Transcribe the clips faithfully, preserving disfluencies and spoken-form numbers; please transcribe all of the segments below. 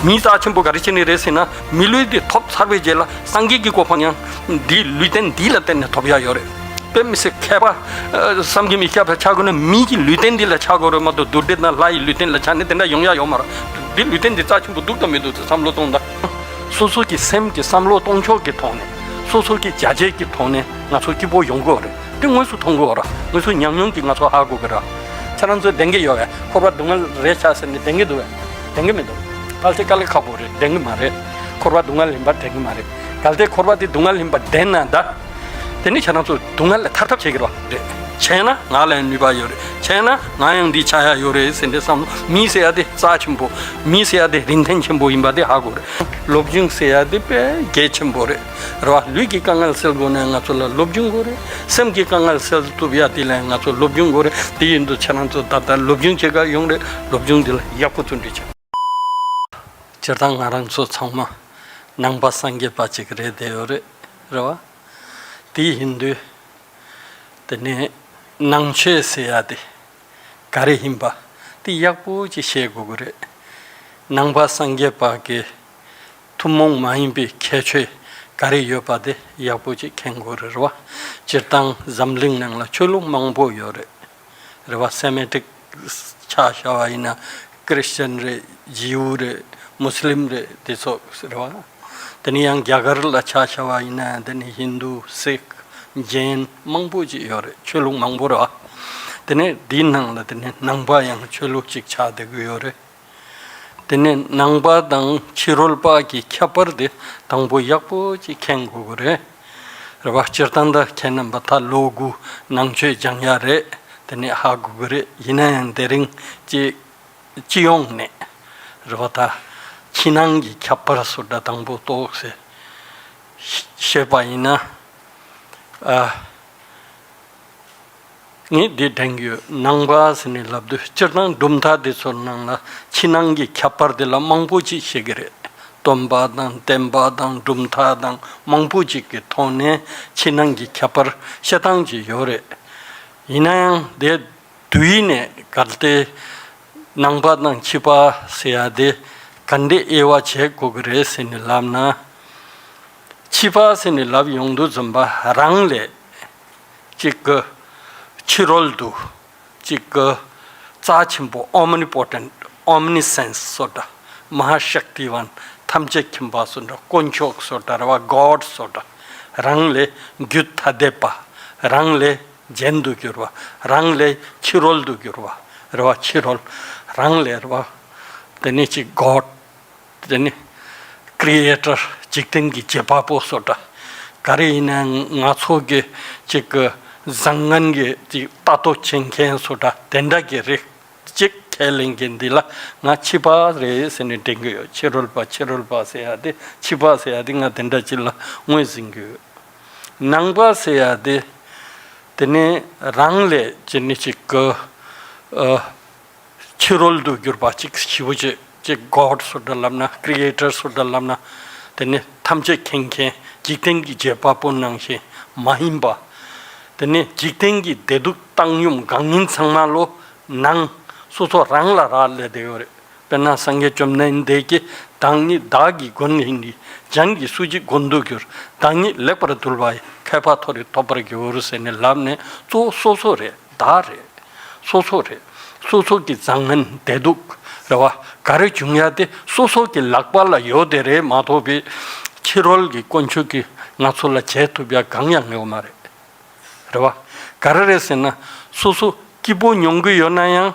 མིའི་རྩ་ཆེན་པོ་ག་རེ་བྱས་ནས་རེད་ཟེར་ན། མི་ལུས་འདི་ཐོབ་ཚར་བའི་རྗེས་ལ་སངས་རྒྱས་ཀྱི་གོ་འཕང་ཡང་འདིའི་ལུས་རྟེན་འདི་ལ་བརྟེན་ནས་ཐོབ་ཡ་ཡོད་རེད། དཔེ་མི་སྲིད་མཁས་པ་ཨ་བསམ་གྱིས་མི་ཁྱབ་པ་ཆགས་དགོས་ན། མི་གི་ལུས་རྟེན་འདི་ལ་ཆགས་དགོས་རེད་མ་གཏོགས། རྡུལ་བྲལ་དང་ལྷ་ཡི་ལུས་རྟེན་ལ་ཆགས་ནས་དེ་འདྲ་ཡོང་ཡ་ཡོད་མ་རེད། འདི་ལུས་རྟེན་འདི་རྩ་ཆེན་པོ་འདུག་དང་མི་འདུག་ཅིག་བསམ་བློ་གཏོང་དང་། སོ་སོ་གི་སེམས་ཀྱི་བསམ་བློ་གཏོང་ཕྱོགས་ཀྱི་ཐོག་ནས། སོ་སོ་གི་བྱས་རྗེས་ཀྱི་ཐོག་ནས་ང་ཚོ་སྐྱིད་པོ་ཡོང་གི་ཡོད་རེད། དེ་དངོས་སུ་མཐོང་གི་ཡོད་རེད། དངོས་སུ་ཉམས་མྱོང་གིས་ང་ཚོ་ཧ་གོ་གི་རེད། ཁྱེད་རང་ཚོས་བདེན་གི་ཡོད་པས། འཁོར་བ་སྡུག་བསྔལ་རེད་ཤག་ཟེར་ནས་བདེན་གི་འདུག་པས། བདེན་གི་མི་འདུག། ཨ་ལས་དཀའ་ལས་ཁག་པོ་རེད། བདེན་གི་མ་རེད། འཁོར་བ་སྡུག་བསྔལ་ཡིན་པ་བདེན་གི་མ་རེད། གལ་ཏེ་འཁོར་བ་དེ་སྡུག་བསྔལ་ཡིན་པ་བདེན་ན་ད། དེ་ནི་ཁྱེད་རང་ཚོ་སྡུག་བསྔལ་ལས་ཐར་ཐབས་བྱེད་ཀྱི་རེད་པ། རེད། བྱས་ན་ང་ལ་ནུས་པ་ཡོད་རེད། བྱས་ན་ང་ཡང་འདི་ཆགས་ཡ་ཡོད་རེད་ཟེར་ནས་བསམ་བློ། མི་ཟེར་ཡ་དེ་རྩ་ཆེན་པོ། མི་ཟེར་ཡ་དེ་རིན་ཐང་ཆེན་པོ་ཡིན་པ་དེ་ཧ་གོ་རེད། སློབ་སྦྱོང་ཟེར་ཡ་དེ་དཔེ་གལ་ཆེན་པོ་རེད། རེད་པ། ལུས་ཀྱི་དཀའ་ངལ་སེལ་དགོས་ན་ང་ཚོ་ལ་སློབ་སྦྱོང་དགོས་རེད། སེམས་ཀྱི་དཀའ་ངལ་སེལ་ཐུབ་ཡ་དེ་ལ་ང་ཚོ་སློབ་སྦྱོང་དགོས་རེད། དེ་ཡིན་དུས་ཁྱེད་རང་ཚོ་ད་ལྟ་སློབ་སྦྱོང་བྱེད་ག་ཡོང་རེད། སློབ་སྦྱོང་འདི་ལ་ཡག་པོ་བརྩོན་འགྲུས་བྱེད། སྤྱིར་བཏང་ང་རང་ཚོ་ཚང་མ་ནང་པ་སངས་རྒྱས་པ་ཅིག་རེད་བསྡད་ཡོད་རེད། རེད་པ། དེ་ཡིན་དུས་དེ་ནས་ནང་ཆོས་ཟེར་ཡ་དེ་ག་རེ་ཡིན་པ་དེ་ཡག་པོ་ཅིག་ཤེས་དགོས་ཀྱི་རེད། ནང་པ་སངས་རྒྱས་པ་གི་ཐུན་མོང་མ་ཡིན་པའི་ཁྱད་ཆོས་ག་རེ་ཡོད་པ་དེ་ཡག་པོ་ཅིག་མཁྱེན་དགོས་རེད། རེད་པ། སྤྱིར་བཏང་འཛམ་གླིང་ནང་ལ་ཆོས་ལུགས་མང་པོ་ཡོད་རེད། རེད་པ། སེ་མི་ཊིག་ཆ་བཞག་པ་ཡིན་ན་ཁྲིས་ཅན་རེད། ཇིའུ་རེད། མུ་སི་ལིམ་རེད། དེ་ཚོ་རེད་པ། དེ་ནས་ཡང་རྒྱ་གར་ལ་ཆ་བཞག་པ་ཡིན་ན་དེ་ནས་ཧིན་དུ། སིག། ཇེན། མང་པོ་ཅིག་ཡོད་རེད། ཆོས་ལུགས་མང་པོ་རེད་པ། དེ་ནས་འདིའི་ནང་ལ་དེ་ནས་ནང་པ་ཡང་ཆོས་ལུགས་ཅིག་ཆགས་བསྡད་ཀྱི་ཡོད་རེད། དེ་ནས་ནང་པ་དང་ཕྱི་རོལ་པ་གི་ཁྱད་པར་དེ་དང་པོ་ཡག་པོ་ཅིག་མཁྱེན་དགོས་ཀྱི་རེད། རེད་པ། སྤྱིར་བཏང་ད་ཁྱེད་རྣམ་པ་ད་ལོ་དགུ་ནང་ཆོས་སྦྱང་ཡ་རེད། དེ་ནས་ཧ་གོ་གི་རེད། ཡིན་ན་ཡང་དེ་རིང་ཅིག་སྤྱི་ཡོངས་ནས་རེད་པ། ད་ཕྱི་ནང་གི་ཁྱད་པར་སོགས་འདྲ་དང་པོ་ཏོག་ཙམ་ཤེས་པ་ཡིན་ན། ཨ། ངས་འདི་དྲན་གྱི་ཡོད། ནང་པ་ཟེར་ནས་ལབ་དུས་སྤྱིར་བཏང་གྲུབ་མཐའ་དེ་ཚོའི་ནང་ལ་ཕྱི་ནང་གི་ཁྱད་པར་དེ་ལ་མང་པོ་ཅིག་བཤད་ཀྱི་རེད། སྟོན་པ་དང་བསྟན་པ་དང་གྲུབ་མཐའ་དང་མང་པོ་ཅིག་གི་ཐོག་ནས་ཕྱི་ནང་གི་ཁྱད་པར་བཤད་སྟངས་ཅིག་ཡོད་རེད། ཡིན་ན་ཡང་དེ་དུས་ནས་གལ་ཏེ་ནང་པ་དང་ཕྱི་པ་ཟེར་ཡ་དེ་ག་འདྲས་དབྱེ་བ་འབྱེད་དགོས་ཀྱི་རེད་ཟེར་ནས་ལབ་ན། ཕྱི་པ་ཟེར་ནས་ལབ་ཡོང་དུས་ཙམ་པ་རང་ལས་གཅིག་གི་ཕྱི་རོལ་དུ་གཅིག་གི་རྩ་ཆེན་པོ། ཨོམ་ནི་པོ་ཊེན་ཊི། ཨོམ་ནི་སེན་སི་སོགས་འདྲ། མ་ཧཱ་ཤཀ་ཏི་ཝཱན། ཐམས་ཅད་མཁྱེན་པ་སོགས་འདྲ། དཀོན་མཆོག་སོགས་འདྲ། རེད་པ། གོཌ་སོགས་འདྲ། རང་ལས་རྒྱུད་ཐ་དད་པ། རང་ལས་གཞན་དུ་གྱུར་པ། རང་ལས་ཕྱི་རོལ་དུ་གྱུར་པ། རེད་པ། ཕྱི་རོལ། རང་ལས་རེད་པ། དེ་ནས་གཅིག་གོཌ། དེ་ནི་ཀྲི་ཨེ་ཊར། འཇིག་རྟེན་གྱི་བྱེད་པ་པོ་སོགས་འདྲ། ག་རེ་ཡིན་ན་ང་ཚོ་གི་གཅིག་གི་བཟང་ངན་གྱི་གཅིག་ལྟ་རྟོག་བྱེད་མཁན་སོགས་འདྲ། དེ་འདྲ་གི་རིགས་གཅིག་ཁས་ལེན་མཁན་འདི་ལ་ང་ཕྱི་པ་རེད་ཟེར་ནས་འདྲེན་གྱི་ཡོད། ཕྱི་རོལ་པ། ཕྱི་རོལ་པ་ཟེར་ཡ་དེ། ཕྱི་པ་ཟེར་ཡ་དེ་ང་དེ་འདྲ་ཅིག་ལ་ངོས་ཟིན་གྱི་ཡོད། ནང་པ་ཟེར་ཡ་དེ། དེ་ནི་རང་ལས་ཅི་ནི་གཅིག་གི་ཨ། ཕྱི་རོལ་དུ་གྱུར་པ་གཅིག་ཞེ་པོ་ཅིག། གཅིག་གོཌ་སོགས་འདྲ་ལབ་ན། ཀྲི་ཨེ་ཊར་སོགས་འདྲ་ལབ་ན། དེ་ནི་ཐམས་ཅད་མཁྱེན་མཁན། འཇིག་རྟེན་གྱི་བྱེད་པ་པོ་ནང་བཞིན་མ་ཡིན་པ། དེ་ནི་འཇིག་རྟེན་གྱི་བདེ་སྡུག་བཏང་སྙོམས་འགག་ཉེན་ཚང་མ་ལོ་ནང་སོ་སོ་རང་ལ་རག་ལས་བསྡད་ཡོད་རེད། དཔེར་ན་སངས་རྒྱས་བཅོམ་ལྡན་འདས་ཀྱིས། བདག་ཉིད་བདག་གི་མགོན་ཡིན་གྱི། གཞན་གྱིས་སུ་ཞིག་མགོན་དུ་འགྱུར། བདག་ཉིད་ལེགས་པར་གདུལ་བ་ཡི། མཁས་པ་མཐོ་རིས་ཐོབ་པར་འགྱུར་ཟེར་ནས་ལབ་ནས། གཙོ་བོ་སོ་སོ་རེད། བདག་རེད། སོ་སོ་རེད། སོ་སོ་གི་བཟང་ངན་བདེ་སྡུག་རེད་པ། ག་རེ་བྱུང་ཡ་དེ་སོ་སོ་གི་ལག་པ་ལ་ཡོད་དེ་རེད་མ་གཏོགས་པའི་ཕྱི་རོལ་གྱི་དཀོན་མཆོག་གིས་ང་ཚོ་ལ་བྱེད་ཐུབ་ཡ་གང་ཡང་ཡོད་མ་རེད། རེད་པ། ག་རེ་རེད་ཟེར་ན། སོ་སོ་སྐྱིད་པོ་མྱོང་གི་ཡོད་ན་ཡང་།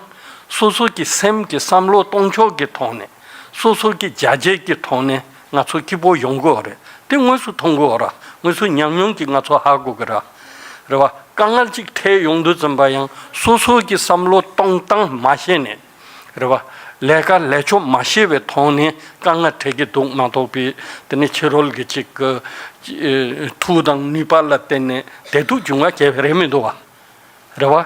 སོ་སོ་གི་སེམས་ཀྱི་བསམ་བློ་གཏོང་ཕྱོགས་ཀྱི་ཐོག་ནས། སོ་སོ་གི་བྱས་རྗེས་ཀྱི་ཐོག་ནས་ང་ཚོ་སྐྱིད་པོ་ཡོང་གི་ཡོད་རེད། དེ་དངོས་སུ་མཐོང་གི་ཡོད་རེད། དངོས་སུ་ཉམས་མྱོང་གིས་ང་ཚོ་ཧ་གོ་གི་རེད། རེད་པ། དཀའ་ངལ་ཅིག་འཕྲད་ཡོང་དུས་ཙམ་པ་ཡང་སོ་སོ་གི་བསམ་བློ་གཏོང་སྟངས་མ་ཤེས་ནས། རེད་པ། ལས་ཀ་ལས་ཕྱོགས་མ་ཤེས་པའི་ཐོག་ནས་དཀའ་ངལ་འཕྲད་ཀྱི་འདུག་མ་གཏོགས་པའི། དེ་ནི་ཕྱི་རོལ་གྱི་གཅིག་གི་མཐུ་དང་ནུས་པ་ལ་བརྟེན་ནས་བདེ་སྡུག་འབྱུང་བ་གང་ཡང་རེད་མི་འདུག་པ། རེད་པ།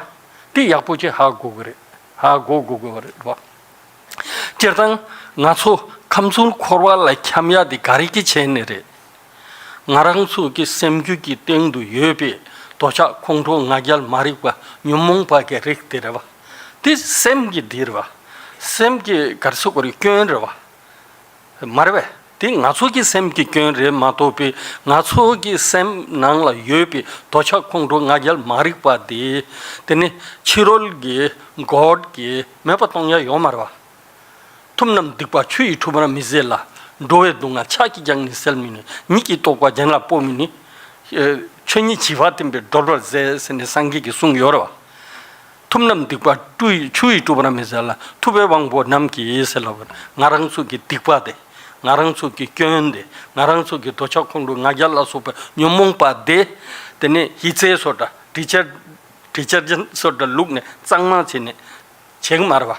དེ་ཡག་པོ་ཅིག་ཧ་གོ་གི་རེད། ཧ་གོ་དགོས་ཀྱི་རེད་པ། སྤྱིར་བཏང་ང་ཚོ་ཁམས་གསུམ་འཁོར་བ་ལ་འཁྱམས་ཡ་དེ་ག་རེ་གིས་བྱས་ནས་རེད། ང་རང་ཚོ་གི་སེམས་རྒྱུད་ཀྱི་སྟེང་དུ་ཡོད་པའི་འདོད་ཆགས་ཁོང་ཁྲོ་ང་རྒྱལ་མ་རིག་པ་ཉོན་མོངས་པ་གི་རིགས་དེ་རེད་པ། དེ་སེམས་ཀྱི་འདི་རེད་པ། སེམས་ཀྱི་ག་རེ་ཟེར་དགོས་རེད། སྐྱོན་རེད་པ། མ་རེད་པས། དེ་ང་ཚོ་གི་སེམས་ཀྱི་སྐྱོན་རེད་མ་གཏོགས་པའི་ང་ཚོ་གི་སེམས་ནང་ལ་ཡོད་པའི་འདོད་ཆགས་ཁོང་ཁྲོ་ང་རྒྱལ་མ་རིག་པ་དེ། དེ་ནི་ཕྱི་རོལ་གྱི་གོཌ་གྱིས་མེད་པ་གཏོང་ཡ་ཡོད་མ་རེད་པ། ཐུབ་རྣམས་སྡིག་པ་ཆུ་ཡིས་འཁྲུ་བར་མི་བྱེད་ལ། འགྲོ་བའི་སྡུག་བསྔལ་ཕྱག་གིས་ཀྱང་ནི་སེལ་མི་ནུས། ཉིད་ཀྱི་རྟོགས་པ་གཞན་ལ་སྤོ་མི་ནུས། ཆོས་ཉིད་བྱིས་པ་བསྟན་པས་སྒྲོལ་བར་མཛད་ཟེར་ནས་སངས་རྒྱས་ཀྱིས་གསུངས་ཡོད་རེད་པ། ཐུབ་རྣམས་སྡིག་པ་ཆུ་ཡིས་ཆུ་ཡིས་འཁྲུ་བར་མི་བྱེད་ལ། ཐུབ་པའི་དབང་པོ་རྣམས་ཀྱིས་ཟེར་ལབ་པ། ང་རང་ཚོ་གི་སྡིག་པ་དེ། ང་རང་ཚོ་གི་སྐྱོན་དེ། ང་རང་ཚོ་གི་འདོད་ཆགས་ཁོང་ཁྲོ་ང་རྒྱལ་ལ་སོགས་པའི་ཉོན་མོངས་པ་དེ། དེ་ནས་ཡི་ཙེ་སོགས་འདྲ་ཌི་ཊར་ཌི་ཊར་ཇེན་སོགས་འདྲ་བླུགས་ནས་གཙང་མ་བྱས་ནས་བྱེད་ཀྱི་མ་རེད་པ།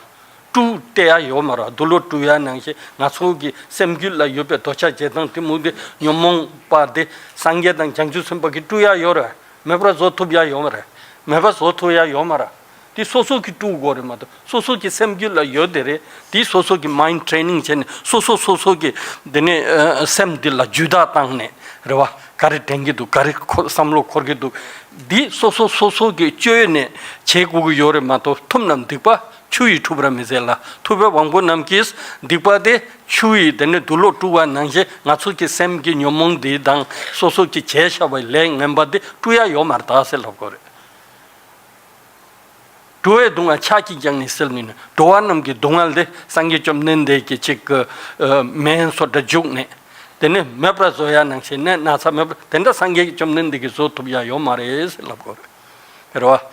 བཀྲུ་བལྟས་ཡ་ཡོད་མ་རེད་པ། དུག་ལོག་བཀྲུ་ཡ་ནང་བཞིན་ང་ཚོ་གི་སེམས་རྒྱུད་ལ་ཡོད་པའི་འདོད་ཆགས་ཞེ་སྡང་གཏི་མུག་དེ་ཉོན་མོངས་པ་དེ་སངས་རྒྱས་དང་བྱང་ཆུབ་སེམས་དཔའ་གིས་བཀྲུ་ཡ་ཡོད་རེད། མེད་པར་བཟོ་ཐུབ་ཡ་ཡོད་མ་རེད། མེད་པར་བཟོ་ཐུབ་ཡ་ཡོད་མ་རེད། དེ་སོ་སོ་གིས་བཀྲུ་དགོས་རེད་མ་གཏོགས། སོ་སོ་གི་སེམས་རྒྱུད་ལ་ཡོད་དེ་རེད། དེ་སོ་སོ་གི་མའིན་ཌི་ཊི་རེ་ནིང་བྱས་ནས་སོ་སོ་སོ་སོ་གི་དེ་ནས་ཨ་སེམས་འདི་ལ་ཇུས་གཏོགས་བཏང་ནས་རེད་པ། ག་རེ་དྲན་གྱི་འདུག་ག་རེ་འཁོར་བསམ་བློ་འཁོར་གྱི་འདུག་འདི་སོ་སོ་སོ་སོ་གིས་བཅོས་ནས་བྱེད་དགོས་ཀྱི་ཡོད་རེད་མ་གཏོགས། ཐུབ་རྣམས་སྡིག་པ་ཆུ་ཡིས་འཁྲུ་བར་མི་བྱེད་ལ། ཐུབ་པའི་དབང་པོ་རྣམས་ཀྱིས་སྡིག་པ་དེ་ཆུ་ཡིས་དེ་ནས་དུག་ལོག་བཀྲུ་བ་ནང་བཞིན་ང་ཚོ་གི་སེམས་ཀྱི་ཉོན་མོངས་འདི་དང་སོ་སོ་གིས་བྱས་བཞག་པའི་ལས་ངན་པ་འདི་བཀྲུ་ཡ་ཡོད་མ་རེད་ད་ཟེར་ལབ་དགོས་རེད། འགྲོ་བའི་སྡུག་བསྔལ་ཕྱག་གིས་ཀྱང་ནི་སེལ་མི་ནུས། འགྲོ་བ་རྣམས་ཀྱི་སྡུག་བསྔལ་དེ་སངས་རྒྱས་བཅོམ་ལྡན་འདས་ཀྱིས་ཅིག་གི་ཨ་སྨན་སོགས་འདྲ་བྱུགས་ནས་དེ་ནས་མེད་པར་བཟོ་ཡ་ནང་བཞིན་ནད་ན་ཚ་མེད་པར་དེ་འདྲ་སངས་རྒྱས་བཅོམ་ལྡན་འདས་ཀྱིས་བཟོ་ཐུབ་ཡ་ཡོད་མ་རེད་ཟེར་ལབ་དགོས་རེད། རེད་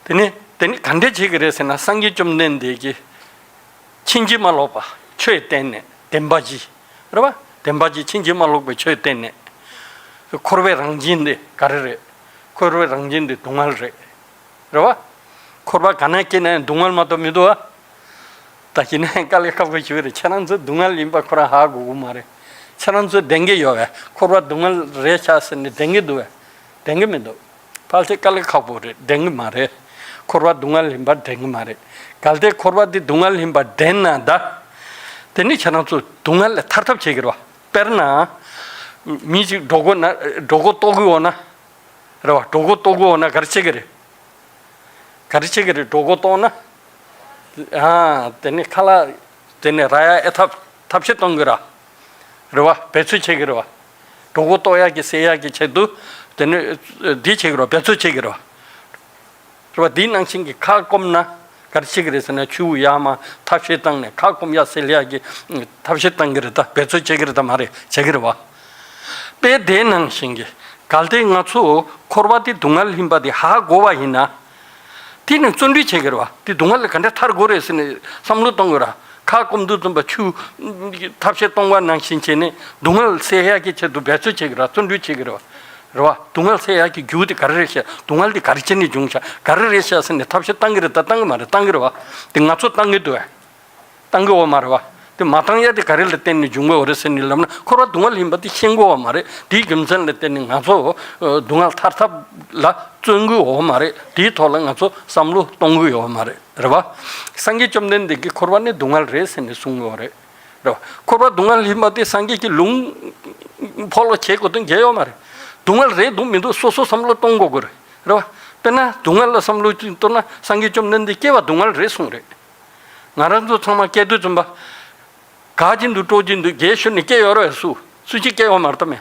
པ། དེ་ནས་དེ་ནས་ག་འདྲས་བྱེད་ཀྱི་རེད་ཟེར་ན། སངས་རྒྱས་བཅོམ་ལྡན་འདས་ཀྱིས་ཕྱིན་ཅི་མ་ལོག་པ་ཆོས་བསྟན་ནས། བདེན་པ་བཞི། རེད་པ། བདེན་པ་བཞི་ཕྱིན་ཅི་མ་ལོག་པའི་ཆོས་བསྟན་ནས། འཁོར་བའི་རང་བཞིན་དེ་ག་རེ་རེད། འཁོར་བའི་རང་བཞིན་དེ་སྡུག་བསྔལ་རེད། རེད་པ། འཁོར་བ་ག་ན་སྐྱེས་ན་ཡང་སྡུག་བསྔལ་མ་གཏོགས་མི་འདུག་པ། ད་ཡིན་ན་ཡང་དཀའ་ལས་ཁག་པོ་ཞིག་རེད། ཁྱེད་རང་ཚོ་སྡུག་བསྔལ་ཡིན་པ་ཁོ་རང་ཧ་གོ་གི་མ་རེད། ཁྱེད་རང་ཚོ་བདེན་གྱི་ཡོད་པས། འཁོར་བ་སྡུག་བསྔལ་རེད་ཤག་ཟེར་ནས་བདེན་གྱི་འདུག་པས། བདེན་གྱི་མི་འདུག་ཕལ་ཆེར་དཀའ་ལས་ཁག་པོ་རེད། བདེན་གྱི་མ་རེད། འཁོར་བ་སྡུག་བསྔལ་ཡིན་པ་བདེན་གྱི་མ་རེད། གལ་ཏེ་འཁོར་བ་འདི་སྡུག་བསྔལ་ཡིན་པ་བདེན་ན་ད། དེ་ནི་ཁྱེད་རང་ཚོ་སྡུག་བསྔལ་ལས་ཐར་ཐབས་བྱེད་ཀྱི་རེད་པ། དཔེར་ན། མི་ཞིག་གྲོད་ཁོག་ན་གྲོད་ཁོག་ལྟོགས་ཀྱི་འོང་ན། རེད་པ། གྲོད་ཁོག་ལྟོགས་ཀྱི་འོང་ན་ག་རེ་བྱེད་ཀྱི་རེད། ག་རེ་བྱེད་ཀྱི་རེད། གྲོད་ཁོག་ལྟོགས་ན། ཨ། དེ་ནི་ཁ་ལག་དེ་ནི་རག་ཡ་ཨེ་ཐབས་ཐབས་ཤེས་གཏོང་གི་རེད། རེད་པ། འབད་རྩོལ་བྱེད་ཀྱི་རེད་པ། གྲོད་ཁོག་ལྟོགས་ཡག་གི་སེལ་ཡག་གི་ཆེད་དུ་དེ་ནི་འདི་བྱེད་ཀྱི་རེད་པ། འབད་རྩོལ་བྱེད་ཀྱི་རེད་པ། རེད་པ། འདི་ནང་བཞིན་གྱི་ཁ་སྐོམ་ན་ག་རེ་བྱེད་ཀྱི་རེད་ཟེར་ན། ཆུ་ཡར་མར་ཐབས་ཤེས་བཏང་ནས་ཁ་སྐོམ་ཡག་སེལ་ཡག་གི་ཐབས་ཤེས་བཏང་གི་རེད་ད། འབད་རྩོལ་བྱེད་ཀྱི་རེད་ད་མ་རེད། བྱེད་ཀྱི་རེད་པ། དཔེ་དེ་ནང་བཞིན་གྱི་གལ་ཏེ་ང་ཚོ་འཁོར་བ་འདི་སྡུག་བསྔལ་ཡིན་པ་འདི་ཧ་གོ་བ་ཡིན་ན། དེ་ནི་བརྩོན་འགྲུས་བྱེད་ཀྱི་རེད་པ། དེ་སྡུག་བསྔལ་ལས་ག་འདྲ་ཐར་དགོས་རེད་ཟེར་ནས་བསམ་བློ་གཏོང་དགོས་ར། ཁ་སྐོམ་དུས་ཙམ་པ་ཆུ་ཐབས་ཤེས་གཏོང་བ་ནང་བཞིན་བྱས་ནས་སྡུག་བསྔལ་སེལ་ཡག་གི་ཆེད་དུ་འབད་རྩོལ་བྱེད་ཀྱི་ར། བརྩོན་འགྲུས་བྱེད་ཀྱི་རེད་པ། རེད་པ། སྡུག་བསྔལ་སེལ་ཡག་གི་རྒྱུ་དེ་ག་རེ་རེད་ཤག་སྡུག་བསྔལ་དེ་ག་རེ་བྱས་ནས་བྱུང་ཤག་ག་རེ་རེད་ཤག་ཟེར་ནས་ཐབས་ཤེས་བཏང་གི་རེད་ད་བཏང་གི་མ་རེད། བཏང་གི་རེད་པ། དེ་ང་ཚོ་བཏང་གི་འདུག་པས། བཏང་གི་ཡོད་མ་རེད་པ། དེ་མ་བཏང་ཡ་དེ་ག་རེ་ལ་བརྟེན་ནས་བྱུང་གི་ཡོད་རེད་ཟེར་ནས་ལབ་ན། འཁོར་བ་སྡུག་བསྔལ་ཡིན་པ་དེ་ཤེས་དགོས་པ་མ་རེད། དེའི་རྒྱུ་མཚན་ལ་བརྟེན་ནས་ང་ཚོ་ཨ་སྡུག་བསྔལ་ཐར་ཐབས་ལ་བརྩོན་གི་ཡོད་མ་རེད། དེའི་ཐོག་ལ་ང་ཚོ་བསམ་བློ་གཏོང་གི་ཡོད་མ་རེད། རེད་པ། སངས་རྒྱས་བཅོམ་ལྡན་འདས་ཀྱིས་འཁོར་བ་ནི་སྡུག་བསྔལ་རེད་ཟེར་ནས་གསུངས་ཡོད་རེད། རེད་པ། འཁོར་བ་སྡུག་བསྔལ་ཡིན་པ་དེ་སངས་རྒྱས་ཀྱི་ལུང་ཕོག་ལོག་བྱེད་དགོས་དོན་གང་ཡོད་མ་རེད། སྡུག་བསྔལ་རེད་འདུག་མི་འདུག་སོ་སོ་བསམ་བློ་གཏོང་དགོས་ཀྱི་རེད། རེད་པ། དཔེར་ན་སྡུག་བསྔལ་ལ་བསམ་བློ་ཅིག་གཏོང་ན་སངས་རྒྱས་བཅོམ་ལྡན་འདས་སྐྱེ་བ་སྡུག་བསྔལ་རེད་གསུངས་རེད། ང་རང་ཚོ་ཚང་མ་སྐྱེ་དུས་ཙམ་པ། དགའ་གྱིན་འདུག་སྤྲོ་གྱིན་འདུག་རྒས་ཤོར་ནས་སྐྱེ་ཡོད་རེད་པས། སུ་སུ་གཅིག་སྐྱེ་ཡོད་མ་རེད་ད་མེད།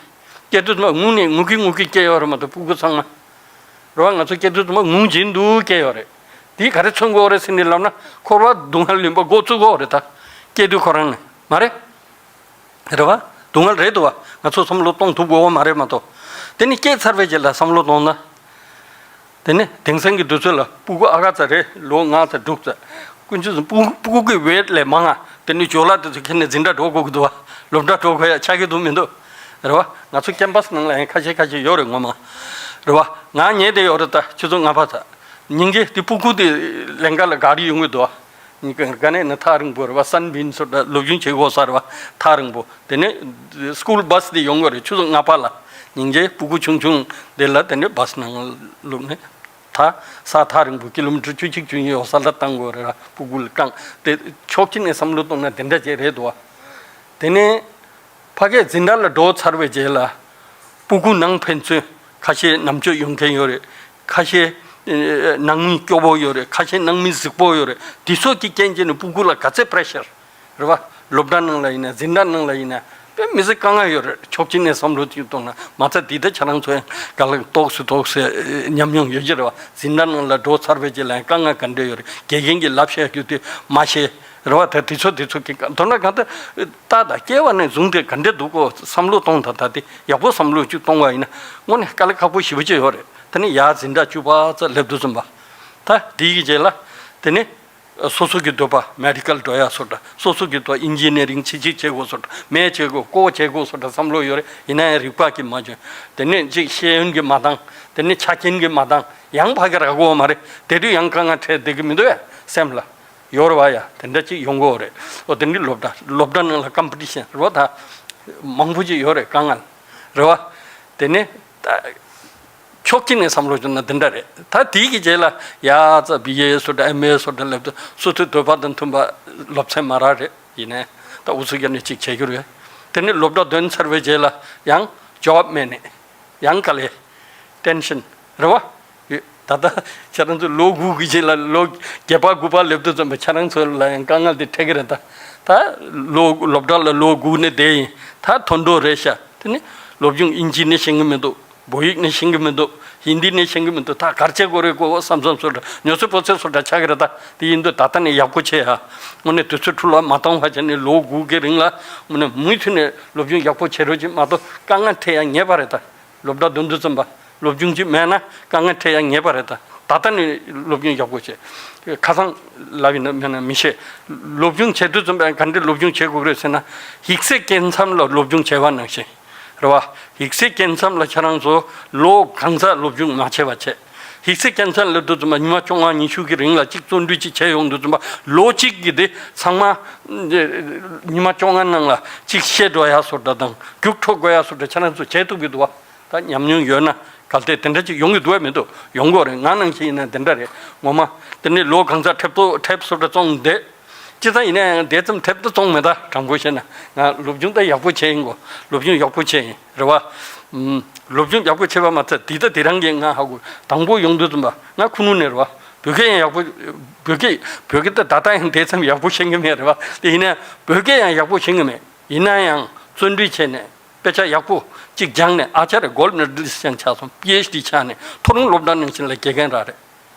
སྐྱེ་དུས་ཙམ་པ་ངུ་ནས་ངུ་གི་ངུ་གི་སྐྱེ་ཡོད་རེད་མ་གཏོགས། སྤུ་གུ་ཚང་མ། རེད་པ། ང་ཚོ་སྐྱེ་དུས་ཙམ་པ་ངུ་གྱིན་འདུག་སྐྱེ་ཡོད་རེད། དེ་ག་རེ་མཚོན་གྱི་ཡོད་རེད་ཟེར་ནས་ལབ་ན། འཁོར་བ་སྡུག་བསྔལ་ཡིན་པ་འགོ་བཙུགས་ཀྱི་ཡོད་རེད་ད། སྐྱེ་དུས་ཁོ་རང་ནས་མ་རེད། རེད་པ། སྡུག་བསྔལ་རེད་འདུག་པ། ང་ཚོ་བསམ་བློ་གཏོང་ཐུབ་དགོས་པ་མ་རེད་མ་གཏོགས། དེ་ནི་སྐྱེས་ཚར་བའི་རྗེས་ལ་བསམ་བློ་གཏོང་ན། དེ་ནི་དེང་སང་གི་དུས་ཚོད་ལ་སྤུ་གུ་ཨ་ཁ་ཙ་རེད། ལོ་ལྔ་ཙམ་དྲུག་ཙམ། དཀོན་མཆོག་གསུམ། སྤུ་སྤུ་གུ་གི་ཝེཊ་ལས་མང་ང་དེ་ནི་ཇོ་ལགས་དེ་ཚོ་ཁྱེར་ནས་འཛིན་གྲྭ་འགྲོ་དགོས་ཀྱི་འདུག་པ། སློབ་གྲྭ་འགྲོ་དགོས་ཡ་ཆགས་ཀྱི་འདུག་མི་འདུག་རེད་པ། ང་ཚོ་ཀེམ་པ་སི་ནང་ལ་ཡང་ཁ་ཤས་ཁ་ཤས་ཡོད་རེད་ངོ་མ། རེད་པ། ང་ཉལ་བསྡད་ཡོད་རེད་ད། ཆུ་ཚོད་ལྔ་པ་ཙམ། ཉིན་གཅིག་དེ་སྤུ་གུ་དེ་ལེན་ག་ལ་ག་རེ་ཡོང་གི་འདུག་པ། ཉིན་གང་ག་ནས་ན་ཐག་རིང་པོ་རེད་པ། སན་བིན་སོགས་ད་སློབ་སྦྱོང་བྱེད་དགོས་ས་རེད་པ། ཐག་རིང་པོ། དེ་ནས་སི་ཀུལ་བྷ་སི་དེ་ཡོང་གི་རེད། ཆུ་ཚོད་ལྔ་པ་ལ། ཉིན་གཅིག་སྤུ་གུ་ཆུང་ཆུང་དེ་ལ་དེ་ནས་བྷ་སི་ནང་བླུགས་ནས། ད་ས་ཐག་རིང་པོ་ཀི་ལོ་མི་ཊར་བཅུ་གཅིག་བཅུ་གཉིས་ཡོད་ས་ལ་བཏང་དགོས་རེད་པ། སྤུ་གུ་ལ་བཀང་། དེ་ཕྱོགས་གཅིག་ནས་བསམ་བློ་གཏོང་ན་དེ་འདྲ་ཅིག་རེད་འདུག་པ། དེ་ནས་ཕ་གིར་འཛིན་གྲྭ་ལ་འགྲོ་ཚར་བའི་རྗེས་ལ། སྤུ་གུ་ནང་ཕན་ཚུན་ཁ་ཤས་ནམ་ཆོས་ཡོང་མཁན་ཡོད་རེད། ཁ་ཤས་ཨེ་ནང་མི་སྐྱོ་པོ་ཡོད་རེད། ཁ་ཤས་ནང་མི་གཟིགས་པོ་ཡོད་རེད། དེ་ཚོ་གི་རྐྱེན་བྱས་ནས་སྤུ་གུ་ལ་ག་ཚད་པེ་རེ་ཤར་རེད་པ། སློབ་གྲྭ་ནང་ལ་ཡིན་ན་འཛིན་གྲྭ་ནང་ལ་ཡིན་ན་དཔེ་མི་སྲིད་དཀའ་ངལ་ཡོད་རེད། ཕྱོགས་གཅིག་ནས་བསམ་བློ་གཅིག་གཏོང་ན་མ་ཚད་འདི་ལྟ་ཁྱེད་རང་ཚོ་ཡང་ག་ལ་ཏོག་སུ་ཏོག་སུ་ཉམས་མྱོང་ཡོད་ཀྱི་རེད་བ། འཛིན་གྲྭ་ནང་ལ་འགྲོ་ཚར་བའི་རྗེས་ལ་ཡང་དཀའ་ངལ་ག་འདྲ་ཡོད་རེད། དགེ་རྒན་གྱིས་ལབ་བཤད་རྒྱུ་དེ་མ་ཤེས་རེད་བ། ད་དེ་ཚོ་དེ་ཚོ་གི་མདོར་ན་གང་ལྟར་ད་ད་སྐྱེ་བ་ནས་བཟུང་སྟེ་ག་འདྲ་འདུག་གོ་བསམ་བློ་གཏོང་ད་ད་དེ་ཡག་པོ་བསམ་བློ་གཅིག་གཏོང་བ་ཡིན་ན་དངོས་གནས་དཀའ་ལས་ཁག་པོ་ཞེ་པོ་ཅིག་ཡོད་རེད། དེ་ནས་ཡར་འཛིན་གྲྭ་བཅུ་པ་ཙམ་སླེབས་དུས་ཙམ་པ་ད་དེའི་གི་རྗེས་ལ་དེ་ནས། སོ་སོ་གི་འདོད་པ་མེ་ཌི་ཀལ་འགྲོ་ཡ་སོ་འདྲ། སོ་སོ་གི་འདོད་ཨིན་ཇི་ནི་རིང་ཆི་ཆི་བྱེད་དགོས་སོ་འདྲ། མེ་བྱེད་དགོས་ཀོ་བྱེད་དགོས་སོ་འདྲ་བསམ་བློ་ཡོད་རེད། ཡིན་ན་ཡང་རིག་པ་གིས་མ་འཇོན། དེ་ནས་ཅིག་ཤེས་ཡོན་གྱིས་མ་འདང་། དེ་ནས་ཆ་རྐྱེན་གྱིས་མ་འདང་། ཡང་ཕ་གི་རག་གོ་མ་རེད། དེ་དུས་ཡང་དཀའ་ངལ་འཕྲད་བསྡད་ཀྱི་མི་འདུག་ཡ་སེམས་ལ། ཡོད་རེད་བ་ཡ། དེ་འདྲ་ཅིག་ཡོང་གི་ཡོད་རེད། འོ་དེ་འདྲའི་སློབ་གྲྭ་སློབ་གྲྭ་ནང་ལ་ཀམ་པི་ཊི་ཤན་རེད་བ། ད་མང་པོ་ཅིག་ཡོད་རེད་དཀའ་ངལ། རེད་བ། དེ་ནས་ད། ཕྱོགས་གཅིག་ནས་བསམ་བློ་བྱུང་ན་འདི་འདྲ་རེད། ད་དེའི་གི་རྗེས་ལ་ཡ་ཙ་བི་ཨེ་སོ་འདྲ་ཨེམ་ཨེ་སོ་འདྲ་སླེབས་དུས་སོ་སོའི་འདོད་པ་དང་མཐུན་པ་སློབ་ཚན་མ་རག་རེད། ཡིན་ནའི་ད་འུ་ཚོ་རྒྱ་ནས་ཅིག་བྱེད་རྒྱུ་རེད། དེ་ནས་སློབ་གྲྭ་འདོན་ཚར་བའི་རྗེས་ལ་ཡང་ཇོབ་མེད་ནས་ཡང་དཀའ་ལས། ཊེན་ཤན་རེད་བ། ཡོད། ད་ལྟ་ཁྱེད་རང་ཚོ་ལོ་དགུ་གི་རྗེས་ལ་ལོ་བརྒྱད་པ་དགུ་པ་སླེབས་དུས་ཙམ་པ་ཁྱེད་རང་ཚོ་ལ་ཡང་དཀའ་ངལ་དེ་འཕྲད་ཀྱི་རེད་ད། ད་ལོ་སློབ་གྲྭ་ལ་ལོ་དགུ་ནས་བསྡད་ཡིན། ད་ཐོན་འགྲོ་རེད་ཤག་དེ་ནི་སློབ་སྦྱོང་ཨིན་ཇི་ནས་ཤེས་ཀྱི་མི་འདུག་བོད་ཡིག་ནས་ཤེས་ཀྱི་མི་འདུག་ཧིན་དི་ནས་ཤེས་ཀྱི་མི་འདུག་ད་ག་རེ་བྱེད་དགོས་རེད་གོ་བསམ་བསམ་སོ་འདྲ་ཉོ་ཚོད་པོ་ཚོད་སོ་འདྲ་ཆགས་ཀྱི་རེད་ད། དེ་ཡིན་དུས་ད་ལྟ་ནས་ཡག་པོ་བྱེད་ཨ། དངོས་གནས་དུས་ཚོད་འཕྲོ་བརླག་མ་གཏོང་བ་བྱས་ནས་ལོ་དགུ་གི་རིང་ལ་དངོས་གནས་མུ་མཐུད་ནས་སློབ་སྦྱོང་ཡག་པོ་བྱེད་རོགས་གྱིས་མ་གཏོགས་དཀའ་ངལ་འཕྲད་ཡ་ངེས་པ་རེད་ད། སློབ་གྲྭ་འདོན་དུས་ཙམ་པ་སློབ་སྦྱོང་ཅིག་མེད་ན་དཀའ་ངལ་འཕྲད་ཡ་ངེས་པ་རེད་ད། ད་ལྟ་ནས་སློབ་སྦྱོང་ཡག་པོ་བྱེད། ཁ་སང་ལབ་ཡིན་ན་མེད་ན་མི་ཤེས། སློབ་སྦྱོང་བྱེད་དུས་ཙམ་པ་ག་འདྲའི་སློབ་སྦྱོང་བྱེད་དགོས་རེད་ཟེར་ན། ཡིག་ཚད་སྐྱེ་མཚམས་ལ་སློབ་སྦྱོང་བྱས་པ་ནང་བཞིན། རེད་བ། ཡིག་ཚད་སྐྱེ་མཚམས་ལ་ཁྱེད་རང་ཚོ་ལོ་གང་ཙམ་སློབ་སྦྱོང་མ་བྱས་པ་བྱས། ཡིག་ཚད་སྐྱེ་མཚམས་སླེབས་དུས་ཙམ་པ་ཉི་མ་བཅོ་ལྔ་ཉི་ཤུ་གི་རིང་ལ་གཅིག་བརྩོན་འགྲུས་གཅིག་བྱས་ཡོང་དུས་ཙམ་པ་ལོ་གཅིག་གི་དེ་ཚང་མ། ཉི་མ་བཅོ་ལྔ་ནང་ལ་གཅིག་ཤེས་འགྲོ་ཡ་སོ་འདྲ་དང་རྒྱུགས་འཕྲོ་དགོས་ཡ་སོ་འདྲ་ཁྱེད་རང་ཚོ་བྱས་ཐུབ་ཀྱི་འདུག་བ། ད་ཉམས་མྱོང་ཡོད་ན་གལ་ཏེ་དེ་འདྲ་ཅིག་ཡོང་གི་འདུག་བས་མི་འདུག་ཡོང་གི་རེད། ང་ནང་བཞིན་ཡིན་ན་དེ་འདྲ་རེད། ངོ་མ། དེ་ནས་ལོ་གང་ཚ་ཁྲེབ་ཏོ་ཁྲེབ་སོ་འདྲ་བཙོང་བསྡད། ཅི་ཙམ་ཡིན་ན་ཡང་དེ་ཙམ་ཁྲེབ་ཏོ་བཙོང་མེད་ད་དྲང་པོ་བཤད་ན། ང་སློབ་སྦྱོང་ད་ཡག་པོ་བྱས་ཡིན་གོ་སློབ་སྦྱོང་ཡག་པོ་བྱས་ཡིན་རེད་བ། ཨུམ། སློབ་སྦྱོང་ཡག་པོ་བྱས་པ་མ་ཚད་འདི་ད་དེ་རང་གིས་ང་ཧ་གོ་དང་པོ་ཡོང་དུས་ཙམ་པ་ང་ཁུ་ནུ་ནས་རེད་བ། བོད་སྐད་ཡང་ཡག་པོ། བོད་སྐད། བོད་སྐད་ད་ད་ལྟ་ཡང་དེ་ཙམ་ཡག་པོ་ཤེས་ཀྱི་མེད་རེད་བ། དེ་ཡིན་ན་བོད་སྐད་ཡང་ཡག་པོ་ཤེས་ཀྱི་མེད། ཡིན་ན་ཡང་བརྩོན་འགྲུས་བྱས་ནས། དཔེ་ཆ་ཡག་པོ་གཅིག་སྦྱངས་ནས་ཨ་ཅར་རེ་གོལ་མེ་ཌལ་ཅན་ཆགས་སོང་། པི་ཨེཆ་ཌི་ཆགས་ནས་མཐོ་རིམ་སློབ་གྲྭ་ནང་བཞིན་ལ་དགེ་རྒན་རག་རེད།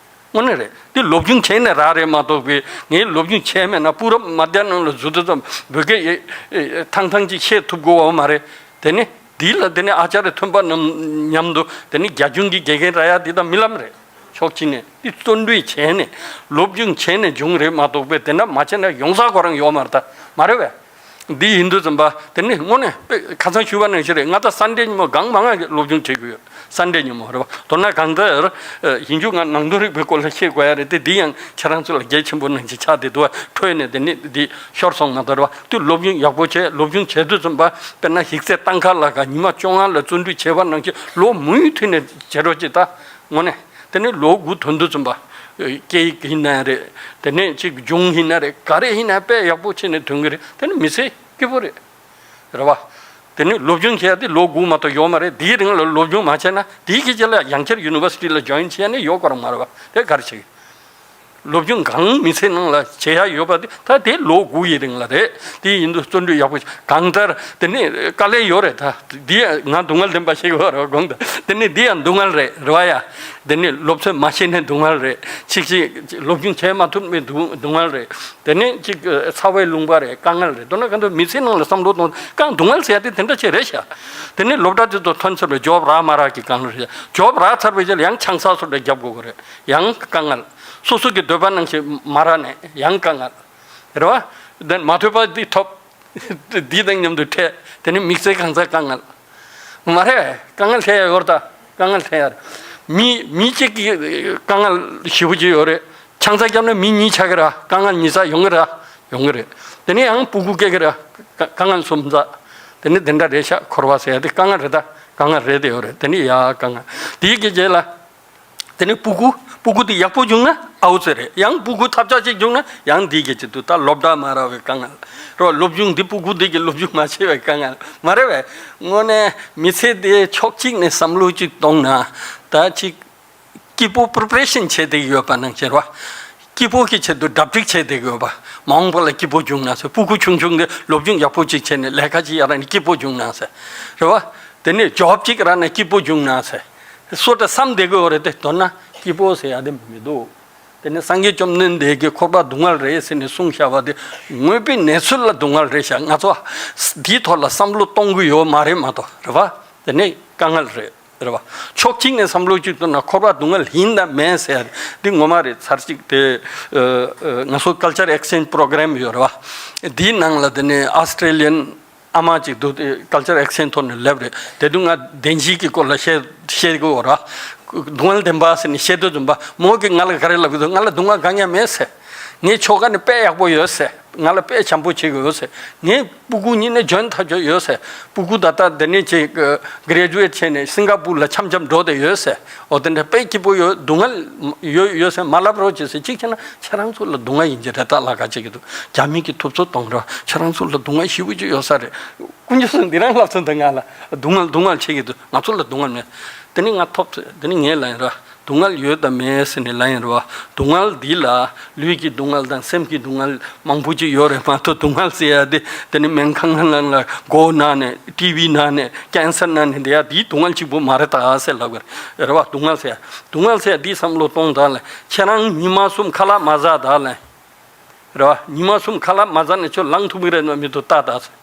དངོས་གནས་རེད། འདི་སློབ་སྦྱོང་བྱས་ནས་རག་རེད་མ་གཏོགས་པའི་ངས་སློབ་སྦྱོང་བྱས་མེད་ན་པུ་རབ་མ་བསྡད་ནང་ལ་བཟོ་དུས་ཙམ་བོད་སྐད་ཡེ་ཐང་ཐང་ཅིག་བཤད་ཐུབ་དགོས་བ་མ་རེད། དེ་ནི་འདི་ལ་དེ་ནི་ཨ་ཅར་རེ་ཐོན་པ་རྣམས་མཉམ་དུ་དེ་ནི་རྒྱ་གཞུང་གི་དགེ་རྒན་རག་ཡ་འདི་དང་རྨི་ལམ་རེད། ཕྱོགས་གཅིག་ནས་འདི་བརྩོན་འགྲུས་བྱས་ནས་སློབ་སྦྱོང་བྱས་ནས་བྱུང་རེད་མ་གཏོགས་པའི་དེ་འདྲ་མ་བྱས་ན་ཡོང་ས་ཁོ་རང་ཡོད་མ་རེད་ད། མ་རེད་བས། འདི་ཡིན་དུས་ཙམ་པ་དེ་ནི་དངོས་གནས་དཔེ་ཁ་སང་ཞུས་པ་ནང་བཞིན་རེད། ང་ད་སན་ཌེ་ཉིན་མོ་གང་མང་ང་སློབ་སྦྱོང་བྱེད་དགོས་ཡོད། སན་ཌེ་ཉིན་མོ་རེད་བ། མདོར་ན་གང་ལྟར་ཡིན་རྒྱུ་ང་ནང་དོན་རིག་པའི་སྐོར་ལ་ཤེས་དགོས་ཡ་རེད་དེ། འདི་ཡང་ཁྱེད་རང་ཚོ་ལ་གལ་ཆེན་པོ་ནང་བཞིན་ཆགས་བསྡད་འདུག་བ། འཕྲོས་ནས་དེ་ནི་འདི་ཤོར་སོང་མ་གཏོགས་རེད་བ། དུས་སློབ་སྦྱོང་ཡག་པོ་བྱས། སློབ་སྦྱོང་བྱས་དུས་ཙམ་པ་དཔེར་ན་ཡིག་ཚད་བཏང་ཁ་ལ་ག་ཉི་མ་བཅོ་ལྔ་ལ་བརྩོན་འགྲུས་བྱས་པ་ནང་བཞིན་ལོ་མུ་མཐུད་ནས་བྱེད་རོགས་ཅིག་ད། དངོས་གནས། དེ་ནས་ལོ་དགུ་ཐོན་དུས་ཙམ་པ། སྐད་ཡིག་ཡིན་ན་རེད། དེ་ནས་ཅིག་སྦྱོང་ཡིན་ན་རེད། ག་རེ་ཡིན་ན་དཔེ་ཡག་པོ་བྱས་ནས་ཐོན་གི་རེད། དེ་ནི་མི་ཚེ་སྐྱིད་པོ་རེད། རེད་བ། དེ་ནི་སློབ་སྦྱོང་བྱས་ཏེ་ལོ་དགུ་མ་གཏོགས་ཡོད་མ་རེད། དེའི་རིང་ལ་སློབ་སྦྱོང་མ་བྱས་ན་དེའི་སྐད་ཆ་ལ་ཡང་བསྐྱར་ཡུ་ནི་ཝར་སི་ཊི་ལ་ཇོ་ཡིན་བྱས་ནས་ཡོད་ཁོ་རང་མ་རེད་བ། དེ་ག་རེ་བྱེད་གི། སློབ་སྦྱོང་གང་མི་ཚེ་ནང་ལ་བྱེད་ཡ་ཡོད་པ་དེ་ད་དེ་ལོ་དགུ་ཡི་རིང་ལ་རེད། དེ་ཡིན་དུས་བརྩོན་འགྲུས་ཡག་པོ་གང་ལྟར་དེ་ནི་དཀའ་ལས་ཡོད་རེད། ད་འདི་ང་སྡུག་བསྔལ་ལྡན་པ་ཞིག་ཡོད་རེད་དགོངས་དག་དེ་ནི་འདི་ཡང་སྡུག་བསྔལ་རེད་རེད་བ་ཡ། དེ་ནི་སློབ་ཚན་མ་ཤེས་ནས་སྡུག་བསྔལ་རེད། ཅིག་ཅིག་སློབ་སྦྱོང་བྱེད་མ་ཐུབ་ནས་སྡུག་སྡུག་བསྔལ་རེད། དེ་ནི་ཅིག་ཚ་བའི་ལུང་པ་རེད། དཀའ་ངལ་རེད། མདོར་ན་གང་དུ་མི་ཚེ་ནང་ལ་བསམ་བློ་གཏོང་གང་སྡུག་བསྔལ་ཟེར་ཡ་དེ་དེ་འདྲ་ཅིག་རེད་ཤག་དེ་ནི་སློབ་གྲྭ་དེ་ཚོ་ཐོན་ཚར་བའི་ཇོབ་རག་མ་རག་གི་དཀའ་ངལ་རེད་ཤག་ཇོབ་རག་ཚར་བའི་རྗེས་ལ་ཡང་ཆང་ས་སོ་འདྲ་རྒྱབ་དགོས་གི་རེད། ཡང་དཀའ་ངལ། སོ་སོ་གི་འདོད་པ་ནང་བཞིན་མ་རག་ནས་ཡང་དཀའ་ངལ། རེད་བ། དེ་མ་ཐོས་པ་འདི་ཐོབ། འདི་དང་མཉམ་དུ་འཕྲད། དེ་ནི་དམིགས་བསལ་གང་ཚ་དཀའ་ངལ། མ་རེད། དཀའ་ངལ་འཕྲད་ཡ་ཡོད་རེད་ད། དཀའ་ངལ་འཕྲད་ཡ་རེད། མི་མི་གཅིག་གི་དཀའ་ངལ་ཞེ་པོ་ཅིག་ཡོད་རེད། ཆང་ས་བརྒྱབ་ན་མི་གཉིས་ཆགས་ཀྱི་རེད། དཀའ་ངལ་ཉིས་ས་ཡོང་གི་རེད། ཡོང་གི་རེད། དེ་ནི་ཡང་སྤུ་གུ་སྐྱེ་གི་རེད། དཀའ་དཀའ་ངལ་གསུམ་ཚ། དེ་ནི་དེ་འདྲ་རེད་ཤག་འཁོར་བ་ཟེར་ཡ་དེ་དཀའ་ངལ་རེད་ད། དཀའ་ངལ་རེད་དེ་ཡོད་རེད། དེ་ནི་ཡ་དཀའ་ངལ། དེའི་གི་རྗེས་ལ། དེ་ནས་སྤུ་གུ། སྤུ་གུ་དེ་ཡག་པོ་བྱུང་ན་ཨའུ་ཙི་རེད། ཡང་སྤུ་གུ་ཐབས་ཆག་ཅིག་བྱུང་ན་ཡང་འདི་གི་ཅིག་ཏུ་ད་སློབ་གྲྭ་མ་རག་པའི་དཀའ་ངལ། རོ་སློབ་སྦྱོང་འདི་སྤུ་གུ་འདི་གི་སློབ་སྦྱོང་མ་བྱས་པའི་དཀའ་ངལ་མ་རེད་པས། དངོས་གནས་མི་ཚེ་དེ་ཕྱོགས་གཅིག་ནས་བསམ་བློ་ཅིག་གཏོང་ན་ད་ཅིག་སྐྱིད་པོ་པི་རི་པེ་རེ་ཤན་བྱས་ཏེ་ཡོད་པ་ནང་བཞིན་རོ། སྐྱིད་པོ་གི་ཆེད་དུ་གྲ་སྒྲིག་བྱས་བསྡད་དགོས་པ། མ་འོངས་པ་ལ་སྐྱིད་པོ་བྱུང་ན་ཟེར། སྤུ་གུ་ཆུང་ཆུང་དེ་སློབ་སྦྱོང་ཡག་པོ་ཅིག་བྱས་ནས་ལས་ཀ་ཅིག་ཡག་རང་ནས་སྐྱིད་པོ་བྱུང་ན་ཟེར། རེད་བ། དེ་ནས་ཇོབ་ཅིག་རག་ནས་སྐྱིད་པོ་བྱུང་ན་ཟེར། སོ་ད་བསམ་བསྡད་དགོས་རེད་དེ། མདོར་ན་སྐྱིད་པོ་ཟེར་ཡ་དེ་མི་འདུག་དེ་ནས་སངས་རྒྱས་བཅོམ་ལྡན་འདས་ཀྱིས་འཁོར་བ་སྡུག་བསྔལ་རེད་ཟེར་ནས་གསུངས་བཞག་པ་དེ་དངོས་པོའི་གནས་ཚུལ་ལ་སྡུག་བསྔལ་རེད་ཤག་ང་ཚོ་འདིའི་ཐོག་ལ་བསམ་བློ་གཏོང་གི་ཡོད་མ་རེད་མ་གཏོགས། རེད་བ། དེ་ནས་དཀའ་ངལ་རེད། རེད་བ། ཕྱོགས་གཅིག་ནས་བསམ་བློ་གཅིག་གཏོང་ན་འཁོར་བ་སྡུག་བསྔལ་ཡིན་དང་མེད་ཟེར་ཡ་འདི་ངོ་མ་རེད། ཚར་གཅིག་དེ་ཨ་ཨ་ང་ཚོ་culture exchange program་ཡོད་རེད་བ། འདིའི་ནང་ལ་དེ་ནས་Australian་ཨ་མ་གཅིག་འདུག་དེ་culture exchange་ཐོག་ནས་སླེབས་རེད། དེ་དུས་ང་བདེན་བཞིའི་གི་སྐོར་ལ་བཤད་བཤད་གི་ཡོད་རེད་བ། སྡུག་བསྔལ་བདེན་པ་ཟེར་ནས་བཤད་དུས་ཙམ་པ་མོ་གིས་ང་ལ་ག་རེ་ལབ་གི་འདུག་ང་ལ་སྡུག་བསྔལ་གང་ཡང་མེད་ཟེར། ངའི་ཆོ་ག་ནི་དཔེ་ཡག་པོ་ཡོད་ཟེར། ང་ལ་དཔེ་བྱམས་པོ་བྱེད་དགོས་ཟེར། ངའི་སྤུ་གུ་གཉིས་ནི་འཇོན་ཐག་ཆོད་ཡོད་ཟེར། སྤུ་གུ་ད་ལྟ་འདི་ནས་ཅིག་graduate་བྱས་ནས་སིང་ག་པུར་ལ་འཆམ་འཆམ་འགྲོ་བསྡད་ཡོད་ཟེར། འོ་དེ་འདྲ་དཔེ་སྐྱིད་པོ་ཡོད། སྡུག་བསྔལ་ཡོད་ཡོད་ཟེར་མ་ལབ་རོགས་བྱེད་ཟེར། གཅིག་བྱས་ན་ཁྱེད་རང་ཚོ་ལ་སྡུག་བསྔལ་ཡིན་གྱི་རེད། ད་ལ་ཁ་བྱེད་ཀྱི་འདུག་རྒྱ་མི་གི་ཐུབ་ཚོད་གཏོང་རོགས། ཁྱེད་རང་ཚོ་ལ་སྡུག་བསྔལ་ཞེ་པོ་ཅིག་ཡོད་ས་རེད། དཀོན་མཆོག་གསུམ་འདི་རང་ལབ་ཚོད་འདི་ང་ལ་སྡུག་བསྔལ་སྡུག་བསྔལ་བྱེད་ཀྱི་འདུག་ང་ཚོ་ལ་སྡུག་བསྔལ་མེད། དེ་ནི་ང་ཐོབ་ཚོད་དེ་ནི་ངའི་ལ་ཡིན་ར། སྡུག་བསྔལ་ཡོད་དམ་མེད་ཟེར་ནས་ལབ་ཡིན་རེད་བ། སྡུག་བསྔལ་འདི་ལ་ལུས་ཀྱི་སྡུག་བསྔལ་དང་སེམས་ཀྱི་སྡུག་བསྔལ་མང་པོ་ཅིག་ཡོད་རེད་མ་གཏོགས། སྡུག་བསྔལ་ཟེར་ཡ་དེ་དེ་ནི་སྨན་ཁང་ནང་ལ་མགོ་ན་ནས་ཊི་བི་ན་ནས་ཀན་སར་ན་ནས་འདི་ཡ་འདིའི་སྡུག་བསྔལ་གཅིག་པུ་མ་རེད་ད་ཟེར་ལབ་གི་རེད་བ། སྡུག་བསྔལ་ཟེར་ཡ་སྡུག་བསྔལ་ཟེར་ཡ་འདིའི་བསམ་བློ་གཏོང་དང་ལ། ཁྱེད་རང་ཉི་མ་གསུམ་ཁ་ལག་མ་ཟ་ད་ལ། རེད་བ། ཉི་མ་གསུམ་ཁ་ལག་མ་ཟ་ནས་ཁྱོད་ལངས་ཐུབ་ཀྱི་རེད་ན་མི་འདུག་ལྟ་ད་ཟེར།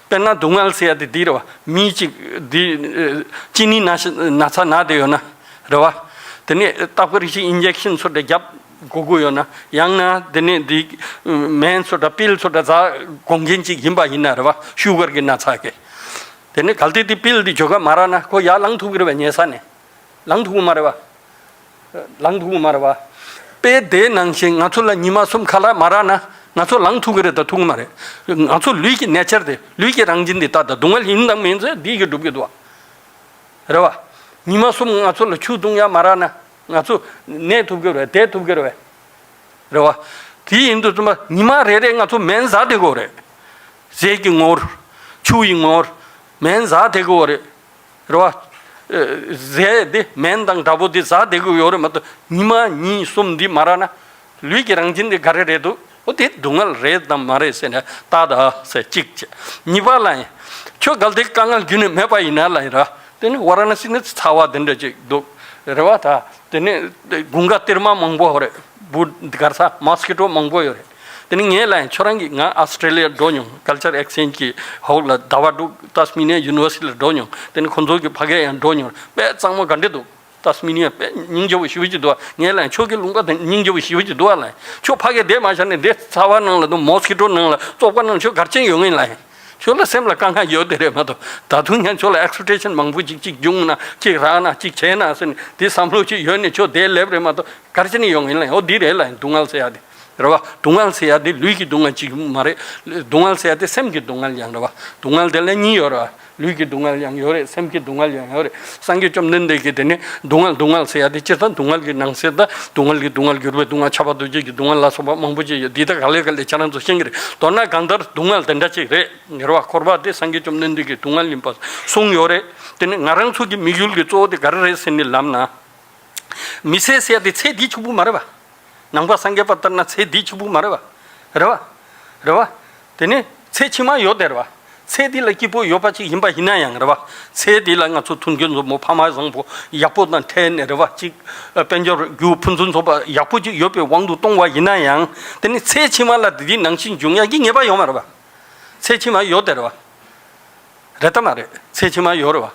དཔེར་ན་སྡུག་བསྔལ་ཟེར་ཡ་དེ་འདི་རེད་བ། མི་གཅིག་འདི་ཨ་གཅིན་སྙི་ན་ན་ཚ་ན་བསྡད་ཡོད་ན། རེད་བ། དེ་ནས་ཏག་པར་ཞིག་ཨིན་ཇེག་ཤིན་ཚོ་འདྲ་རྒྱབ་དགོས་ཀྱི་ཡོད་ན། ཡང་ན་དེ་ནས་འདི་སྨན་ཚོ་འདྲ་པིལ་ཚོ་འདྲ་ཟ་དགོས་མཁན་ཅིག་ཡིན་པ་ཡིན་ན། རེད་བ། ཤུ་གར་གྱི་ན་ཚ་གི། དེ་ནས་གལ་ཏེ་དེ་པིལ་འདི་བཅོས་ཁ་མ་རག་ན་ཁོ་ཡར་ལངས་ཐུབ་ཀྱི་རེད་བ། ཉལ་ས་ནས། ལངས་ཐུབ་ཀྱི་མ་རེད་བ། ལངས་ཐུབ་ཀྱི་མ་རེད་བ། དཔེ་དེ་ནང་བཞིན་ང་ཚོ་ལ་ཉི་མ་གསུམ་ཁ་ལག་མ་རག་ན་ང་ཚོ་ལངས་ཐུབ་ཀྱི་རེད་དང་ཐུབ་ཀྱི་མ་རེད། ང་ཚོ་ལུས་ཀྱི་ནེ་ཅར་དེ། ལུས་ཀྱི་རང་བཞིན་དེ་ལྟ་དང་། སྡུག་བསྔལ་ཡིན་དང་མིན་ཚེ་འདི་གིས་སྒྲུབ་ཀྱི་འདུག་བ། རེད་བ། ཉི་མ་གསུམ་ང་ཚོ་ལ་ཆུ་བཏུང་ཡག་མ་རག་ན་ང་ཚོ་གནས་ཐུབ་ཀྱི་རེད། བསྡད་ཐུབ་ཀྱི་རེད། རེད་བ། དེ་ཡིན་དུས་ཙམ་པ་ཉི་མ་རེ་རེ་ང་ཚོ་སྨན་ཟ་བསྡད་དགོས་རེད། ཟས་ཀྱི་ངོར། ཆུ་ཡི་ངོར། སྨན་ཟ་བསྡད་དགོས་རེད། རེད་བ། ཨ་ཟས་འདི་སྨན་དང་འདྲ་པོ་འདི་ཟ་བསྡད་དགོས་ཡོད་རེད་མ་གཏོགས། ཉི་མ་གཉིས་གསུམ་འདི་མ་རག་ན་ལུས་ཀྱི་རང་བཞིན་འདི་ག་རེ་རེད་འདུག་འོ་དེ་སྡུག་བསྔལ་རེད་དམ་མ་རེད་ཟེར་ནས་ལྟ་ད་ཟེར་གཅིག་བྱས། གཉིས་པ་ལ་ཡིན། ཁྱོད་གལ་ཏེ་དཀའ་ངལ་རྒྱུན་ནས་མེད་པ་ཡིན་ན་ལ་ཡིན་ར། དེ་ནི་ཝ་ར་ཎ་སི་ནི་ཚ་བ་དེ་འདྲ་ཅིག་འདུག་རེད་བ། ད་དེ་ནི་དགུན་ཁ་གཏེར་མ་མང་པོ་རེད། བུ་གར་ས་མོས་ཀི་ཊོ་མང་པོ་ཡོད་རེད། དེ་ནི་ངས་ལ་ཡིན། ཁྱོད་རང་གིས། ང་ཨོ་སི་ཊྲེ་ལི་ཡ་འགྲོ་མྱོང་། ཀལ་ཅར་ཨེག་སི་ཅེན་ཇི་གི་འོག་ལ་ཟླ་བ་དྲུག་ཏཱས་མི་ནི་ཡ་ཡུ་ནི་ཝར་སི་ཊི་ལ་འགྲོ་མྱོང་། དེ་ནི་ཁོང་ཚོ་གི་ཕ་གིར་ཡང་འགྲོ་མྱོང་། དཔེ་གཙང་མ་ག་འདྲ་འདུག་ཏཱས་མི་ནི་ཡ་དཔེ་སྙིང་རྗེ་པོ་ཞེ་པོ་ཅིག་འདུག་བ། ངས་ལ་ཡིན། ཁྱོད་ཀྱི་ལུང་པ་དེ་སྙིང་རྗེ་པོ་ཞེ་པོ་ཅིག་འདུག་བ་ལ་ཡིན། ཁྱོད་ཕ་གིར་བསྡད་མ་བཞག་ནས་འདི་ཚ་བ་ནང་ལ་དང་མོས་ཀི་ཊོ་ནང་ལ་བཙོག་པ་ནང་ཁྱོད་ག་རེ་བྱེད་ཡོང་གི་ཡིན་ལ་ཡིན། ཁྱོད་ལ་སེམས་ལ་དཀའ་ངལ་ཡོད་དེ་རེད་མ་གཏོགས། ད་དུང་ཡང་ཁྱོད་ལ་ཨེག་སི་པེག་ཊེ་ཤན་མང་པོ་ཅིག་ཅིག་བྱུང་ན། ཅིག་རག་ན། ཅིག་བྱས་ན་ཟེར་ནས་དེ་བསམ་བློ་ཅིག་ཡོད་ནས་ཁྱོད་དེར་སླེབས་རེད་མ་གཏོགས། ག་རེ་བྱས་ནས་ཡོང་གི་ཡིན་ལ་ཡིན། འོ་འདི་རེད་ལ་ཡིན། སྡུག་བསྔལ་ཟེར་ཡ་དེ། རེད་བ། སྡུག་བསྔལ་ཟེར་ཡ་དེ་ལུས་ཀྱི་སྡུག་བསྔལ་གཅིག་མ་རེད། སྡུག་བསྔལ་ཟེར་ཡ་དེ་སེམས་ཀྱི་སྡུག་བསྔལ་ཡང་རེད་བ། སྡུག་བསྔལ་དེ་ལ་གཉིས་ཡོད་རེད་བ། ལུས་ཀྱི་སྡུག་བསྔལ་ཡང་ཡོད་རེད། སེམས་ཀྱི་སྡུག་བསྔལ་ཡང་ཡོད་རེད། སངས་རྒྱས་བཅོམ་ལྡན་འདས་ཀྱིས་དེ་ནི་སྡུག་བསྔལ་སྡུག་བསྔལ་ཟེར་ཡ་དེ་སྤྱིར་བཏང་སྡུག་བསྔལ་གྱི་ནང་གསེས་དང་། སྡུག་བསྔལ་གྱི་སྡུག་བསྔལ། འགྱུར་བའི་སྡུག་བསྔལ། ཁྱབ་པ་འདུ་བྱེད་ཀྱི་སྡུག་བསྔལ་ལ་སོགས་པ་མང་པོ་ཅིག་ཡོད། འདི་དག་ག་ལེ་ག་ལེ་ཁྱེད་རང་ཚོ་ཤེས་ཀྱི་རེད། མདོར་ན་གང་ལྟར་སྡུག་བསྔལ་དེ་འདྲ་ཅིག་རེད། རེད་བ། འཁོར་བ་དེ་སངས་རྒྱས་བཅོམ་ལྡན་འདས་ཀྱིས་སྡུག་བསྔལ་ཡིན་པ་གསུངས་ཡོད་རེད། དེ་ནི་ང་རང་ཚོ་གི་དམིགས་ཡུལ་གྱི་གཙོ་བོ་དེ་ག་རེ་རེད་ཟེར་ནས་ལབ་ན། མི་ཚེ་ཟེར་ཡ་དེ་ཚེ་འདི་གཅིག་པུ་མ་རེད་བ། ནང་པ་སངས་རྒྱས་པ་ལྟར་ན་ཚེ་འདི་གཅིག་པུ་མ་རེད་བ། རེད་བ། རེད་བ། དེ་ནི་ཚེ་ཕྱི་མ་ཡོད་དེ་རེད་བ། ཚེ་འདི་ལ་སྐྱིད་པོ་ཡོད་པ་ཅིག་ཡིན་པ་ཡིན་ན་ཡང་རེད་བ། ཚེ་འདི་ལ་ང་ཚོ་མཐུན་རྐྱེན་འཛོམས་པོ་ཕ་མ་བཟང་པོ་ཡག་པོ་དང་འཕྲད་ནས་རེད་བ། ཅིག་དཔལ་འབྱོར་རྒྱུ་ཕུན་སུམ་ཚོགས་པ་ཡག་པོ་ཅིག་ཡོད་པའི་དབང་དུ་གཏོང་བ་ཡིན་ན་ཡང་། དེ་ནི་ཚེ་ཕྱི་མ་ལ་དེ་འདི་ནང་བཞིན་འབྱུང་ཡག་གི་ངེས་པ་ཡོད་མ་རེད་བ། ཚེ་ཕྱི་མ་ཡོད་དེ་རེད་བ། རེད་དམ་མ་རེད། ཚེ་ཕྱི་མ་ཡོད་རེད་བ།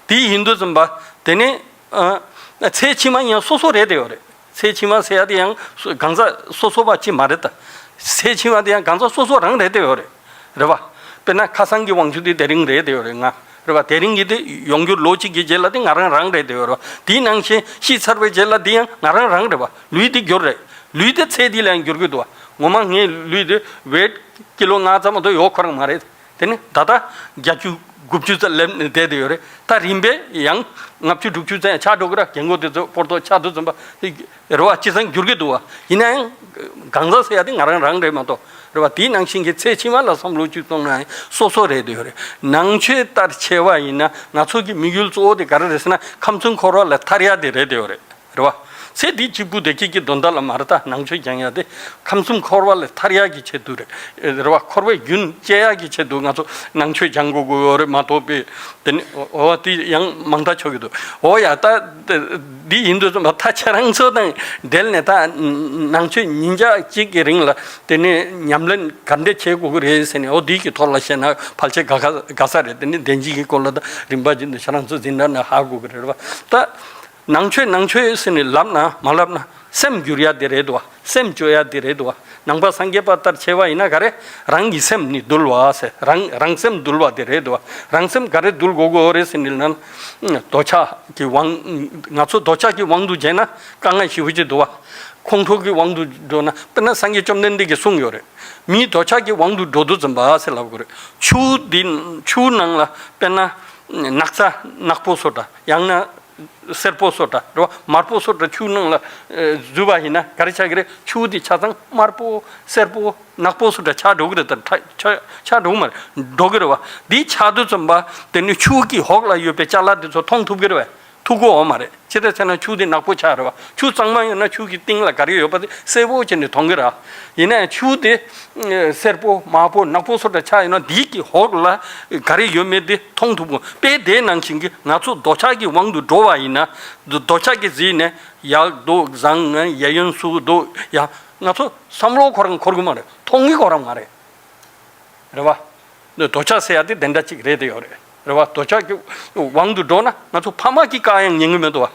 དེ་ཡིན་དུས་ཙམ་པ་དེ་ནི་ཨ་ཚེ་ཕྱི་མ་ཡང་སོ་སོ་རེད་དེ་ཡོད་རེད། ཚེ་ཕྱི་མ་ཟེར་ཡ་དེ་ཡང་སོ་གང་ཟག་སོ་སོ་བ་ཅིག་མ་རེད་ད། ཚེ་ཕྱི་མ་དེ་ཡང་གང་ཟག་སོ་སོ་རང་རེད་དེ་ཡོད་རེད། རེད་བ། དཔེར་ན་ཁ་སང་གི་དབང་ཕྱུག་དེ་དེ་རིང་རེད་དེ་ཡོད་རེད། ང་རེད་བ། དེ་རིང་གི་དེ་ཡོང་རྒྱུ་ལོ་གཅིག་གི་རྗེས་ལ་དེ་ང་རང་རང་རེད་དེ་ཡོད་རེད་བ། དེའི་ནང་བཞིན་ཤི་ཚར་བའི་རྗེས་ལ་དེ་ཡང་ང་རང་རང་རེད་བ། ལུས་དེ་འགྱུར་རེད། ལུས་དེ་ཚེ་འདི་ལ་ཡང་འགྱུར་གི་འདུག་བ། ངོ་མ་ངའི་ལུས་དེ་ཝེཊ་ཀི་ལོ་ལྔ་ཙམ་མ་གཏོགས་ཡོད་ཁོ་རང་མ་རེད། དེ་ནི་ད་ལྟ་བརྒྱད་ཅུ་དགུ་བཅུ་ཙམ་སླེབས་ནས་བསྡད་དེ་ཡོད་རེད། ད་རིམ་པས་ཡང་ལྔ་བཅུ་དྲུག་ཅུ་ཙམ་ཡང་ཆགས་འགྲོ་གི་ར། རྒན་གོག་དེ་ཚོ་སྤོར་ཏོ་ཆགས་དུས་ཙམ་པ་རེད་བ། སྤྱིར་བཏང་འགྱུར་གི་འདུག་བ། ཡིན་ན་ཡང་གང་ཟག་ཟེར་ཡ་དེ་ང་རང་རང་རེད་མ་གཏོགས། རེད་བ། དེའི་ནང་བཞིན་གྱི་ཚེ་ཕྱི་མ་ལ་བསམ་བློ་གཅིག་གཏོང་ན་ཡང་སོ་སོ་རེད་དེ་ཡོད་རེད། ནང་ཆོས་ལྟར་བྱས་པ་ཡིན་ན་ང་ཚོ་གི་དམིགས་ཡུལ་གཙོ་བོ་དེ་ག་རེ་རེད་ཟེར་ན། ཁམས་གསུམ་འཁོར་བ་ལས་ཐར་ཡ་དེ་རེད་དེ་ཡོད་རེད། རེད་བ། ཚེ་འདི་གཅིག་པུ་དེ་སྐྱིད་ཀྱི་དོན་དག་ལ་མ་རེད། ད་ནང་ཆོས་སྦྱང་ཡ་དེ་ཁམས་གསུམ་འཁོར་བ་ལས་ཐར་ཡ་གི་ཆེད་དུ་རེད། རེད་བ། འཁོར་བའི་རྒྱུན་བཅད་ཡ་གི་ཆེད་དུ་ང་ཚོ་ནང་ཆོས་སྦྱང་དགོས་ཀྱི་ཡོད་རེད་མ་གཏོགས་པའི། དེ་ནི་འོ་འོ་དེ་ཡང་མང་ཐག་ཆོད་ཀྱི་འདུག་འོ་ཡ། ད་འདི་ཡིན་དུས་ཙམ་པ་ད་ཁྱེད་རང་ཚོ་དང་འབྲེལ་ནས་ད་ནང་ཆོས་ཉིན་ཞག་གཅིག་གི་རིང་ལ་དེ་ནི་ཉམས་ལེན་ག་འདྲ་བྱེད་དགོས་ཀྱི་རེད་ཟེར་ནས། འོ་འདི་གི་ཐོག་ལ་བཤད་ན་ཕལ་ཆེར་དགའ་དགའ་དགའ་ས་རེད། དེ་ནི་བདེན་བཞི་གི་སྐོར་ལ་ད་རིམ་པ་བཞིན་དུ་ཁྱེད་རང་ཚོ་འཛིན་གྲྭ་ནས་ཧ་གོ་གི་རེད་བ། ད་ནང་ཆོས་ནང་ཆོས་ཟེར་ནས་ལབ་ན་མ་ལབ་ན་སེམས་བསྒྱུར་ཡ་དེ་རེད་འདུག་བ། སེམས་བཅོས་ཡ་དེ་རེད་འདུག་བ། ནང་པ་སངས་རྒྱས་པ་ལྟར་བྱས་པ་ཡིན་ན་ག་རེ། རང་གི་སེམས་ནི་འདུལ་བ་ཟེར། རང་རང་སེམས་འདུལ་བ་དེ་རེད་འདུག་བ། རང་སེམས་ག་རེ་འདུལ་དགོས་དགོས་རེད་ཟེར་ནས་ལབ་ན། འདོད་ཆགས་ཀྱི་དབང་། ང་ཚོ་འདོད་ཆགས་ཀྱི་དབང་དུ་བྱས་ན་དཀའ་ངལ་ཞེ་པོ་ཅིག་འདུག་བ། ཁོང་ཁྲོ་གི་དབང་དུ་འགྲོ་ན། དཔེར་ན་སངས་རྒྱས་བཅོམ་ལྡན་འདས་ཀྱིས་གསུངས་ཡོད་རེད། མིའི་འདོད་ཆགས་ཀྱི་དབང་དུ་འགྲོ་དུས་ཙམ་པ་ཟེར་ལབ་དགོས་རེད། ཆུ་འདི་ཆུ་ནང་ལ་དཔེར་ན་ནགས་ཚལ་ནག་པོ་བཟོ་འདྲ། ཡང་ན་སེར་པོ་བཟོ་འདྲ་རེད་བ། དམར་པོ་བཟོ་འདྲ་ཆུ་ནང་ལ་ཨེ་འཛུལ་བ་ཡིན་ན་ག་རེ་ཆགས་ཀྱི་རེད། ཆུ་དེ་ཆ་ཚང་དམར་པོ་སེར་པོ་ནག་པོ་བཟོ་འདྲ་ཆགས་འགྲོ་གི་རེད། ད་ཆགས་ཆགས་འགྲོ་གི་མ་རེད། འགྲོ་གི་རེད་བ། འདི་ཆགས་དུས་ཙམ་པ་དེ་ནི་ཆུ་གི་འོག་ལ་ཡོད་པའི་ཅ་ལག་དེ་ཚོ་མཐོང་ཐུབ་ཀྱི་རེད་བ། ཐུག་གི་ཡོད་མ་རེད། ཅི་ལྟར་བྱས་ན་ཆུ་དེ་ནག་པོ་ཆགས་རེད་བ། ཆུ་གཙང་མ་ཡོད་ན་ཆུ་གི་སྟེང་ལ་ག་རེ་ཡོད་པ་དེ་གསལ་པོ་བྱས་ནས་མཐོང་གི་རེད། ཡིན་ནའང་ཆུ་དེ་ཨེ་སེར་པོ་དམར་པོ་ནག་པོ་བཟོ་འདྲ་ཆགས་ཡོད་ན་འདི་གི་འོག་ལ་ག་རེ་ཡོད་མེད་དེ་མཐོང་ཐུབ་དགོས། དཔེ་དེ་ནང་བཞིན་གྱི་ང་ཚོ་འདོད་ཆགས་ཀྱི་དབང་དུ་འགྲོ་བ་ཡིན་ན། འདོད་འདོད་ཆགས་ཀྱིས་བཟུང་ནས་ཡག་འདུག་བཟང་ངན་གཡས་གཡོན་སུ་འདུག་ཡ། ང་ཚོ་བསམ་བློ་ཁོ་རང་འཁོར་གི་མ་རེད། མཐོང་གི་ཁོ་རང་མ་རེད། རེད་བ། འདོད་ཆགས་ཟེར་ཡ་དེ་དེ་འདྲ་ཅིག་རེད་དེ་ཡོད་རེད། རེད་བ། འདོད་ཆགས་ཀྱི་དབང་དུ་འགྲོ་ན་ང་ཚོ་ཕ་མ་གི་བཀའ་ཡང་ཉན་གི་མི་འདུག་བ།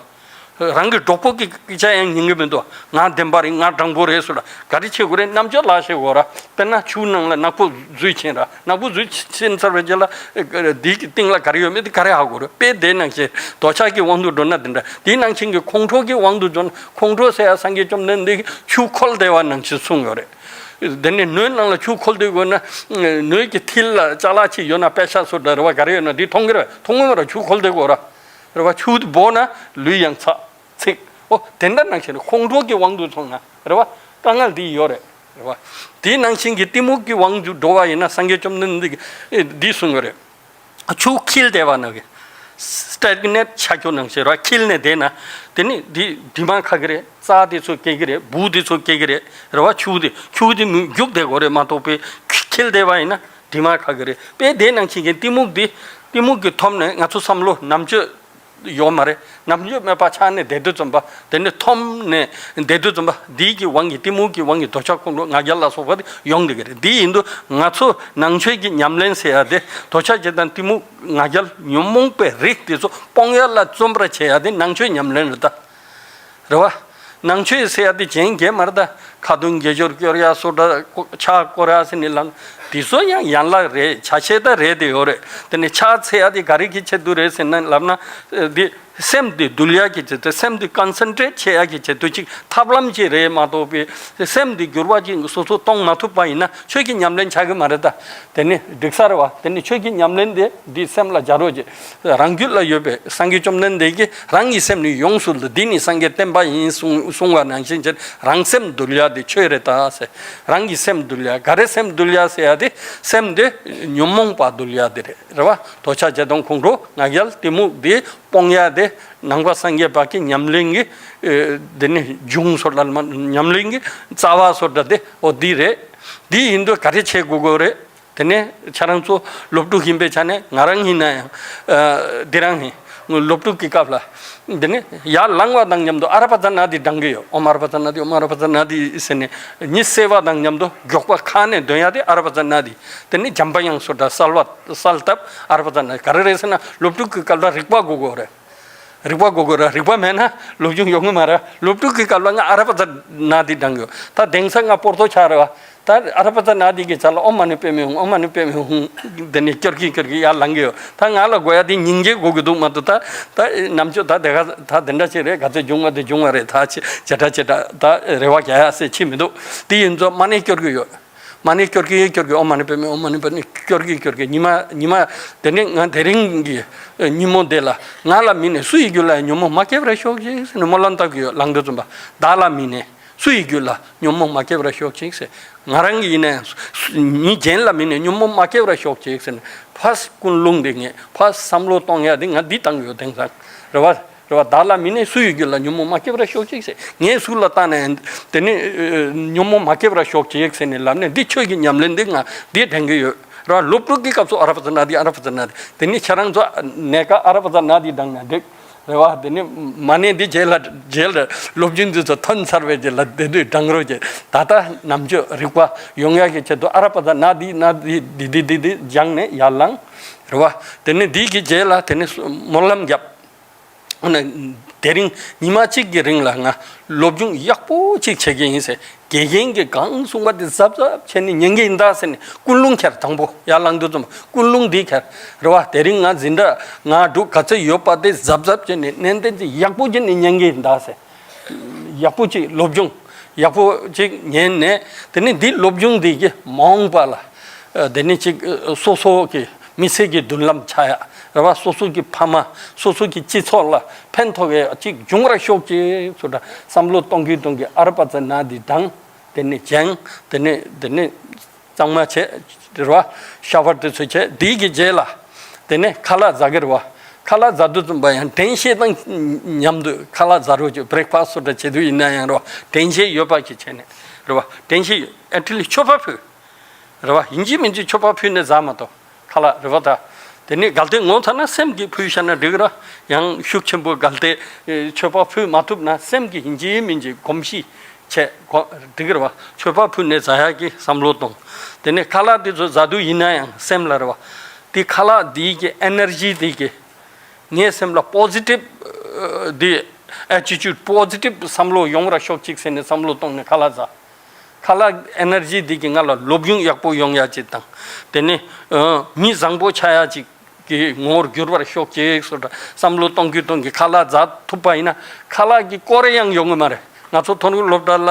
རང་གི་གྲོགས་པོ་གི་སྐད་ཆ་ཡང་ཉན་གི་མི་འདུག་བ། ང་བདེན་པ་རེད། ང་དྲང་པོ་རེད་ཟེར་ལ་ག་རེ་བྱེད་དགོས་རེད། རྣམ་དཔྱོད་ལ་བཤད་དགོས་ར། དཔེར་ན་ཆུ་ནང་ལ་ནག་པོ་འཛུལ་ཕྱིན་ར། ནག་པོ་འཛུལ་ཕྱིན་ཚར་བའི་རྗེས་ལ་འདིའི་སྟེང་ལ་ག་རེ་ཡོད་མེད་དེ་ག་རེ་ཧ་གོ་རེད། དཔེ་དེ་ནང་བཞིན་འདོད་ཆགས་ཀྱི་དབང་དུ་འགྲོ་ན་དེ་འདྲ། དེའི་ནང་བཞིན་གྱི་ཁོང་ཁྲོ་གི་དབང་དུ་འགྲོ་ན། ཁོང་ཁྲོ་ཟེར་ཡ་སངས་རྒྱས་བཅོམ་ལྡན་འདས་ཀྱིས་ཆུ་ཁོལ་བསྡད་པ་ནང་བཞིན་གསུངས་ཡོད་རེད། དེ་ནས་སྣོད་ནང་ལ་ཆུ་ཁོལ་དུས་དགོས་ན། སྣོད་ཀྱི་མཐིལ་ལ་ཅ་ལག་ཅིག་ཡོད་ན། པད་ཤག་བཟོ་འདྲ་རེད་བ། ག་རེ་ཡོད་ན་འདི་མཐོང་གི་རེད་བ། མཐོང་གི་མ་རེད། ཆུ་ཁོལ་དུས་དགོས་ར། རེད་བ། ཆུ་འབོ་ན་ལུས་ཡང་ཚ་ཚིག་འོ་དེ་འདྲ་ནང་བཞིན་ཁོང་ཁྲོ་གི་དབང་དུ་སོང་ན་རེད་བ། དཀའ་ངལ་འདི་ཡོད་རེད། རེད་བ། དེའི་ནང་བཞིན་གྱི་གཏི་མུག་གི་དབང་དུ་འགྲོ་བ་ཡིན་ན་སངས་རྒྱས་བཅོམ་ལྡན་འདས་ཀྱིས་འདི་གསུངས་ཡོད་རེད། ཆུ་འཁྱིལ་བསྡད་པ་ནང་གི་སྟེག་ནེཊ་ཆག་རྒྱུ་ནང་བཞིན་ར། འཁྱིལ་ནས་བསྡད་ན་དེ་ནི་འདི་དྲི་མ་ཁ་གི་རེད། རྩྭ་དེ་ཚོ་སྐྱེ་གི་རེད། འབུ་དེ་ཚོ་སྐྱེ་གི་རེད། རེད་བ། ཆུ་དེ་ཆུ་དེ་མི་རྒྱུག་བསྡད་དགོས་རེད་མ་གཏོགས་པའི་འཁྱིལ་བསྡད་པ་ཡིན་ན་དྲི་མ་ཁ་གི་རེད། དཔེ་དེ་ནང་བཞིན་གྱི་གཏི་མུག་དེ་གཏི་མུག་གི་ཐོག་ནས་ང་ཚོ་བསམ་བློ་རྣམ་དཔྱོད་ཡོད་མ་རེད། རྣམ་དཔྱོད་མེད་པ་ཆགས་ནས་བསྡད་དུས་ཙམ་པ། དེ་ནས་འཐོམ་ནས་བསྡད་དུས་ཙམ་པ། འདིའི་གི་དབང་གིས་གཏི་མུག་གི་དབང་གིས་འདོད་ཆགས་ཁོང་ཁྲོ་ང་རྒྱལ་ལ་སོགས་པ་དེ་ཡོང་བསྡད་ཀྱི་རེད། འདི་ཡིན་དུས་ང་ཚོ་ནང་ཆོས་ཀྱི་ཉམས་ལེན་ཟེར་ཡ་དེ་འདོད་ཆགས་ཞེ་སྡང་གཏི་མུག་ང་རྒྱལ་ཉོན་མོངས་པའི་རིགས་དེ་ཚོ་སྤོང་ཡ་ལ་བརྩོན་པར་བྱེད་ཡ་དེ་ནང་ཆོས་ཉམས་ལེན་རེད་ད། རེད་བ། ནང་ཆོས་ཟེར་ཡ་དེ་གཞན་གྱི་མ་རེད་ད། ཁ་རྡུང་དགེ་སྦྱོར་སྐྱོར་ཡ་སོགས་འདྲ། ཕྱག་སྐོར་ཡ་ཟེར་ནས་ལབ། དེ་ཚོ་ཡང་ཡན་ལག་རེད། ཆ་ཤས་ད་རེད་དེ་ཡོད་རེད། དེ་ནས་ཕྱག་འཚལ་ཡ་དེ་ག་རེ་གི་ཆེད་དུ་རེད་ཟེར་ན་ལབ་ན། འདི་སེམས་འདི་འདུལ་ཡ་གི་ཆེད་དུ། སེམས་འདི་ཀོན་སེན་ཊྲེཊ་བྱེད་ཡ་གི་ཆེད་དུ་ཅིག་ཐབས་ལམ་ཅིག་རེད་མ་གཏོགས་པའི། སེམས་འདི་འགྱུར་བ་ཅིག་སོ་སོ་གཏོང་མ་ཐུབ་པ་ཡིན་ན་ཆོས་ཀྱི་ཉམས་ལེན་ཆགས་ཀྱི་མ་རེད་ད། དེ་ནི་འགྲིག་ས་རེད་བ། དེ་ནི་ཆོས་ཀྱི་ཉམས་ལེན་དེ་འདི་སེམས་ལ་སྦྱར་རོགས་བྱེད། རང་རྒྱུད་ལ་ཡོད་པའི་སངས་རྒྱས་བཅོམ་ལྡན་འདས་ཀྱིས་རང་གི་སེམས་ནི་ཡོངས་སུ་འདུལ། འདི་ནི་སངས་རྒྱས་བསྟན་པ་ཡིན་གསུང་གསུང་བ་ནང་བཞིན་བྱས། རང་སེམས་འདུལ་ཡ་དེ་ཆོས་རེད་ད་ཟེར། རང་གི་སེམས་འདུལ་ཡ། ག་རེ་སེམས་འདུལ་ཡ་ཟེར་ཡ་དེ། སེམས་དེ་ཉོན་མོངས་པ་འདུལ་ཡ་དེ་རེད། རེད་བ། འདོད་ཆགས་ཞེ་སྡང་ཁོང་ཁྲོ་ང་རྒྱལ་གཏི་མུག་དེ་སྤོང་ཡ་དེ་ནང་པ་སངས་རྒྱས་པ་གི་ཉམས་ལེན་གྱི་ཨེ་དེ་ནི་འབྱུང་སོགས་ལ་མ། ཉམས་ལེན་གྱི་རྩ་བ་སོགས་འདྲ་དེ་འོ་འདི་རེད། འདི་ཡིན་དུས་ག་རེ་བྱེད་དགོས་དགོས་རེད། དེ་ནས་ཁྱེད་རང་ཚོ་སློབ་ཕྲུག་ཡིན་པའི་ཆ་ནས། ང་རང་ཡིན་ན་ཡང་ཨ་འདི་རང་ཡིན། སློབ་ཕྲུག་གི་སྐབས་ལ་དེ་ནས་ཡར་ལངས་པ་དང་མཉམ་དུ་ཨ་ར་པ་ཙ་ན་དྷཱིཿ་བགྲང་གི་ཡོད། ཨོཾ་ཨ་ར་པ་ཙ་ན་དྷཱིཿ་ཨོཾ་ཨ་ར་པ་ཙ་ན་དྷཱིཿ་ཟེར་ནས་གཉིད་སད་པ་དང་མཉམ་དུ་མགྱོགས་པ་ཁ་ནས་འདོན་ཡ་དེ་ཨ་ར་པ་ཙ་ན་དྷཱིཿ་དེ་ནས་འཇམ་པའི་དབྱངས་སོགས་འདྲ་གསལ་བ་གསལ་བཏབ་ཨ་ར་པ་ཙ་ན། ག་རེ་རེད་ཟེར་ན་སློབ་ཕྲུག་གི་སྐབས་ལ་རིག་པ་དགོས་དགོས་རེད། རིག་པ་དགོས་དགོས་ར། རིག་པ་མེད་ན་སློབ་སྦྱོང་ཡོང་གི་མ་རེད། སློབ་ཕྲུག་གི་སྐབས་ལ་ང་ཨ་ར་པ་ཙ་ན་དྷཱིཿ་བགྲང་གི་ཡོད། ད་དེང་སང་ང་པོར་ཏོ་ཆགས་རེད་བ། ད་ཨ་ར་པ་ཙ་ན་དྷཱིཿ་གི་རྩ་ལ་ཨོཾ་མ་ཎི་པདྨེ་ཧཱུྃ། ཨོཾ་མ་ཎི་པདྨེ་ཧཱུྃ། དེ་ནས་སྐྱོར་གི་སྐྱོར་གི་ཡར་ལངས་གི་ཡོད། ད་ང་ལ་དགོས་ཡ་དེ་ཉིན་འགའི་དགོས་གི་འདུག་མ་གཏོགས། ད་ད་རྣམ་དཔྱོད་ད་དེ་ག་ད་དེ་འདྲ་ཅིག་རེད། ག་ཚོད་བྱུང་བ་དེ་བྱུང་བ་རེད། ད་ཅི་བྱེད་འདྲ་བྱེད་འདྲ་ད་རེ་བ་རྒྱག་ཡ་ཟེར་ཅིག་མི་འདུག་དེ་ཡིན་ཙང་མ་ཎི་སྐྱོར་གི་ཡོད། མ་ཎི་སྐྱོར་གི་སྐྱོར་གི། ཨོཾ་མ་ཎི་པདྨེ་ཧཱུྃ། ཨོཾ་མ་ཎི་པདྨེ། སྐྱོར་གི་སྐྱོར་གི། ཉི་མ་ཉི་མ་དེ་ནས་ང་དེ་རིང་གི་ཉིན་མོ་དེ་ལ་ང་ལ་དམིགས་ནས་སུ་ཡི་རྒྱུད་ལ་ཉོན་མོངས་མ་སྐྱེ་བར་ཤོག་ཅིག་ཟེར་ནས་སྨོན་ལམ་བཏབ་ཀྱི་ཡོད། ལངས་དུས་ཙམ་པ། བདག་ལ་དམིགས་ནས་སུ་ཡི་རྒྱུད་ལ་ཉོན་མོངས་མ་སྐྱེ་བར་ཤོག་ཅིག་ཟེར། ང་རང་གི་ཡིན་ནའང་མི་གཞན་ལ་དམིགས་ནས་ཉོན་མོངས་མ་སྐྱེ་བར་ཤོག་ཅིག་ཟེར་ནས་ཕར་ཀུན་སློང་དེ་ངས་ཕར་བསམ་བློ་གཏོང་ཡ་དེ་ང་འདི་བཏང་གི་ཡོད། དེང་སང་རེད་བ། རེད་བ། བདག་ལ་མིན་ནས་སུ་ཡི་རྒྱུད་ལ། ཉོན་མོངས་མ་སྐྱེས་པར་ཤོག་ཅིག་ཟེར། ངས་སུ་ལ་བཏང་ནས་དེ་ནི་ཨ་ཉོན་མོངས་མ་སྐྱེས་པར་ཤོག་ཅིག་ཟེར་ནས་ལབ་ནས། འདི་ཆོས་ཀྱི་ཉམས་ལེན་འདི་ང་འདི་དྲན་གྱི་ཡོད་རེད་བ། སློབ་ཕྲུག་གི་སྐབས་སུ་ཨ་ར་པ་ཙ་ན་དྷཱིཿ་ཨ་ར་པ་ཙ་ན་དྷཱིཿ་དེ་ནི་ཁྱེད་རང་ཚོ་ནད་ཀ་ཨ་ར་པ་ཙ་ན་དྷཱིཿ་བགྲངས་ན་འགྲིག་རེད་བ། དེ་ནི་མ་ཎི་འདི་རྗེས་ལ་རྗེས་ལ་སློབ་སྦྱོང་འདི་ཚོ་ཐོན་ཚར་བའི་རྗེས་ལ་དེ་དུས་བགྲང་རོགས་བྱེད། ད་ལྟ་ནམ་ཆོས་རིག་པ་ཡོང་ཡག་གི་ཆེད་དུ་ཨ་ར་པ་ཙ་ན་དྷཱིཿ་ན་དྷཱིཿ་འདི་འདི་འདི་འདི་སྦྱངས་ནས་ཡར་ལངས་རེད་བ། དེ་ནི་འདི་གི་རྗེས་ལ་དེ་ནི་སྨོན་ལམ་བརྒྱབ། ཨ་ནི་དེ་རིང་ཉི་མ་གཅིག་གི་རིང་ལ་ང་སློབ་སྦྱོང་ཡག་པོ་གཅིག་བྱེད་ཀྱི་ཡིན་ཟེར། དགེ་རྒན་གྱིས་གང་གསུངས་པ་དེ་གཟབ་གཟབ་བྱས་ནས་ཉན་གྱི་ཡིན་ད་ཟེར་ནས་ཀུན་སློང་འཁྱེར། དང་པོ་ཡར་ལངས་དུས་ཙམ་ཀུན་སློང་འདི་འཁྱེར་རེད་བ། དེ་རིང་ང་འཛིན་གྲྭ་ང་འགྲོ་ག་ཚོད་ཡོད་པ་དེ་གཟབ་གཟབ་བྱས་ནས་ནན་ཏན་གྱིས་ཡག་པོ་བྱས་ནས་ཉན་གྱི་ཡིན་ད་ཟེར། ཡག་པོ་གཅིག་སློབ་སྦྱོང་ཡག་པོ་གཅིག་ཉན་ནས། དེ་ནས་འདི་སློབ་སྦྱོང་འདི་གི་མ་འོངས་པ་ལ་ཨ་དེ་ནས་གཅིག་ཨ་སོ་སོ་གི་མི་ཚེ་གི་མདུན་ལམ་ཆགས་ཡ་རེད་བ། སོ་སོ་གི་ཕ་མ་སོ་སོ་གི་སྤྱི་ཚོགས་ལ་ཕན་ཐོགས་ཡ་གཅིག་འབྱུང་བར་ཤོག་ཅིག་ཚུལ་དང་བསམ་བློ་གཏོང་གིན་གཏོང་གིན་ཨ་ར་པ་ཙ་ན་དྷཱིཿ་བགྲངས། དེ་ནས་སྦྱངས། དེ་ནས་དེ་ནས་གཙང་མ་བྱས་རེད་བ། ཤ་བར་དེ་ཚོ་བྱས། དེའི་གི་རྗེས་ལ་དེ་ནས་ཁ་ལག་ཟ་གི་རེད་བ། ཁ་ལག་ཟ་དུས་ཙམ་པ་ཡང་དྲན་ཤེས་དང་མཉམ་དུ་ཁ་ལག་ཟ་རོགས་བྱེད། བྷི་རེག་ཕ་སི་སོ་འདྲ་བྱེད་དུས་ཡིན་ན་ཡང་རེད་བ། དྲན་ཤེས་ཡོད་པ་ཞིག་བྱས་ནས་རེད་བ། དྲན་ཤེས་ཡོད། ཨ་ཊི་ལི་མཆོད་པ་ཕུལ་རེད་བ། ཡིན་གཅིག་མིན་གཅིག་མཆོད་པ་ཕུལ་ནས་ཟ་མ་གཏོགས་ཁ་ལག་རེད་བ། ད་དེ་ནས་གལ་ཏེ་ངོ་ཚ་ན་སེམས་ཀྱིས་ཕུལ་བཞག་ན་འགྲིག་ར། ཡང་ཤུགས་ཆེན་པོ་གལ་ཏེ་ཨེ་མཆོད་པ་ཕུལ་མ་ཐུབ་ན་སེམས་ཀྱིས་ཡིན་གཅིག་མིན་གཅིག་གོམས་གཤིས་བྱས་གོ་འགྲིག་རེད་བ། མཆོད་པ་ཕུལ་ནས་ཟ་ཡག་གི་བསམ་བློ་གཏོང་། དེ་ནས་ཁ་ལག་དེ་ཚོ་ཟ་དུས་ཡིན་ན་ཡང་སེམས་ལ་རེད་བ། དེ་ཁ་ལག་དེའི་གི་ཨེ་ནར་ཇི་དེ་གི་ངའི་སེམས་ལ་པོ་ཟི་ཊིབ་ཨ་དེ་ཨེ་ཊི་ཅུཌ་པོ་ཟི་ཊིབ་བསམ་བློ་ཡོང་བར་ཤོག་ཅིག་ཟེར་ནས་བསམ་བློ་གཏོང་ནས་ཁ་ལག་ཟ། ཁ་ལག་ཨེ་ནར་ཇི་འདི་གིས་ང་ལ་སློབ་སྦྱོང་ཡག་པོ་ཡོང་ཡ་ཅིག་དང་། དེ་ནས་ཨ་མི་བཟང་པོ་ཆགས་ཡ་ཅིག་གི་ངོ་བོར་འགྱུར་བར་ཤོག་ཅིག་སོགས་བསམ་བློ་གཏོང་གི་གཏོང་གི་ཁ་ལག་ཟ་ཐུབ་པ་ཡིན་ན་ཁ་ལག་གི་སྐོར་ཡང་ཡོང་གི་མ་རེད། ང་ཚོ་མཐོ་རིམ་སློབ་གྲྭ་ལ་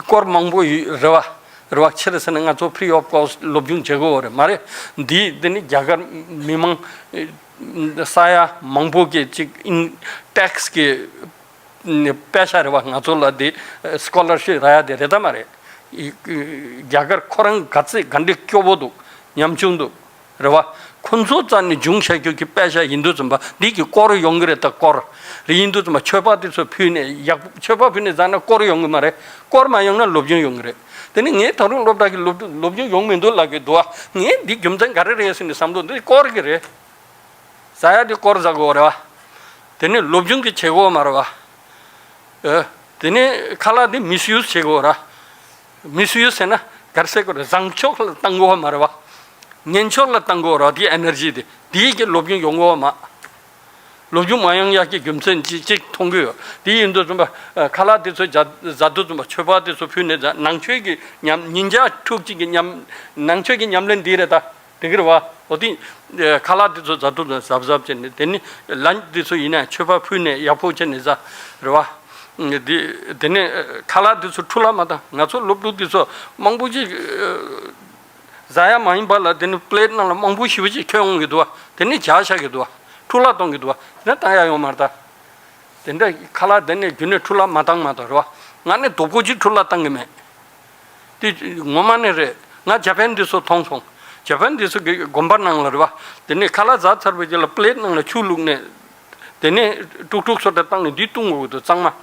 སྐོར་མང་པོ་ཡོད་རེད་བ། རེད་བ། ཆི་རེད་ཟེར་ན་ང་ཚོ་ཕི་རི་ཨོཕ་ཀོ་སི་སློབ་སྦྱོང་བྱེད་དགོས་རེད་མ་རེད། འདི་དེ་ནི་རྒྱ་གར་མི་མང་ས་ཡ་མང་པོ་གི་ཅིག་ཨིན་ཊེག་སི་གི་པེ་ཤ་རེད་བ། ང་ཚོ་ལ་དེ་སི་ཀོ་ལར་ཤིབ་རག་ཡ་དེ་རེད་ད་མ་རེད། རྒྱ་གར་ཁོ་རང་ག་ཚད་ག་འདྲའི་སྐྱོ་བོ་འདུག་ཉམ་ཆུང་འདུག་རེད་བ། ཁོ་ཚོ་རྩ་ནས་འབྱུང་བྱ་རྒྱུ་གི་པེ་ཤ་ཡིན་དུས་ཙམ་པ་འདི་གི་སྐོར་ཡོང་གི་རེད། ད་སྐོར་རེད་ཡིན་དུས་ཙམ་པ་མཆོད་པ་དེ་ཚོ་ཕུལ་ནས་ཡག་མཆོད་པ་ཕུལ་ནས་ཟ་ན་སྐོར་ཡོང་གི་མ་རེད། སྐོར་མ་ཡོང་ན་སློབ་སྦྱོང་ཡོང་གི་རེད། དེ་ནི་ངའི་ད་རུང་སློབ་གྲྭ་གི་སློབ་སློབ་སྦྱོང་ཡོང་མི་འདུག་ལབ་གི་འདུག་བ། ངས་འདི་རྒྱུ་མཚན་ག་རེ་རེད་ཟེར་ནས་བསམ་བློ་འདི་སྐོར་གི་རེད། ཟ་ཡ་དེ་སྐོར་ཟ་དགོས་རེད་བ། དེ་ནས་སློབ་སྦྱོང་གི་བྱེད་དགོས་མ་རེད་བ། ཨེ། དེ་ནས་ཁ་ལག་དེ་མི་སི་ཡུ་སི་བྱེད་དགོས་ར། མི་སི་ཡུ་སི་ཟེར་ན་ག་རེ་ཟེར་དགོས་རེད། བཟང་ཕྱོགས་ལ་བཏང་དགོས་མ་རེད་བ། ངན་ཕྱོགས་ལ་བཏང་དགོས་ར། དེའི་ཨེ་ནར་ཇི་དེ་དེའི་གི་སློབ་སྦྱོང་ཡོང་དགོས་མ། སློབ་སྦྱོང་མ་ཡོང་ཡག་གི་རྒྱུ་མཚན་ཅིག་ཅིག་མཐོང་གི་ཡོད། དེ་ཡིན་དུས་ཙམ་པ་ཁ་ལག་དེ་ཚོ་ཟ་ཟ་དུས་ཙམ་པ་མཆོད་པ་དེ་ཚོ་ཕུལ་ནས་ཟ། ནང་ཆོས་ཀྱི་ཉམས་ཉིན་ཞག་ཕྲུགས་གཅིག་གི་ཉམས་ནང་ཆོས་ཀྱི་ཉམས་ལེན་འདི་རེད་ད། དེ་གི་རེད་བ། འོ་དེ་ཁ་ལག་དེ་ཚོ་ཟ་དུས་ཙམ་གཟབ་གཟབ་བྱས་ནས། དེ་ནི་ལན་ཅི་དེ་ཚོ་ཡིན་ན་མཆོད་པ་ཕུལ་ནས་ཡག་པོ་བྱས་ནས་ཟ་རེད་བ། དེ་དེ་ནས་ཁ་ལག་དེ་ཚོ་འཁྲུ་ལག་མ་བཏང་། ང་ཚོ་སློབ་ཕྲུག་དེ་ཚོ་མང་པོ་ཅིག་ཟ་ཡ་མ་ཡིན་པ་ལ་དེ་ནི་པི་ལེ་ཊི་ནང་ལ་མང་པོ་ཞེ་པོ་ཅིག་ཁྱེར་ཡོང་གི་འདུག་བ། དེ་ནི་བྱ་བཞག་གི་འདུག་བ། འཁྲུ་ལག་གཏོང་གི་འདུག་བ། དེ་ནི་བཏང་ཡ་ཡོད་མ་རེད་ད། དེ་འདྲ་ཁ་ལག་དེ་ནས་རྒྱུན་ནས་འཁྲུ་ལག་མ་བཏང་མ་གཏོགས་རེད་བ། ང་ནི་རྡོག་པོ་གཅིག་འཁྲུ་ལག་བཏང་གི་མེད། དེ་ངོ་མ་ནས་རེད། ང་ཇ་པན་འདི་ཚོ་མཐོང་སོང་། ཇ་པན་འདི་ཚོ་གི་དགོན་པ་ནང་ལ་རེད་བ། དེ་ནས་ཁ་ལག་ཟ་ཚར་བའི་རྗེས་ལ་པི་ལེ་ཊི་ནང་ལ་ཆུ་བླུགས་ནས། དེ་ནས་དཀྲུག་དཀྲུག་སོ་འདྲ་བཏང་ནས་འདི་བཏུང་དགོས་ཀྱི་འདུག་གཙང་མ།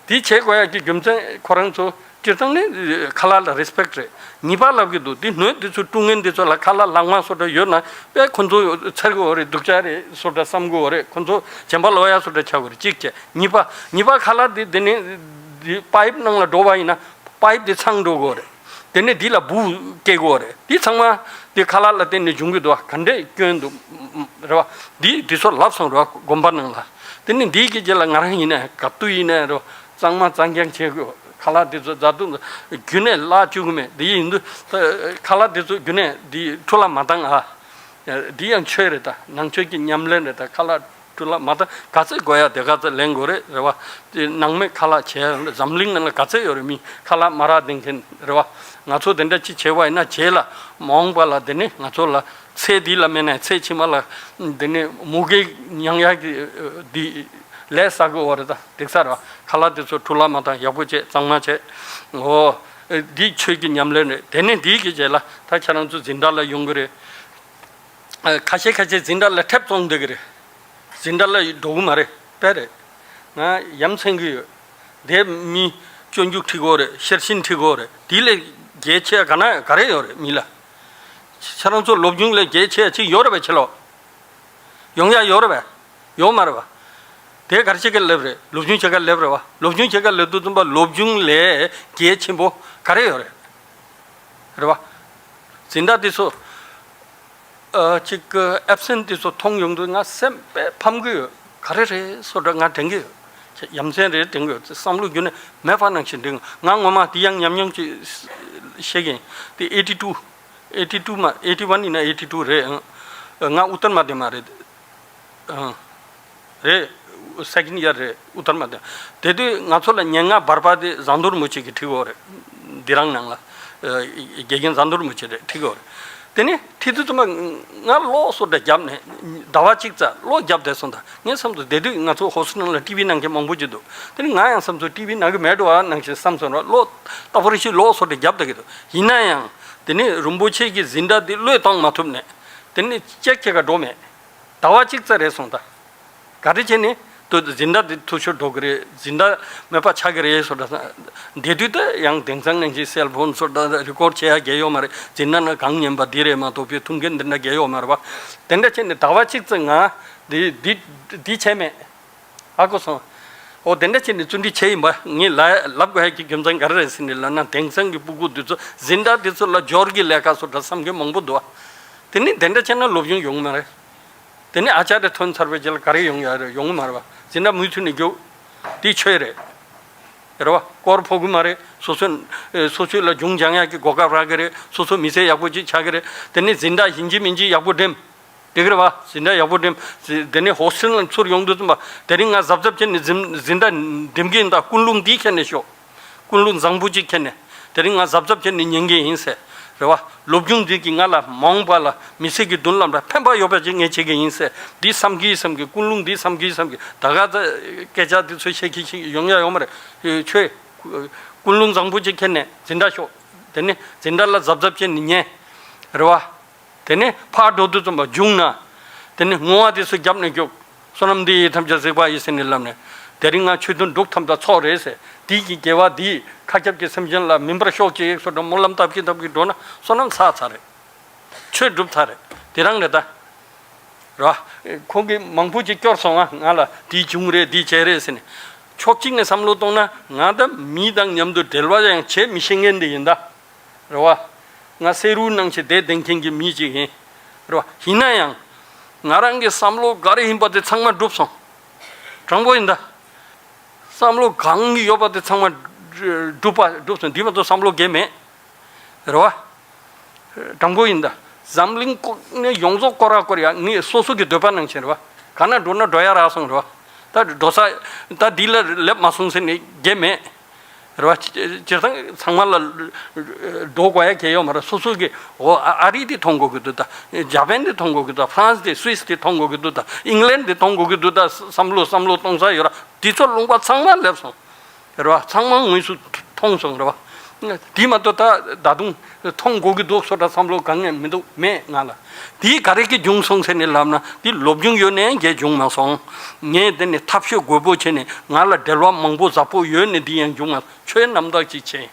དེ་བྱེད་དགོས་ཡག་གི་རྒྱུ་མཚན་ཁོ་རང་ཚོ་སྤྱིར་བཏང་ནས་ཁ་ལག་ལ་རེ་སི་པེག་ཊི་རེད། ཉེས་པ་ལབ་ཀྱི་འདུག་དེ་སྣོད་དེ་ཚོ་དཀྲུག་མཁན་དེ་ཚོ་ལ་ཁ་ལག་ལག་མ་སོ་འདྲ་ཡོད་ན་དཔེ་ཁོ་ཚོ་འཚེར་གི་ཡོད་རེད། སྡུག་ཅག་རེད་སོ་འདྲ་བསམ་གི་ཡོད་རེད། ཁོ་ཚོ་བྱམས་པ་ལོག་ཡ་སོ་འདྲ་ཆགས་གི་ཡོད་རེད། གཅིག་བྱས། གཉིས་པ་གཉིས་པ་ཁ་ལག་དེ་དེ་ནས་དེ་པའིབ་ནང་ལ་འགྲོ་བ་ཡིན་ན་པའིབ་དེ་ཚང་འགྲོ་གི་ཡོད་རེད། དེ་ནས་འདི་ལ་འབུ་སྐྱེ་གི་ཡོད་རེད། འདི་ཚང་མ་འདི་ཁ་ལག་ལ་བརྟེན་ནས་འབྱུང་གི་འདུག་བ། ག་འདྲས་སྐྱོན་འདུག་རེད་བ། འདི་འདི་ཚོ་ལབ་སོང་རེད་བ། དགོན་པ་ནང་ལ། དེ་ནས་འདིའི་གི་རྗེས་ལ་ང་རང་ཡིན་ནའི་ག་དུས་ཡིན་ནའི་རེད་བ། གཙང་མ་གཙང་རྐྱང་བྱེད་དགོས། ཁ་ལག་འདི་ཚོ་ཟ་དུས་རྒྱུན་ནས་བརླག་བཅུག་གི་མེད། འདི་ཡིན་དུས་ཁ་ལག་འདི་ཚོ་རྒྱུན་ནས་འདི་འཁྲུ་ལག་མ་བཏང་ཨ། འདི་ཡང་ཆོས་རེད་ད། ནང་ཆོས་ཀྱི་ཉམས་ལེན་རེད་ད། ཁ་ལག་འཁྲུ་ལག་མ་བཏང་། ག་ཚད་དགོས་ཡ་དེ་ག་ཚད་ལེན་དགོས་རེད། རེད་བ། དེ་ནང་མི་ཁ་ལག་བྱས། འཛམ་གླིང་ནང་ལ་ག་ཚད་ཡོད་རེད། མི་ཁ་ལག་མ་རག་བསྡད་མཁན་རེད་བ། ང་ཚོ་དེ་འདྲ་ཅིག་བྱས་པ་ཡིན་ན་རྗེས་ལ་མ་འོངས་པ་ལ་དེ་ནི་ང་ཚོ་ལ་ཚེ་འདི་ལ་མེད་ནའི་ཚེ་ཕྱི་མ་ལ་དེ་ནི་མུ་གེ་མྱང་ཡག་གི་འདི་ལས་བསགས་དགོས་པ་རེད་ད། འགྲིག་ས་རེད་བ། ཁ་ལག་དེ་ཚོ་འཁྲུ་ལག་མ་བཏང་། ཡག་པོ་བྱས། གཙང་མ་བྱས། འོ། འདི་ཆོས་ཀྱི་ཉམས་ལེན་རེད། དེ་ནི་འདིའི་གི་རྗེས་ལ་ད་ཁྱེད་རང་ཚོ་འཛིན་གྲྭ་ལ་ཡོང་གི་རེད། ཁ་ཤས་ཁ་ཤས་འཛིན་གྲྭ་ལ་ཁྲལ་བཙོང་བསྡད་ཀྱི་རེད། འཛིན་གྲྭ་ལ་འགྲོ་གི་མ་རེད། དཔེ་རེད། ང་ཡ་མཚན་གྱི་ཡོད། དེ་མི་སྤྱོད་འཇུག་ཁྲིད་དགོས་རེད། ཤེར་ཕྱིན་ཁྲིད་དགོས་རེད། དེ་ལས་གལ་ཆེ་ག་ན་ག་རེ་ཡོད་རེད། མི་ལ་ཁྱེད་རང་ཚོ་སློབ་སྦྱོང་ལས་གལ་ཆེ་ཅིག་ཡོད་རེད་པས། ཕྱི་ལོགས་ཡོང་ཡ་ཡོད་རེད་པས། ཡོད་མ་རེད་པ། དེ་ག་རེ་བྱེད་ག་སླེབས་རེད། སློབ་སྦྱོང་བྱེད་ག་སླེབས་རེད་པ། སློབ་སྦྱོང་བྱེད་ག་སླེབས་དུས་ཙམ་པ་སློབ་སྦྱོང་ལས་གལ་ཆེན་པོ་ག་རེ་ཡོད་རེད། རེད་པ། འཛིན་གྲྭ་དེ་ཚོ། ཨ་ཅིག་ཨེབ་སེན་ཊི་དེ་ཚོ་མཐོང་ཡོང་དུས་ང་སེམས་དཔེ་ཕམ་གི་ཡོད། ག་རེ་རེད་སོ་འདྲ་ང་དྲན་གི་ཡོད། ཡ་མཚན་རེད་དྲན་གི་ཡོད། བསམ་བློ་རྒྱུན་ནས་མེད་པ་ནང་བཞིན་དྲན། ང་ངོ་མ་དེ་ཡང་ཉམས་མྱོང་ཅིག་བཤད་གི་ཡིན། དེ་ཨེ་ཊི་ཊུ། ཨེ་ཊི་ཊུ་མ་ཨེ་ཊི་ཝན་ཡིན་ན་ཨེ་ཊི་ཊུ་རེད། ཨང་། ང་ཨུ་ཏར་མ་དེ་མ་རེད། ཨང་། རེད། སེ་ཀེན་ཌི་ཡར་རེད། ཨུ་ཏར་མ་དེ། དེ་དུས་ང་ཚོ་ལ་སྙན་ངག་འབར་པ་དེ་ཟམ་གདོང་རིན་པོ་ཆེ་གིས་ཁྲིད་ཡོད་རེད། འདི་རང་ནང་ལ། ཨ་དགེ་རྒན་ཟམ་གདོང་རིན་པོ་ཆེ་རེད་ཁྲིད་ཡོད་རེད། དེ་ནས་ཁྲིད་དུས་ཙམ་པ་ང་ཀློག་སོ་འདྲ་བརྒྱབ་ནས་ཟླ་བ་གཅིག་ཙམ་ཀློག་བརྒྱབ་བསྡད་སོང་། ད་ངའི་བསམ་དུ་དེ་དུས་ང་ཚོ་ཧོ་སི་ཊེལ་ནང་ལ་ཊི་ཝི་ནང་མཁན་མང་པོ་ཅིག་འདུག་དེ་ནས་ང་ཡང་བསམ་ཚུལ་ཊི་ཝི་ནང་གི་མེད་འགྲོ་བ་ནང་བཞིན་བསམ་སོང་ར། ཀློག་ལྟ་བུར་ཞིག་ཀློག་སོ་འདྲ་བརྒྱབ་བསྡད་ཀྱི་འདུག་ཡིན་ན་ཡང་དེ་ནས་རིན་པོ་ཆེ་གི་འཛིན་གྲྭ་འདི་བློས་གཏོང་མ་ཐུབ་ནས་དེ་ནས་ཅེག་བྱེད་ག་འགྲོ་མེད། ཟླ་བ་གཅིག་ཙམ་རེད་སོང་ད། ག་རེ་བྱས་ནས་དུ་འཛིན་གྲྭ་འདི་འཐུས་ཤོར་འགྲོ་གི་རེད། འཛིན་གྲྭ་མེད་པ་ཆགས་ཀྱི་རེད་སོ་ད། འདི་དུས་ད་ཡང་དེང་སང་ནང་བཞིན་སེལ་ཕོན་སོ་ད་རི་ཀོར་ཌི་བྱེད་ཡ་གལ་ཡོད་མ་རེད། འཛིན་གྲྭ་ནང་གང་ཉན་པ་འདི་རེད་མ་གཏོགས་པའི་ཐུགས་འགན་འདི་འདྲ་གལ་ཡོད་མ་རེད་པ། དེ་འདྲ་བྱས་ནས་ཟླ་བ་གཅིག་ཙམ་ང་འདི་འདི་འདི་བྱས་མེད། ཧ་གོ་སོང་། འོ་དེ་འདྲ་བྱས་ནས་བརྩོན་འགྲུས་བྱས་ཡིན་པ། ངས་ལ་ལབ་དགོས་ཡ་གི་རྒྱུ་མཚན་ག་རེ་རེད་ཟེར་ནས་ལབ་ན། དེང་སང་གི་སྤུ་གུ་འདི་ཚོ་འཛིན་གྲྭ་འདི་ཚོ་ལ་སྦྱོར་གྱི་ལས་ཀ་སོ་འདྲ་བསམ་མཁན་མང་པོ་འདུག་ཨ། དེ་ནི་དེ་འདྲ་བྱས་ན་སློབ་སྦྱོང་ཡོང་མ་རེད། དེ་ནི་ཨ་ཅར་རེ་ཐོན་ཚར་བའི་རྗེས་ལ་ག་རེ་ཡོང་ཡ་རེད། ཡོང་གི་མ་རེད་པ། འཛིན་གྲྭ་མུ་མཐུད་ནས་རྒྱུགས། དེ་ཆོས་རེད། རེད་པ། སྐོར་ཕོག་གི་མ་རེད། སོ་སོ་ཨེ་སོ་སོ་ལ་སྦྱོང་སྦྱང་ཡག་གི་གོ་སྐབས་རག་གི་རེད། སོ་སོ་མི་ཚེ་ཡག་པོ་ཅིག་ཆགས་ཀྱི་རེད། དེ་ནི་འཛིན་གྲྭ་ཡིན་གཅིག་མིན་གཅིག་ཡག་པོ་འགྲིམ། དེ་གི་རེད་པ། འཛིན་གྲྭ་ཡག་པོ་འགྲིམ། དེ་ནི་ཧོ་སི་ཊེལ་ནང་ཚུར་ཡོང་དུས་ཙམ་པ་དེ་རིང་ང་གཟབ་གཟབ་བྱས་ནས་འཛིན་འཛིན་གྲྭ་འགྲིམ་གི་ཡིན། ད་ཀུན་སློང་འདི་ཁྱེར་ནས་ཤོག་ཀུན་སློང་བཟང་པོ་ཅིག་ཁྱེར་ནས་དེ་རིང་ང་གཟབ་གཟབ་བྱས་ནས་ཉན་གི་ཡིན་ཟེར། རེད་པ། སློབ་སྦྱོང་འདི་གིས་ང་ལ་མ་འོངས་པ་ལ་མི་ཚེ་གི་མདུན་ལམ་ལ་ཕན་པ་ཡོད་པ་ཅིག་ངས་བྱེད་ཀྱི་ཡིན་ཟེར། འདི་བསམ་གི་བསམ་གི་ཀུན་སློང་འདི་བསམ་གི་བསམ་གི་ད་ག་ཚ་སྐད་ཆ་འདི་ཚོ་བཤད་ཀྱི་ཞིག་ཡོང་ཡ་ཡོད་མ་རེད། ཆོས། ཀུན་སློང་བཟང་པོ་ཅིག་ཁྱེར་ནས་འཛིན་གྲྭ་ཤོག་དེ་ནས་འཛིན་གྲྭ་ལ་གཟབ་གཟབ་བྱས་ནས་ཉན། རེད་པ། དེ་ནས་ཕར་འགྲོ་དུས་ཙམ་པ་རྒྱུགས་ན། དེ་ནས་བསྔོ་བ་དེ་ཚོ་རྒྱབ་ནས་རྒྱུགས། བསོད་ནམས་འདི་ཡིས་ཐམས་ཅད་གཟིགས་པ་ཡིས་ཟེར་ནས་ལབ་ནས། དེ་རིང་ང་ཆོས་དོན་སྒྲུབ་ཐམས་ཅད་ཚོགས་རེད་ཟེར། དེའི་གི་དགེ་བ་འདིས་མཁའ་ཁྱབ་ཀྱི་སེམས་ཅན་ལ་སྨིན་པར་ཤོག་ཅེས་སོ་འདྲ་སྨོན་ལམ་བཏབ་ཀྱིན་བཏབ་ཀྱིན་འགྲོ་ན་བསོད་ནམས་བསགས་ཚར་རེད། ཆོས་སྒྲུབ་ཚར་རེད། དེ་རང་རེད་ད། རེད་པ། ཁོང་གིས་མང་པོ་ཅིག་སྐྱོར་སོང་ང་། ང་ལ་འདི་བྱུང་རེད། འདི་བྱས་རེད་ཟེར་ནས། ཕྱོགས་གཅིག་ནས་བསམ་བློ་གཏོང་ན་ང་ད་མི་དང་མཉམ་དུ་འབྲེལ་བ་ཡང་བྱེད་མི་ཤེས་མཁན་དེ་ཡིན་ད། རེད་པ། ང་བསེ་རུ་ནང་བཞིན་བསྡད་བསྡད་མཁན་གྱི་མི་ཅིག་ཡིན། རེད་པ། ཡིན་ན་ཡང་། ང་རང་གི་བསམ་བློ་ག་རེ་ཡིན་པ་དེ་ཚང་མ་འགྲུབ་སོང་། དྲང་པོ་ཡིན་ད། བསམ་བློ་གང་གི་ཡོད་པ་དེ་ཚང་མ་འགྲུབ་པ་འགྲུབ་སོང་། འདི་མ་གཏོགས་བསམ་བློ་འགལ་མེད། རེད་པ། དྲང་པོ་ཡིན་ད། འཛམ་གླིང་ཀོ་ནས་ཡོངས་རྫོགས་སྐོར་ར་སྐོར་ཡ་ངས་སོ་སོ་གི་འདོད་པ་ནང་བཞིན་རེད་པ། ག་ན་འགྲོ་ན་འགྲོ་ཡ་རག་སོང་རེད་པ། ད་འགྲོ་ས་ད་འདི་ལ་སླེབས་མ་སོང་ཟེར་ནས་འགལ་མེད། རེད་པ། སྤྱིར་བཏང་ཚང་མ་ལ་འགྲོ་དགོས་ཡ་གལ་ཡོད་མ་རེད། སོ་སོ་གི་འོ་ཨ་ཨ་རི་འདི་མཐོང་དགོས་ཀྱི་འདུག་ད། ཇ་པན་འདི་མཐོང་དགོས་ཀྱི་འདུག་ད། ཧྥ་རན་སི་འདི་སུད་སི་འདི་མཐོང་དགོས་ཀྱི་འདུག་ད། ཨིང་ལན་འདི་མཐོང་དགོས་ཀྱི་འདུག་ད། བསམ་བློ་བསམ་བློ་གཏོང་ས་ཡོད་ར། འདི་ཚོ་ལུང་པ་ཚང་མ་སླེབས་སོང་། རེད་པ། ཚང་མ་དངོས་སུ་མཐོང་སོང་། རེད་པ། དེ་མ་གཏོགས་ད་ད་དུང་མཐོང་དགོས་ཀྱི་འདུག་སོ་འདྲ་བསམ་བློ་གང་ཡང་མི་འདུག་མེད་ང་ལ། དེ་ག་རེ་གི་བྱུང་སོང་ཟེར་ནས་ལབ་ན་དེ་སློབ་སྦྱོང་ཡོད་ནའི་འགལ་བྱུང་མ་སོང་། ངས་དེ་ནས་ཐབས་ཤེས་དགོས་པོ་བྱས་ནས་ང་ལ་འབྲེལ་བ་མང་པོ་ཟབ་པོ་ཡོད་ནས་དེ་ཡང་བྱུང་མ་སོང་། ཆོས་རྣམ་དག་ཅིག་བྱས།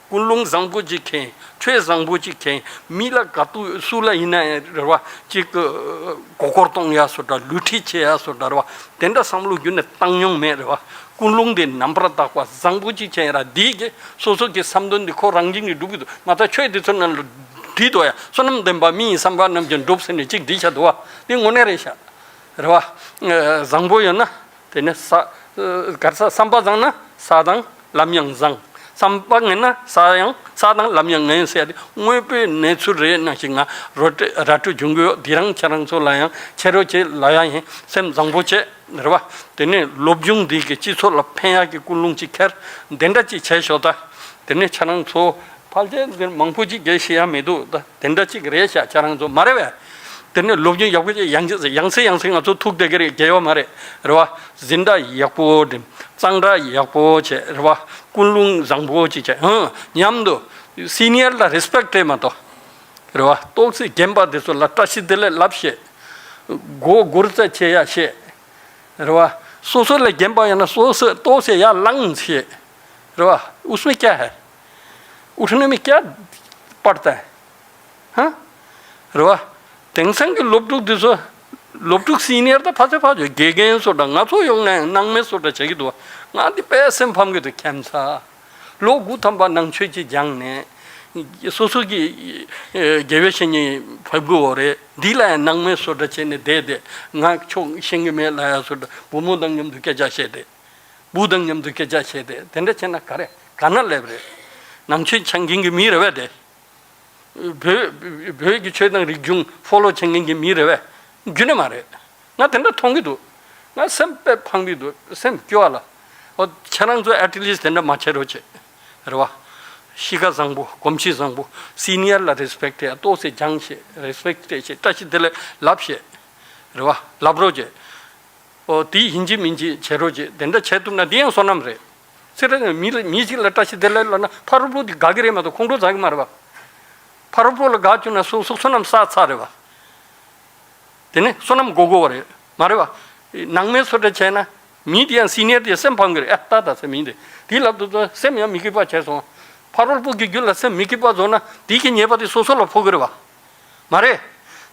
ཀུན་སློང་བཟང་པོ་ཅིག་མཁྱེན། ཆོས་བཟང་པོ་ཅིག་མཁྱེན། མི་ལ་ག་དུས་སུ་ལ་ཡིན་ན་ཡང་རེད་པ། ཅིག་མགོ་སྐོར་གཏོང་ཡ་སོ་འདྲ། ལུས་ཁྲིད་བྱེད་ཡ་སོ་འདྲ་རེད་པ། དེ་འདྲ་བསམ་བློ་རྒྱུན་ནས་བཏང་མྱོང་མེད་རེད་པ། ཀུན་སློང་དེ་རྣམ་པར་དག་པ་བཟང་པོ་ཅིག་བྱས་ར། འདིས་ཀྱི་སོ་སོ་གི་བསམ་དོན་འདི་ཁོ་རང་བཞིན་གྱིས་འགྲུབ་ཀྱི་འདུག་མ་གཏོགས་ཆོས་འདི་ཚོ་ནང་ལ་བྲིས་འདུག་ཡ། བསོད་ནམས་ལྡན་པ་མི་ཡི་བསམ་པ་རྣམས་ཀྱང་འགྲུབ་ཟེར་ནས་ཅིག་བྲིས་བཞག་འདུག་པ། འདི་དངོས་གནས་རེད་ཤག་རེད་པ། བཟང་པོ་ཡོད་ན། དེ་ནས་ས། ག་རེ་ཟ། བསམ་པ་བཟང་ན་ས་དང་ལམ་ཡང་བཟང་། བསམ་པ་ངན་ན་ས་ཡང་ས་དང་ལམ་ཡང་ངན་ཟེར་ཡ་དེ་དངོས་པོའི་གནས་ཚུལ་རེད་ནང་བཞིན་ང་རོ་ཏྲེ་ར་སྤྲོད་བྱུང་གི་ཡོད། འདི་རང་ཁྱེད་རང་ཚོ་ལ་ཡང་ཁྱེད་རོ་ཆེ་ལ་ཡང་ཡིན། སེམས་བཟང་པོ་བྱེད། རེད་པ། དེ་ནས་སློབ་སྦྱོང་འདི་གི་སྤྱི་ཚོགས་ལ་ཕན་ཡག་གི་ཀུན་སློང་ཅིག་འཁྱེར། འདི་འདྲ་ཅིག་བྱས་ཤོག་ད། དེ་ནས་ཁྱེད་རང་ཚོ་ཕལ་ཆེར་འདིར་མང་པོ་ཅིག་གིས་ཤེས་ཡ་མི་འདུག་ད་དེ་འདྲ་ཅིག་རེད་ཤག་ཁྱེད་རང་ཚོ་མ་རེད་པས། དེ་ནས་སློབ་སྦྱོང་ཡག་པོ་བྱས། ཡང་ཡང་སེ་ཡང་སེ་ང་ཚོ་ཐུག་བསྡད་ཀྱི་རེད། འགལ་ཡོད་མ་རེད། རེད་པ། འཛིན་གྲྭ་ཡག་པོ་འགྲིམ། གཙང་སྦྲ་ཡག་པོ་བྱེད། རེད་པ། ཀུན་སློང་བཟང་པོ་ཅིག་བྱེད། ཧང་། མཉམ་དུ་སི་ནི་ཡར་ལ་རེ་སི་པེག་སྤྲད་མ་གཏོགས། རེད་པ། ཏོག་ཙམ་རྒན་པ་དེ་ཚོ་ལ་བཀྲ་ཤིས་བདེ་ལེགས་ལབ་ཤེས། མགོ་སྒུར་རྩལ་བྱེད་ཡ་བཤད། རེད་བ། སོ་སོ་ལས་རྒན་པ་ཡིན་ན་སོ་སོ་ཏོག་ཙམ་ཡར་ལངས་བྱེད། རེད་བ། उसमें क्या है? उठने में क्या पड़ता है? ཧ། རེད་བ། དེང་སང་གི་སློབ་ཕྲུག་འདི་ཚོ། སློབ་ཕྲུག་སི་ནི་ཡར་དང་ཕ་ཚོད་ཕ་ཚོད་དགེ་རྒན་བཟོ་འདྲ། ང་ཚོ་ཡོང་ནས་སྣང་མེད་བཟོ་འདྲ་བྱེད་ཀྱི་འདུག་བ། ང་འདི་དཔེ་སེམས་ཕམ་གྱི་འདུག་ཁྱད་མཚར། ལོ་དགུ་ཐམ་པ་ནང་ཆོས་ཅིག་སྦྱངས་ནས། སོ་སོ་གི་དགེ་བའི་བཤེས་གཉེན་བབས་དགོས་པ་རེད། འདི་ལ་ཡང་སྣང་མེད་བཟོ་འདྲ་བྱས་ནས་བསྡད་དེ། ང་ཆོས་ཤེས་ཀྱི་མེད་ལབ་ཡ་བཟོ་འདྲ། བུ་མོ་དང་མཉམ་དུ་སྐད་ཆ་བཤད་དེ། བུ་དང་མཉམ་དུ་སྐད་ཆ་བཤད་དེ། དེ་འདྲ་བྱས་ན་ག་རེ་ག་ན་སླེབས་རེད། ནང་ཆོས་སྦྱང་མཁན་གྱི་མི་རེད་པས་དེ། བོད་བོད་ཀྱི་ཆོས་དང་རིག་གཞུང་ཕོ་ལོ་བྱེད་མཁན་གྱི་མི་རེད་པས། རྒྱུན་ནས་མ་རེད། ང་དེ་འདྲ་མཐོང་གི་འདུག་ང་སེམས་དཔེ་ཕངས་གི་འདུག་སེམས་སྐྱོ་བ་ལ། ཨོ་ཁྱེད་རང་ཚོ་at least དེ་འདྲ་མ་བྱེད་རོགས་བྱེད། རེད་བ། གཤིས་ཀ་བཟང་པོ། གོམས་གཤིས་བཟང་པོ། སི་ནི་ཡར་ལ་རེ་སི་པེག་ཊི་ཡ། ཏོག་ཙམ་སྦྱངས་བྱེད། རེ་སི་པེག་ཊི་སྤྲད་བྱེད། བཀྲ་ཤིས་བདེ་ལེགས་ལབ་བྱེད། རེད་བ། ལབ་རོགས་བྱེད། ཨོ་དེ་ཡིན་གཅིག་མིན་གཅིག་བྱེད་རོགས་བྱེད། དེ་འདྲ་བྱེད་ཐུབ་ན་དེ་ཡང་བསོད་ནམས་རེད། ཚེ་རིང་མི་ལ་མི་གཅིག་ལ་བཀྲ་ཤིས་བདེ་ལེགས་ལབ་ན་ཕ་རོལ་པོ་དེ་དགའ་གི་རེད་མ་གཏོགས་ཁོང་ཁྲོ་ཟ་གི་མ་རེད་བ། ཕ་རོལ་པོ་ལ་དགའ་བཅུག་ན་སོ་སོ་བསོད་ནམས་བསགས་ཚར་རེད་བ། དེ་ནས་བསོད་ནམས་དགོས་དགོས་པ་རེད། མ་རེད་བ། ནང་མའི་བཟོ་འདྲ་བྱས་ན། མི་དེ་ཡང་སི་ནི་ཡར་དེ་སེམས་ཕམ་གི་རེད། ཨ་ལྟ་ད་ཟེར་མི་འདི། དེ་ལབ་དུས་ཙང་སེམས་ཡང་མི་སྐྱིད་པ་བྱས་སོང་། ཕ་རོལ་པོ་གི་རྒྱུད་ལ་སེམས་མི་སྐྱིད་པ་བཟོ་ན་དེ་གི་ཉེས་པ་དེ་སོ་སོ་ལ་ཕོག་གི་རེད་བ། མ་རེད།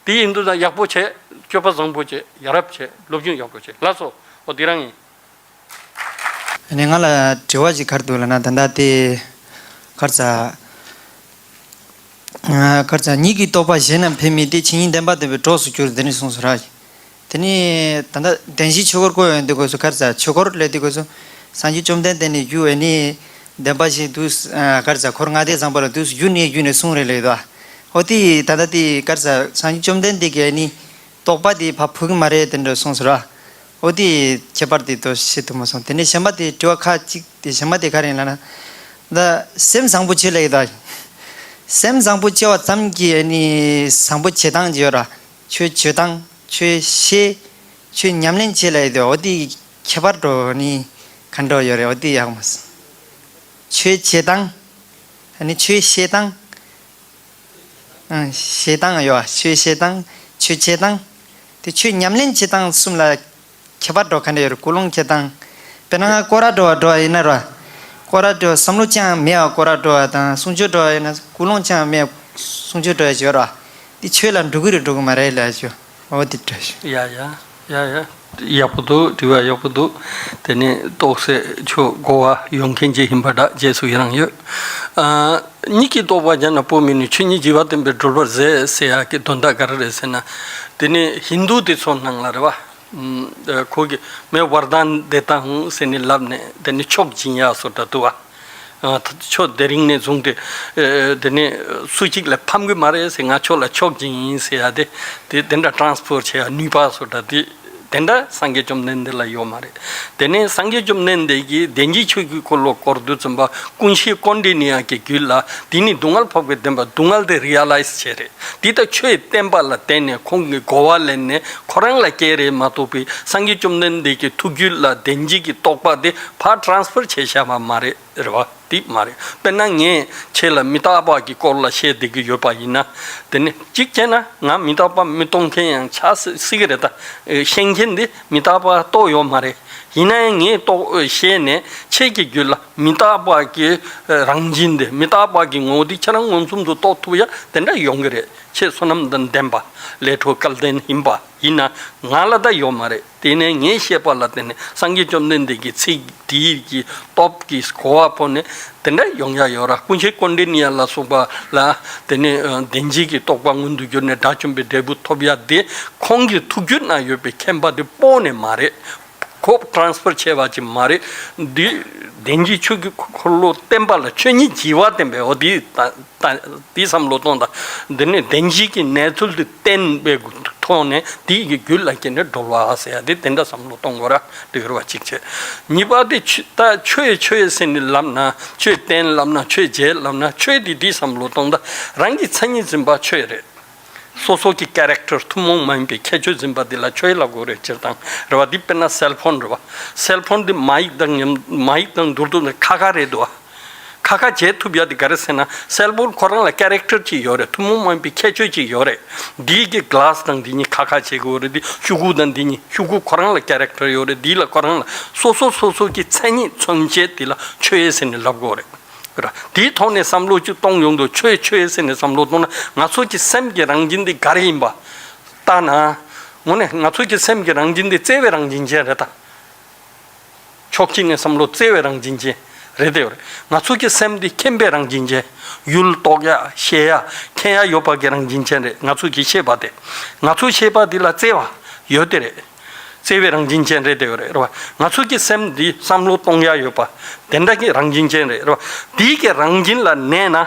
དེ་ཡིན་དུས་ཙང་ཡག་པོ་བྱས། སྤྱོད་པ་བཟང་པོ་བྱས། ཡ་རབས་བྱས། སློབ་སྦྱོང་ཡག་པོ་བྱས། ལགས་སོ། ཨོ་དེ་རང་ཡིན། ཨ་ནི་ང་ལ་དྲི་བ་ཞིག་ག་རེ་འདུག་ལབ་ན། ད་ལྟ་དེ་ག་རེ་ཟ། ཨ་ག་རེ་ཟ། གཉིད་ཀྱི་རྟོག་པ་གཞན་རྣམས་འཕེལ་མིན་ཏེ། ཆོས་ཉིད་བདེན་པ་ལྡན་པའི་གྲོགས་སུ་གྱུར། དེ་ནས་གསུངས་སོ་ར། དེ་ནས་ད་ལྟ་བདེན་བཞིའི་ཆོས་འཁོར་བསྐོར་ཡོང་དུས་སྐབས་སུ་ག་རེ་ཟ། ཆོས་འཁོར་ལབ་དུས་སྐབས་སུ་སངས་རྒྱས་བཅོམ་ལྡན་འདས་ནས་བརྒྱུད་ནས་བདེན་པ་བཞི་འདུག་ཨ་ག་རེ་ཟ། འཁོར་ལྔ་སྡེ་བཟང་པོ་ལ་འདུག་བརྒྱུད་ནས་བརྒྱུད་ནས་གསུངས་རེད་ལབ་དོ། འོ་དེ་ད་ལྟ་དེ་ག་རེ་ཟ། སངས་རྒྱས་བཅོམ་ལྡན་འདས་ཀྱིས་ནི་རྟོག་པ་དེ་ཕར་ཕུད་ཀྱི་མ་རེད་དེ་འདྲ་གསུངས་སོ་ར། འོ་དེ་ཁྱད་པར་དེ་དོ་ཤེས་ཐུབ་མ་སོང་། དེ་ནས་གཞན་པ་དེ་དྲི་བ་ཁག་ཅིག་དེ་གཞན་པ་དེ་ག་རེ་ཡིན་ལབ་ན། ད་སེམས་བཟང་པོ་བྱེད་ལབ་ཡོད་ད། སེམས་བཟང་པོ་བྱེད་པ་ཙམ་གྱིས་ནི་བཟང་པོ་བྱེད་སྟངས་ཀྱི་ཡོད་ར། ཆོས་བྱེད་སྟངས། ཆོས་ཤེས། ཆོས་ཉམས་ལེན་བྱེད་ལབ་ཡོད་དེ། འོ་དེ་ཁྱད་པར་འགྲོ་ནི་ག་འགྲོ་ཡོད་རེད། འོ་དེ་ཡག་མ་སོང་། ཆོས་བྱེད་སྟངས། ཨ་ནི་ཆོས་ཤེས་སྟངས། ཨང་། ཤེས་སྟངས་ཡོད། ཆོས་ཤེས་སྟངས། ཆོས་བྱེད་སྟངས། དེ་ཆོས་ཉམས་ལེན་བྱེད་སྟངས་གསུམ་ལ་ཁྱད་པར་འགྲོ་ག་འདྲ་ཡོད་རེད། ཀུན་སློང་བྱེད་སྟངས། དཔེར་ན་སྐོར་ར་འགྲོ་བ་འགྲོ་བ་ཡིན་ན་ར། སྐོར་ར་འགྲོ་བསམ་བློ་ཅང་མེད་པ་སྐོར་ར་འགྲོ་བ་དང་། གསུང་ཆོས་འགྲོ་བ་ཡིན་ན་ཀུན་སློང་ཅང་མེད་པ་གསུང་ཆོས་འགྲོ་ཡ་ཞིག་ཡོད་ར། དེ་ཆོས་ལ་འགྲོ་གི་རེད་འགྲོ་གི་མ་རེད་ལབ་ཡ་ཞིག་འོ་དེ་འདྲ་ཞིག་ཡ་ཡ། ཡ་ཡ། ཡག་པོ་འདུག་དྲི་བ་ཡག་པོ་འདུག་དེ་ནས་རྟོགས་སད་ཆོས་གོ་བ་ཡོང་མཁན་ཅིག་ཡིན་པ་འདྲ་རྗེས་སུ་ཡི་རང་ཡོད། ཨ། གཉིད་ཀྱི་རྟོག་པ་གཞན་རྣམས་སྤོ་མིན་ནུས། ཆོས་ཉིད་བྱིས་པ་བསྟན་པས་གྲོལ་བར་ཟད་ཟེར་ཡག་གི་དོན་དག་ག་རེ་རེད་ཟེར་ན། དེ་ནས་ཧིན་དུ་དེ་ཚོ་ནང་ལ་རེད་བ། ཨ། ཁོ་གི་མེ་ཝར་དན་དེ་ཏང་ཟེར་ནས་ལབ་ནས་དེ་ནས་ཆོག་སྦྱིན་ཡག་བཟོ་འདྲ་འདུག་བ། ཨ། ད་ཆོས་དེ་རིང་ནས་བཟུང་སྟེ། ཨ། དེ་ནས་སུ་གཅིག་ལ་ཕམ་གི་མ་རེད་ཟེར། ང་ཆོ་ལ་ཆོག་སྦྱིན་ཡིན་ཟེར་ཡ་དེ། དེ་དེ་འདྲ་ཊ་རན་སི་ཕར་བྱེད་ཡ་ནུས་པ་བཟོ་འདྲ་དེ་དེ་འདྲ་སངས་རྒྱས་བཅོམ་ལྡན་འདས་ལ་ཡོད་མ་རེད། དེ་ནས་སངས་རྒྱས་བཅོམ་ལྡན་འདས་ཀྱིས་བདེན་བཞིའི་ཆོས་ཀྱི་འཁོར་ལོ་བསྐོར་དུས་ཙམ་པ་ཀུན་ཤེས་ཀོན་ཌི་ནི་ཡ་གི་རྒྱུད་ལ། དེ་ནི་སྡུག་བསྔལ་འཕགས་པའི་བདེན་པ། སྡུག་བསྔལ་དེ་རི་ཡ་ལའི་ཛི་བྱས་རེད། དེ་ལྟར་ཆོས་བསྟན་པ་ལ་བརྟེན་ནས་ཁོང་གིས་གོ་བ་ལེན་ནས་ཁོ་རང་ལ་སྐྱེས་རེད་མ་གཏོགས་པའི་སངས་རྒྱས་བཅོམ་ལྡན་འདས་ཀྱི་ཐུགས་རྒྱུད་ལ་བདེན་བཞི་གི་རྟོགས་པ་དེ་ཕར་ཊ་རན་སི་ཕར་བྱས་བཞག་པ་མ་རེད། རེད་བ། དེ་མ་རེད། དཔེར་ན་ངས་ཁྱེད་ལ་མི་རྟག་པ་གི་སྐོར་ལ་བཤད་བསྡད་ཀྱི་ཡོད་པ་ཡིན་ན། དེ་ནི་གཅིག་བྱས་ན་ང་མི་རྟག་པ་མི་རྟོགས་མཁན་ཡང་ཆགས་སྲིད་སྲིད་ཀྱི་རེད་ད། ཤེས་མཁན་འདི་མི་རྟག་པ་རྟོགས་ཡོད་མ་རེད། ཡིན་ན་ཡང་ངས་རྟོགས་ཤེས་ནས་ཁྱེད་ཀྱི་རྒྱུད་ལ་མི་རྟག་པ་གི་རང་བཞིན་འདི། མི་རྟག་པ་གི་ངོ་བོ་འདི་ཁྱེད་རང་མངོན་སུམ་དུ་རྟོགས་ཐུབ་ཡ་དེ་འདྲ་ཡོང་གི་རེད། ཁྱེད་བསོད་ནམས་དང་ལྡན་པ་ལས་འཕྲོ་སྐལ་ལྡན་ཡིན་པ་ཡིན་ན་ང་ལ་ད་ཡོད་མ་རེད། དེ་ནས་ངས་བཤད་པ་ལ་བརྟེན་ནས་སངས་རྒྱས་བཅོམ་ལྡན་འདས་ཀྱི་ཚིག་དེའི་གི་སྟོབས་ཀྱིས་གོ་བ་ཕོག་ནས་དེ་འདྲ་ཡོང་ཡ་ཡོད་ར། ཀུན་ཤེས་ཀོན་ཌི་ནི་ཡ་ལ་སོགས་པ་ལ་དེ་ནས་ཨ་བདེན་བཞི་གི་རྟོགས་པ་མངོན་དུ་གྱུར་ནས་དགྲ་བཅོམ་པའི་འབྲས་བུ་ཐོབ་ཡ་དེ་ཁོང་གི་ཐུགས་རྒྱུད་ན་ཡོད་པའི་མཁྱེན་པ་དེ་སྤོ་ནས་མ་རེད། ཁོ་ཊ་རན་སི་ཕར་བྱས་པ་ཅིག་མ་རེད། འདི་བདེན་བཞིའི་ཆོས་ཀྱི་འཁོར་ལོ་བསྟན་པ་ལ་ཆོས་ཉིད་བྱིས་པ་བསྟན་པའི་འོ་དེ་ད། ད་དེའི་བསམ་བློ་གཏོང་དང་། འདི་ནི་བདེན་བཞི་གི་གནས་ཚུལ་དེ་བསྟན་པའི་ཐོག་ནས་དེའི་གི་རྒྱུད་ལ་སྐྱེས་ནས་གྲོལ་བ་ཟེར་ཡ་དེ་དེ་འདྲ་བསམ་བློ་གཏོང་དགོས་ར། དེ་གི་རེ་བ་གཅིག་བྱས། གཉིས་པ་དེ་ཆོས་ད་ཆོས་ཆོས་ཟེར་ནས་ལབ་ན། ཆོས་བསྟན་ལབ་ན། ཆོས་བྱེད་ལབ་ན། ཆོས་དེ་དེའི་བསམ་བློ་གཏོང་དང་། རང་གི་མཚན་ཉིད་འཛིན་པ་ཆོས་རེད། སོ་སོ་གི་ཀེ་རེག་ཊར་ཐུན་མོང་མ་ཡིན་པའི་ཁྱད་ཆོས་འཛིན་པ་དེ་ལ་ཆོས་ལབ་དགོས་རེད། སྤྱིར་བཏང་རེད་བ། འདི་དཔེར་ན་སེལ་ཕོན་རེད་བ། སེལ་ཕོན་འདི་མ་ཡིག་དང་མཉམ་མ་ཡིག་དང་བསྡུར་དུས་ནི་ཁ་ཁ་རེད་འདུག་བ། ཁ་ཁ་བྱེད་ཐུབ་ཡ་དེ་ག་རེ་ཟེར་ན། སེལ་ཕོན་ཁོ་རང་ལ་ཀེ་རེག་ཊར་ཅིག་ཡོད་རེད། ཐུན་མོང་མ་ཡིན་པའི་ཁྱད་ཆོས་ཅིག་ཡོད་རེད། འདིའི་གི་ག་ལ་སི་དང་འདི་གཉིས་ཁ་ཁ་བྱེད་དགོས་རེད། འདི་ཤོག་གུ་དང་འདི་གཉིས། ཤོག་གུ་ཁོ་རང་ལ་ཀེ་རེག་ཊར་ཡོད་རེད། འདི་ལ་ཁོ་རང་ལ་སོ་སོ་སོ་སོ་གི་མཚན་ཉིད་མཚོན་བྱེད་དེ་ལ་ཆོས་ཟེར་ནས་ལབ་དགོས་རེད། ར། དེའི་ཐོག་ནས་བསམ་བློ་ཅིག་གཏོང་ཡོང་དུས། ཆོས་ཆོས་ཟེར་ནས་བསམ་བློ་གཏོང་ན། ང་ཚོ་གི་སེམས་ཀྱི་རང་བཞིན་འདི་ག་རེ་ཡིན་པ་ལྟ་ན། དངོས་གནས་ང་ཚོ་གི་སེམས་ཀྱི་རང་བཞིན་འདི་བརྩེ་བའི་རང་བཞིན་ཅན་རེད་ད། ཕྱོགས་གཅིག་ནས་བསམ་བློ་བརྩེ་བའི་རང་བཞིན་ཅན་རེད་དེ་ཡོད་རེད། ང་ཚོ་གི་སེམས་འདི་མཁྱེན་པའི་རང་བཞིན་ཅན། ཡུལ་རྟོགས་ཡ་ཤེས་ཡ་མཁྱེན་ཡ་ཡོད་པ་གི་རང་བཞིན་ཅན་རེད། ང་ཚོ་གི་ཤེས་པ་དེ། ང་ཚོ་ཤེས་པ་འདི་ལ་བརྩེ་བ་ཡོད་དེ་རེད། བརྩེ་བའི་རང་བཞིན་ཅན་རེད་དེ་ཡོད་རེད། རེད་བ། ང་ཚོ་གི་སེམས་འདི་བསམ་བློ་གཏོང་ཡ་ཡོད་པ་དེ་འདྲ་གི་རང་བཞིན་ཅན་རེད། རེད་བ། འདི་གི་རང་བཞིན་ལ་གནས་ན།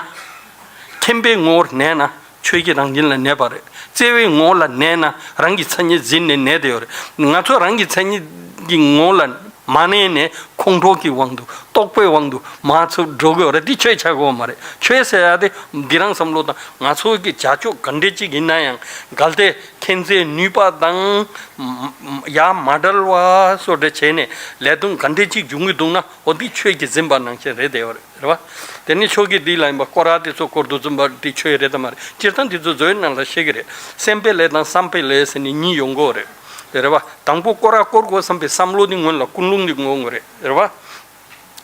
མཁྱེན་པའི་ངོ་བོར་གནས་ན། ཆོས་ཀྱི་རང་བཞིན་ལ་གནས་པ་རེད། བརྩེ་བའི་ངོ་བོ་ལ་གནས་ན། རང་གི་མཚན་ཉིད་འཛིན་ནས་གནས་བསྡད་ཡོད་རེད། ང་ཚོ་རང་གི་མཚན་ཉིད་ཀྱི་ངོ་བོ་ལ་མ་གནས་ནས། ཁོང་ཁྲོ་གི་དབང་དུ། རྟོག་པའི་དབང་དུ་མར་ཚུར་འགྲོ་གི་ཡོད་རེད། དེ་ཆོས་ཆགས་ཀྱི་ཡོད་མ་རེད། ཆོས་ཟེར་ཡ་དེ་འདི་རང་བསམ་བློ་བཏང་། ང་ཚོ་གི་བྱ་སྤྱོད་ག་འདྲ་ཅིག་ཡིན་ན་ཡང་། གལ་ཏེ་མཁྱེན་བརྩེའི་ནུས་པ་དང་ཡ་མ་བྲལ་བ་སོགས་འདྲ་བྱས་ནས་ལས་དོན་ག་འདྲ་ཅིག་འབྱུང་གི་འདུག་ན། འོ་འདི་ཆོས་ཀྱིས་ཟིན་པ་ནང་བཞིན་རེད་དེ་ཡོད་རེད། རེད་བ། དེ་ནི་ཆོས་ཀྱི་འདི་ལ་ཡིན་པ། སྐོར་ར་དེ་ཚོ་སྐོར་དུ་འཛིན་པ་དེ་ཆོས་རེད་དམ་མ་རེད། སྤྱིར་བཏང་དེ་ཚོ་མཛོད་ནང་ལ་བཤད་ཀྱི་རེད། སེམས་པའི་ལས་དང་བསམ་པའི་ལས་ཟེར་ནས་གཉིས་ཡོང་གི་ཡོད་རེད། རེད་བ། དང་པོ་སྐོར་ར་སྐོར་དགོས་བསམ་པའི་བསམ་བློ་འདི་སྔོན་ལ། ཀུན་སློང་འདི་སྔོན་དགོས་རེད། རེད་བ།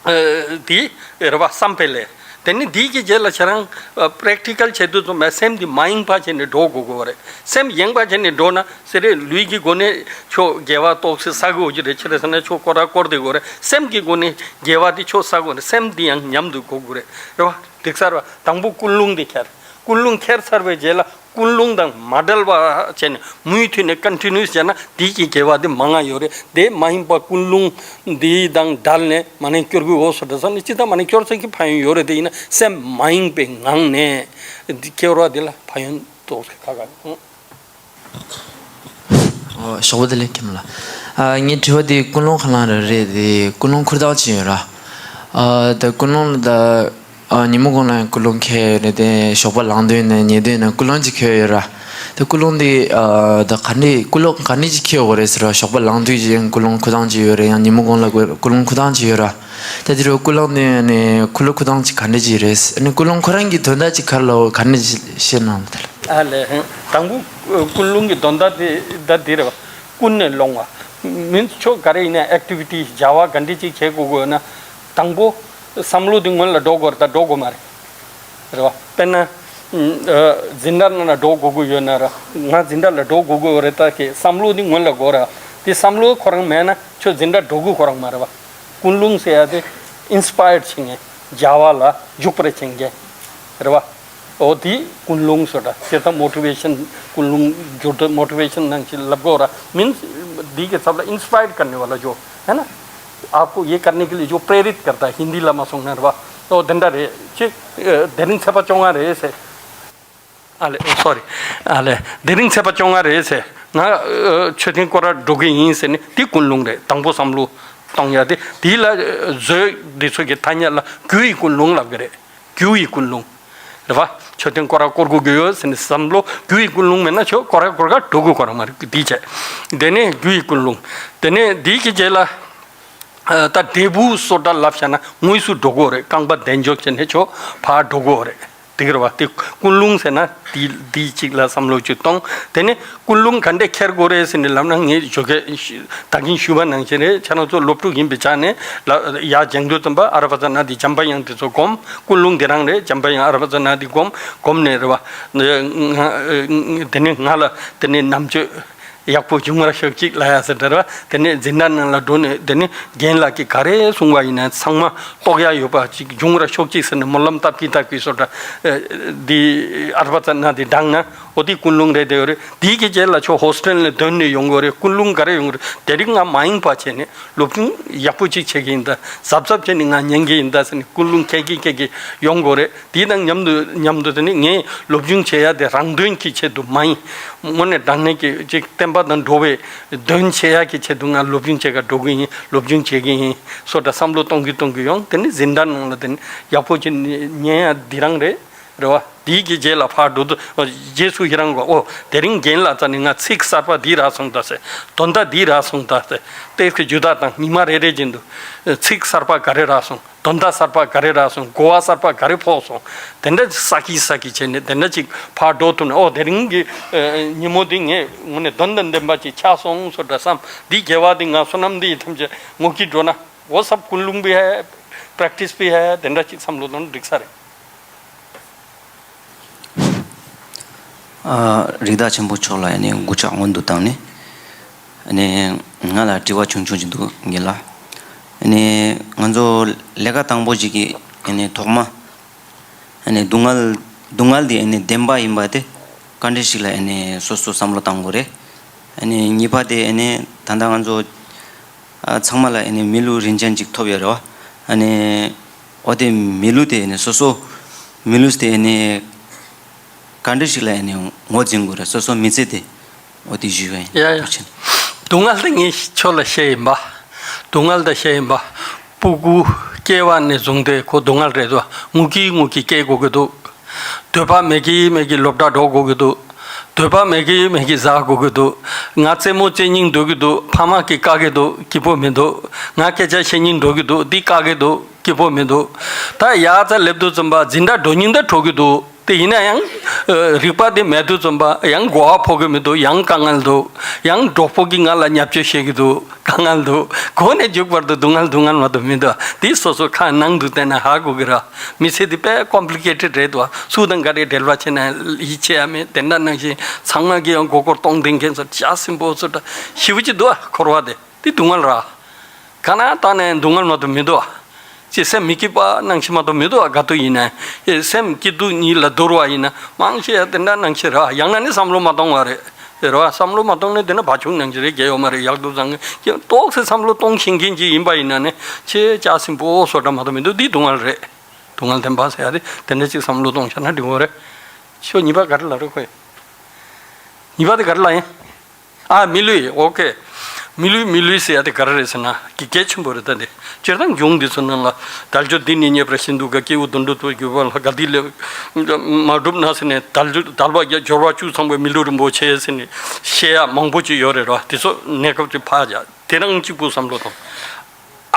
ཨ། དེ་རེད་བ། བསམ་པའི་ལས། དེ་ནི་འདི་གི་རྗེས་ལ་ཁྱེད་རང་པེ་རེག་ཊི་ཀལ་བྱེད་དུས་ཙམ་པ་སེམས་འདི་མ་ཡེངས་པ་བྱས་ནས་འགྲོ་དགོས་ཀྱི་ཡོད་རེད། སེམས་ཡེངས་པ་བྱས་ནས་འགྲོ་ན། ཟེར་རེད། ལུས་ཀྱི་སྒོ་ནས་ཁྱོད་དགེ་བ་ཏོག་ཙམ་བསགས་ཀྱི་ཡོད་ཀྱི་རེད། ཆི་རེད་ཟེར་ན་ཁྱོད་སྐོར་ར་སྐོར་བསྡད་ཀྱི་ཡོད་རེད། སེམས་ཀྱི་སྒོ་ནས་དགེ་བ་དེ་ཁྱོད་བསགས་ཀྱི་ཡོད་རེད། སེམས་འདི་ཡང་ཉམས་སུ་དགོས་ཀྱི་རེད། རེད་བ། འགྲིག་ཚར་བ། དང་པོ་ཀུན་སློང་དེ་ཁྱེར། ཀུན་སློང་ཁྱེར་ཚར་བའི་རྗེས་ལ། ཀུན་སློང་དང་མ་བྲལ་བ་བྱས་ནས་མུ་མཐུད་ནས་ཀོན་ཊི་ནིའུ་སི་བྱས་ན། དེའི་གི་དགེ་བ་དེ་མང་ང་ཡོད་རེད། དེ་མ་ཡིན་པ་ཀུན་སློང་འདི་དང་བྲལ་ནས་མ་ནས་སྐྱོར་དགོས་འོ་སོ་འདྲ་ས་ནི། ཅི་ལྟར་མ་ནས་སྐྱོར་ཚད་ཀྱི་ཕན་ཡོན་ཡོད་རེད། དེ་ཡིན་ན་སེམས་མ་ཡེངས་པའི་ངང་ནས་འདི་སྐྱོར་བ་དེ་ལ་ཕན་ཡོན་ཏོག་ཙམ་ཁ་ཁ། ཨོ། ཞོགས་པ་བདེ་ལེགས། མཁན་ལགས། ཨ། ངའི་དྲི་བ་དེ་ཀུན་སློང་ཁ་ལ་རེད། རེད་དེ་ཀུན་སློང་ཁུར་ཐག་ཅིག་ཡོད་ར། ཨ། ད་ཀུན་སློང་ལ་ད། ཨ། ཉིན་མོ་གུང་ལ་ཀུན་སློང་ཁྱེར་ཡོད་རེད་དེ། ཞོགས་པ་ལངས་དུས་ནས་ཉལ་དུས་ནས་ཀུན་སློང་ཅིག་ཁྱེར་ཡོད་ར། དེ་ཀུན་སློང་དེ། ཨ། ད་ག་འདྲས། ཀུན་སློང་ག་འདྲས་ཅིག་ཁྱེར་ཡོད་རེད་ཟེར་ར། ཞོགས་པ་ལངས་དུས་ཀྱི་ཀུན་སློང་ཁུར་ཐག་ཅིག་ཡོད་རེད། ཡང་ཉིན་མོ་གུང་ལ་ཀུན་སློང་ཁུར་ཐག་ཅིག་ཡོད་ར། ད་དེ་རུ་ཀུན་སློང་དེ་ནས་ཁུ་ལུ་ཁུར་ཐག་ཅིག་ག་འདྲས་ཅིག་རེད། ཨ་ནི་ཀུན་སློང་ཁོ་རང་གི་དོན་དག་ཅིག་ག་རེ་ལབ། ག་འདྲས་ཅིག་བཤད་གནང་ལ་དེ་ལ། ཨ་ལས། དང་པོ་ཀུན་སློང་གི་དོན་དག་དེ་ད་འདི་རེད་བ། ཀུན་ནས་སློང་བ། མིན་ཁྱོད་ག་རེ་ཡིན་ན་ཨེག་ཊི་བི་ཊི་བྱ་བ་ག་འདྲ་ཅིག་བྱེད་དགོས་དགོས་ན། དང་པོ་བསམ་བློ་དེ་སྔོན་ལ་འགྲོ་དགོས་རེད་ད། འགྲོ་དགོས་མ་རེད། རེད་བ། དཔེར་ན། ཨ། འཛིན་གྲྭ་ནང་ལ་འགྲོ་དགོས་ཀྱི་ཡོད་ན་ར། ང་འཛིན་གྲྭ་ལ་འགྲོ་དགོས་ཀྱི་ཡོད་རེད་ད་ཀྱི་བསམ་བློ་དེ་སྔོན་ལ་དགོས་ར། དེ་བསམ་བློ་ཁོ་རང་མེད་ན་ཁྱོད་འཛིན་གྲྭ་འགྲོ་དགོས་ཁོ་རང་མ་རེད་བ། ཀུན་སློང་ཟེར་ཡ་དེ་ཨིན་སི་པ་ཡར་བྱེད་མཁན། བྱ་བ་ལ་འཇུག་པར་བྱེད་མཁན། རེད་བ། འོ་དེ་ཀུན་སློང་ཟེར་ར། དེ་ལྟར་མོ་ཊི་ཝེ་ཤན། ཀུན་སློང་སྦྱོར་དུ་མོ་ཊི་ཝེ་ཤན་ནང་བཞིན་ལབ་དགོས་ར། མིན་འདི་གི་ཚབ་ལ་ཨིན་སི་པ་ཡར་ཀར་ནེ་ཝ་ལ་ཇོ། ཧེ་ན། आपको ये करने के लिए जो प्रेरित करता है, हिंदी ལ་མ་སོང་ན་རེད་བ། འོ་དེ་འདྲ་རེད། ཅེ། དེ་རིང་ཚེས་པ་བཅོ་ལྔ་རེད་ཟེར། ཨ་ལས། ཨོ། སོ་རི། ཨ་ལས། དེ་རིང་ཚེས་པ་བཅོ་ལྔ་རེད་ཟེར། ང་ཨ་མཆོད་རྟེན་སྐོར་ར་འགྲོ་གི་ཡིན་ཟེར་ནས། དེ་ཀུན་སློང་རེད། དང་པོ་བསམ་བློ་གཏོང་ཡ་དེ། དེ་ལ་མཛོད་འདི་ཚོ་གི་ཐ་སྙད་ལ་རྒྱུ་ཡི་ཀུན་སློང་ལབ་གི་རེད། རྒྱུ་ཡི་ཀུན་སློང་། རེད་བ། མཆོད་རྟེན་སྐོར་ར་སྐོར་དགོས་ཀྱི་ཡོད་ཟེར་ནས་བསམ་བློ། རྒྱུ་ཡི་ཀུན་སློང་མེད་ན་ཁྱོད་སྐོར་ར་སྐོར་ག་འགྲོ་དགོས་ཁོ་རང་མ་རེད། དེ་བྱས། དེ་ནས་རྒྱུ་ཡི་ཀུན་སློང་། དེ་ནས་དེའི་གི་རྗེས་ལ། ཨ། ད་འབྲས་བུ་སོགས་འདྲ་ལབ་བྱས་ན་དངོས་སུ་འགྲོ་དགོས་རེད། རྐང་པ་བདེ་འཇོག་བྱས་ནས་ཁྱོད་ཕར་འགྲོ་དགོས་རེད། དེ་གི་རེད་བ། དེ་ཀུན་སློང་ཟེར་ན་དེ་དེ་གཅིག་ལ་བསམ་བློ་གཅིག་གཏོང་། དེ་ནས་ཀུན་སློང་ག་འདྲས་འཁྱེར་དགོས་རེད་ཟེར་ནས་ལབ་ན། ངས་ཞོགས་ཀས་ད་གིན་ཞུས་པ་ནང་བཞིན་རེད། ཁྱེད་རང་ཚོ་སློབ་ཕྲུག་ཡིན་པའི་ཆ་ནས་ལ་ཡར་སྦྱང་དུས་ཙམ་པ་ཨ་ར་པ་ཙ་ན་དྷཱིཿ། འཇམ་པའི་དབྱངས་དེ་ཚོ་སྒོམ། ཀུན་སློང་དེ་རང་རེད། འཇམ་པའི་དབྱངས། ཨ་ར་པ་ཙ་ན་དྷཱིཿ་སྒོམ། སྒོམ་ནས་རེད་བ། ང་། དེ་ནས་ང་ལ་དེ་ནས་རྣམ་དཔྱོད་ཡག་པོ་བྱུང་བར་ཤོག་ཅིག་ལབ་ཡ་ཟེར་འདྲ་རེད་བ། དེ་ནས་འཛིན་གྲྭ་ནང་ལ་འགྲོ་ནས། དེ་ནས་རྒན་ལགས་ཀྱིས་ག་རེ་གསུང་བ་ཡིན་ན་ཚང་མ་རྟོགས་ཡ་ཡོད་པ་ཅིག་བྱུང་བར་ཤོག་ཅིག་ཟེར་ནས་སྨོན་ལམ་བཏབ་ཀྱིན་བཏབ་ཀྱིན་སོ་འདྲ། ཨ། འདི་ཨ་ར་པ་ཙ་ན་དྷཱིཿ་བགྲངས་ན། འོ་དེ་ཀུན་སློང་རེད་དེ་ཡོད་རེད། དེའི་གི་རྗེས་ལ་ཁྱོད་ཧོ་སི་ཊེལ་ནས་ཐོན་ནས་ཡོང་གི་ཡོད་རེད། ཀུན་སློང་ག་རེ་ཡོང་གི་རེད། དེ་རིང་ང་མ་ཡེངས་པ་བྱས་ནས་སློབ་སྦྱོང་ཡག་པོ་ཅིག་བྱེད་ཀྱི་ཡིན་ད། གཟབ་གཟབ་བྱས་ནས་ང་ཉན་གྱི་ཡིན་ད་ཟེར་ནས་ཀུན་སློང་འཁྱེར་གྱིན་འཁྱེར་གྱིན་ཡོང་གི་ཡོད་རེད། དེ་དང་མཉམ་དུ་མཉམ་དུ་དེ་ནི་ངས་སློབ་སྦྱོང་བྱེད་ཡ་དེ་རང་དོན་གྱི་ཆེད་དུ་མ་ཡིན། དངོས་གནས་དྲང་གནས་ཀྱི་ཅིག་བསྟན་པ་དང་འགྲོ་བའི་དོན་བྱེད་ཡ་གི་ཆེད་དུ་ང་སློབ་སྦྱོང་བྱེད་ག་འགྲོ་གི་ཡིན། སློབ་སྦྱོང་བྱེད་ཀྱི་ཡིན་སོ་འདྲ་བསམ་བློ་གཏོང་གི་གཏོང་གི་ཡོང་། དེ་ནི་འཛིན་གྲྭ་ནང་ལ་དེ་ནི་ཡག་པོ་ཅིག་ཉན་ཡ་འདི་རང་རེད། རེད་བ། དེའི་གི་རྗེས་ལ་ཕར་འགྲོ་དུས་རྗེས་སུ་ཡི་རང་གོ། ཨོ་དེ་རིང་རྒན་ལགས་རྩ་ནས་ང་ཚིག་གསར་པ་འདི་རག་སོང་ད་ཟེར། དོན་དག་འདི་རག་སོང་ད་ཟེར། ཏེག་གི་རྒྱུ་དག་དང་ཉི་མ་རེ་རེ་བཞིན་དུ་ཚིག་གསར་པ་ག་རེ་རག་སོང་། དོན་དག་གསར་པ་ག་རེ་རག་སོང་། གོ་བ་གསར་པ་ག་རེ་ཕོག་སོང་། དེ་འདྲ་ཅིག་ས་ཀི་ས་ཀི་བྱས་ནས་དེ་འདྲ་ཅིག་ཕར་འགྲོ་ཐུབ་ན། ཨོ་དེ་རིང་གི་ཉིན་མོ་འདི་ངས་དངོས་གནས་དོན་དང་ལྡན་པ་ཅིག་ཆགས་སོང་ཟེར་འདྲ་བསམ། འདི་དགེ་བ་འདི་ང་བསོད་ནམས་འདི་ཡི་ཐམས་ཅད་ངོ་སྐྱིད་འགྲོ་ན། वो सब कुल्लुम भी है, प्रैक्टिस भी है, དེ་འདྲ་ཅིག་བསམ་བློ་གཏོང་འགྲིག་ས་རེད། ཨ། རིགས་བདག་ཆེན་པོ་མཆོག་ལ་ཨ་ནི་སྐུ་ཕྱག་སྔོན་དུ་བཏང་ནས། ཨ་ནི་ང་ལ་དྲི་བ་ཆུང་ཆུང་ཅིག་འདུག་རྒན་ལགས། ཨ་ནི་ང་ཚོ་ལས་ཀ་དང་པོ་ཅིག་གི་ཨ་ནི་ཐོག་མ། ཨ་ནི་སྡུག་བསྔལ་སྡུག་བསྔལ་དེ་ཨ་ནི་བདེན་པ་ཡིན་པ་དེ་ག་འདྲ་ཞིག་ལ་ཨ་ནི་སོ་སོ་བསམ་བློ་བཏང་དགོས་རེད། ཨ་ནི་གཉིས་པ་དེ་ཨ་ནི་ད་ལྟ་ང་ཚོ་ཨ་ཚང་མ་ལ་ཨ་ནི་མི་ལུས་རིན་ཆེན་ཅིག་ཐོབ་ཡོད་རེད་བ། ཨ་ནི་འོ་དེ་མི་ལུས་དེ་ཨ་ནི་སོ་སོ་མི་ལུས་དེ་ཨ་ནི་ག་འདྲ་ཞིག་ལ་ཨ་ནི་ངོས་འཛིན་དགོས་རེད། སོ་སོ་མི་ཚེ་དེ་འོ་དེ་ཞུ་ཡ་ཡིན། ཡ་ཡ། ཐུགས་རྗེ་ཆེ། སྡུག་བསྔལ་དེ་ངས་ཁྱོད་ལ་བཤད་ཡིན་པ། སྡུག་བསྔལ་དེ་བཤད་ཡིན་པ། སྤུ་གུ་སྐྱེ་བ་ནས་བཟུང་སྟེ་ཁོ་སྡུག་བསྔལ་རེད་དོ། ངུ་གི་ངུ་གི་སྐྱེ་དགོས་ཀྱི་འདུག་འདོད་པ་མེད་ཀྱི་མེད་ཀྱི་སློབ་གྲྭ་འགྲོ་དགོས་ཀྱི་འདུག་འདོད་པ་མེད་ཀྱི་མེད་ཀྱི་ཟ་དགོས་ཀྱི་འདུག་ང་རྩེད་མོ་རྩེ་སྙིང་འདོད་ཀྱི་འདུག་ཕ་མ་གིས་བཀག་གི་འདུག་སྐྱིད་པོ་མི་འདུག་ང་སྐད་ཆ་བཤད་སྙིང་འདོད་ཀྱི་འདུག་འདི་བཀག་གི་འདུག་སྐྱིད་པོ་མི་འདུག་ད་ཡག་ཙམ་སླེབས་དུས་ཙམ་པ་འཛིན་གྲྭ་འགྲོ་སྙིང་ད་འགྲོ་གི་འདུག་དེ་ཡིན་ན་ཡང་། ཨ། རིག་པ་དེ་མེད་དུས་ཙམ་པ་ཡང་གོ་བ་ཕོག་གི་མི་འདུག་ཡང་དཀའ་ངལ་འདུག་ཡང་གྲོགས་པོ་གིས་ང་ལ་བརྙས་བཅོས་བྱེད་ཀྱི་འདུག་དཀའ་ངལ་འདུག་གོང་ནས་མཇུག་བར་དུ་སྡུག་བསྔལ་སྡུག་བསྔལ་མ་གཏོགས་མི་འདུག་དེ་སོ་སོ་ཁ་ནང་དུ་བལྟས་ན་ཧ་གོ་གི་ར། མི་ཚེ་འདི་དཔེ་ཀོམ་པི་ལི་ཀེ་ཊེཌ་རེད་འདུག་སུ་དང་ག་རེ་འབྲེལ་བ་བྱེད་ན་ཡིད་ཆེས་ཡ་མེད། དེ་འདྲ་ནང་བཞིན་ཚང་མ་གིས་ཡང་མགོ་སྐོར་གཏོང་བསྡད་མཁན་ཚོ་ལྕགས་སྲིན་པོ་ཚོ་འདྲ་ཞེ་པོ་ཅིག་འདུག་འཁོར་བ་དེ། དེ་སྡུག་བསྔལ་ར། ག་ན་བཏང་ནའི་སྡུག་བསྔལ་མ་གཏོགས་མི་འདུག་ཨ། ཅེས་སེམས་མི་སྐྱིད་པ་ནང་བཞིན་མ་གཏོགས་མི་འདུག་ཨ། དགའ་སྡུག་ཡིན་ནའི་ཨེ་སེམས་སྐྱིད་སྡུག་གཉིས་ལ་བསྡུར་བ་ཡིན་ན་མང་ཆེ་བ་དེ་འདྲ་ནང་བཞིན་རེད་བ། ཡང་ན་ནི་བསམ་བློ་མ་གཏོང་བ་རེད། རེད་བ། བསམ་བློ་མ་གཏོང་ནས་དེ་ན་བ་ཕྱུགས་ནང་བཞིན་རེད། རྒྱལ་ཡོད་མ་རེད། ཡག་སྡུག་བཟང་ངན་ཏོག་ཙམ་བསམ་བློ་གཏོང་ཤེས་མཁན་ཅིག་ཡིན་པ་ཡིན་ན་ནི་ཆེས་ལྕགས་སྲིན་པོ་བཟོ་འདྲ་མ་གཏོགས་མི་འདུག་འདི་སྡུག་བསྔལ་རེད། སྡུག་བསྔལ་བདེན་པ་ཟེར་ཡ་དེ་དེ་འདྲ་ཅིག་བསམ་བློ་གཏོང་བྱས་ན་འགྲིག་གི་རེད། ཁྱོད་གཉིས་པ་ག་རེ་ལབ་རེད་ཁོས། གཉིས་པ་དེ་ག་རེ་ལབ་ཡིན། ཨ། མི་ལུས། ཨོ་ཀེ། མི་ལུས་མི་ལུས་ཟེར་ཡ་དེ་ག་རེ་རེད་ཟེར་ན་གི་གལ་ཆེན་པོ་རེད། ད་འདི་སྤྱིར་བཏང་གཞུང་འདི་ཚོ་ནང་ལ་དལ་འབྱོར་འདི་ནི་རྙེད་པར་བཞིན་དུ་དགའ། སྐྱེས་བུ་དོན་གྲུབ་ཏུ་གྱུར་པ་ལ་དགའ། འདི་ལས་མ་གྲུབ་ན་ཟེར་ནས་དལ་འབྱོར་དལ་བ་བརྒྱད། འབྱོར་བ་བཅུ་ཚང་བའི་མི་ལུས་རིན་པོ་ཆེ་ཟེར་ནས་བཤད་ཡ་མང་པོ་ཅིག་ཡོད་རེད་ར། དེ་ཚོ་གནས་སྐབས་ཅིག་ཕར་བཞག་དེ་རང་གཅིག་པུ་བསམ་བློ་གཏོང་།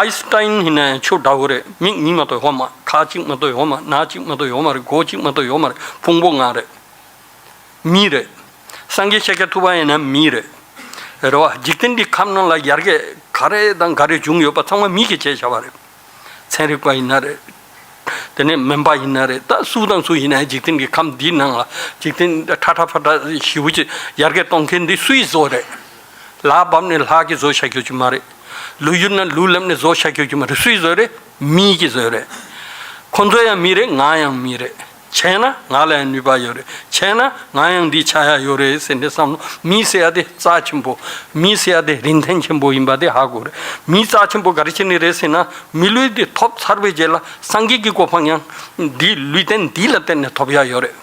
ཨའི་སི་ཊའིན་ཡིན་ན་ཡང་ཁྱོད་འདྲ་བོ་རེད། མིག་གཉིས་མ་གཏོགས་ཡོད་མ། ཁ་གཅིག་མ་གཏོགས་ཡོད་མ། སྣ་གཅིག་མ་གཏོགས་ཡོད་མ་རེད། མགོ་གཅིག་མ་གཏོགས་ཡོད་མ་རེད། ཕུང་པོ་ལྔ་རེད། མི་རེད། སངས་རྒྱས་ཤཱཀྱ་ཐུབ་པ་ཡིན་ན་མི་རེད། རེད་བ། འཇིག་རྟེན་འདི་ཁམས་ནང་ལ་ཡར་རྒྱས་ག་རེ་དང་ག་རེ་བྱུང་ཡོད་པ་ཚང་མ་མི་གིས་བྱས་བཞག་པ་རེད། ཚན་རིག་པ་ཡིན་ན་རེད། དེ་ནས་སྨན་པ་ཡིན་ན་རེད། ད་སུ་དང་སུ་ཡིན་ན་འཇིག་རྟེན་གྱི་ཁམས་འདིའི་ནང་ལ་འཇིག་རྟེན་ཁྲ་ཁྲ་ཕྲ་ཕྲ་ཞེ་པོ་ཅིག་ཡར་རྒྱས་གཏོང་མཁན་འདི་སུའི་བཟོ་རེད། ལྷ་བབས་ནས་ལྷ་གིས་བཟོ་བྱ་རྒྱུ་ཅིག་མ་རེད། ཀླུ་ཡུལ་ན་ཀླུ་སླེབས་ནས་བཟོ་བྱ་རྒྱུ་ཅིག་མ་རེད། སུའི་བཟོ་རེད། མི་གིས་བཟོས་རེད། ཁོ་ཚོ་ཡང་མི་རེད། ང་ཡང་མི་རེད། བྱས་ན་ང་ལ་ཡང་ནུས་པ་ཡོད་རེད། བྱས་ན་ང་ཡང་འདི་ཆགས་ཡ་ཡོད་རེད་ཟེར་ནས་བསམ་བློ། མི་ཟེར་ཡ་དེ་རྩ་ཆེན་པོ། མི་ཟེར་ཡ་དེ་རིན་ཐང་ཆེན་པོ་ཡིན་པ་དེ་ཧ་གོ་རེད། མི་རྩ་ཆེན་པོ་ག་རེ་བྱས་ནས་རེད་ཟེར་ན། མི་ལུས་འདི་ཐོབ་ཚར་བའི་རྗེས་ལ་སངས་རྒྱས་ཀྱི་གོ་འཕང་ཡང་འདི་ལུས་རྟེན་འདི་ལ་བརྟེན་ནས་ཐོབ་ཡ་ཡོད་རེད།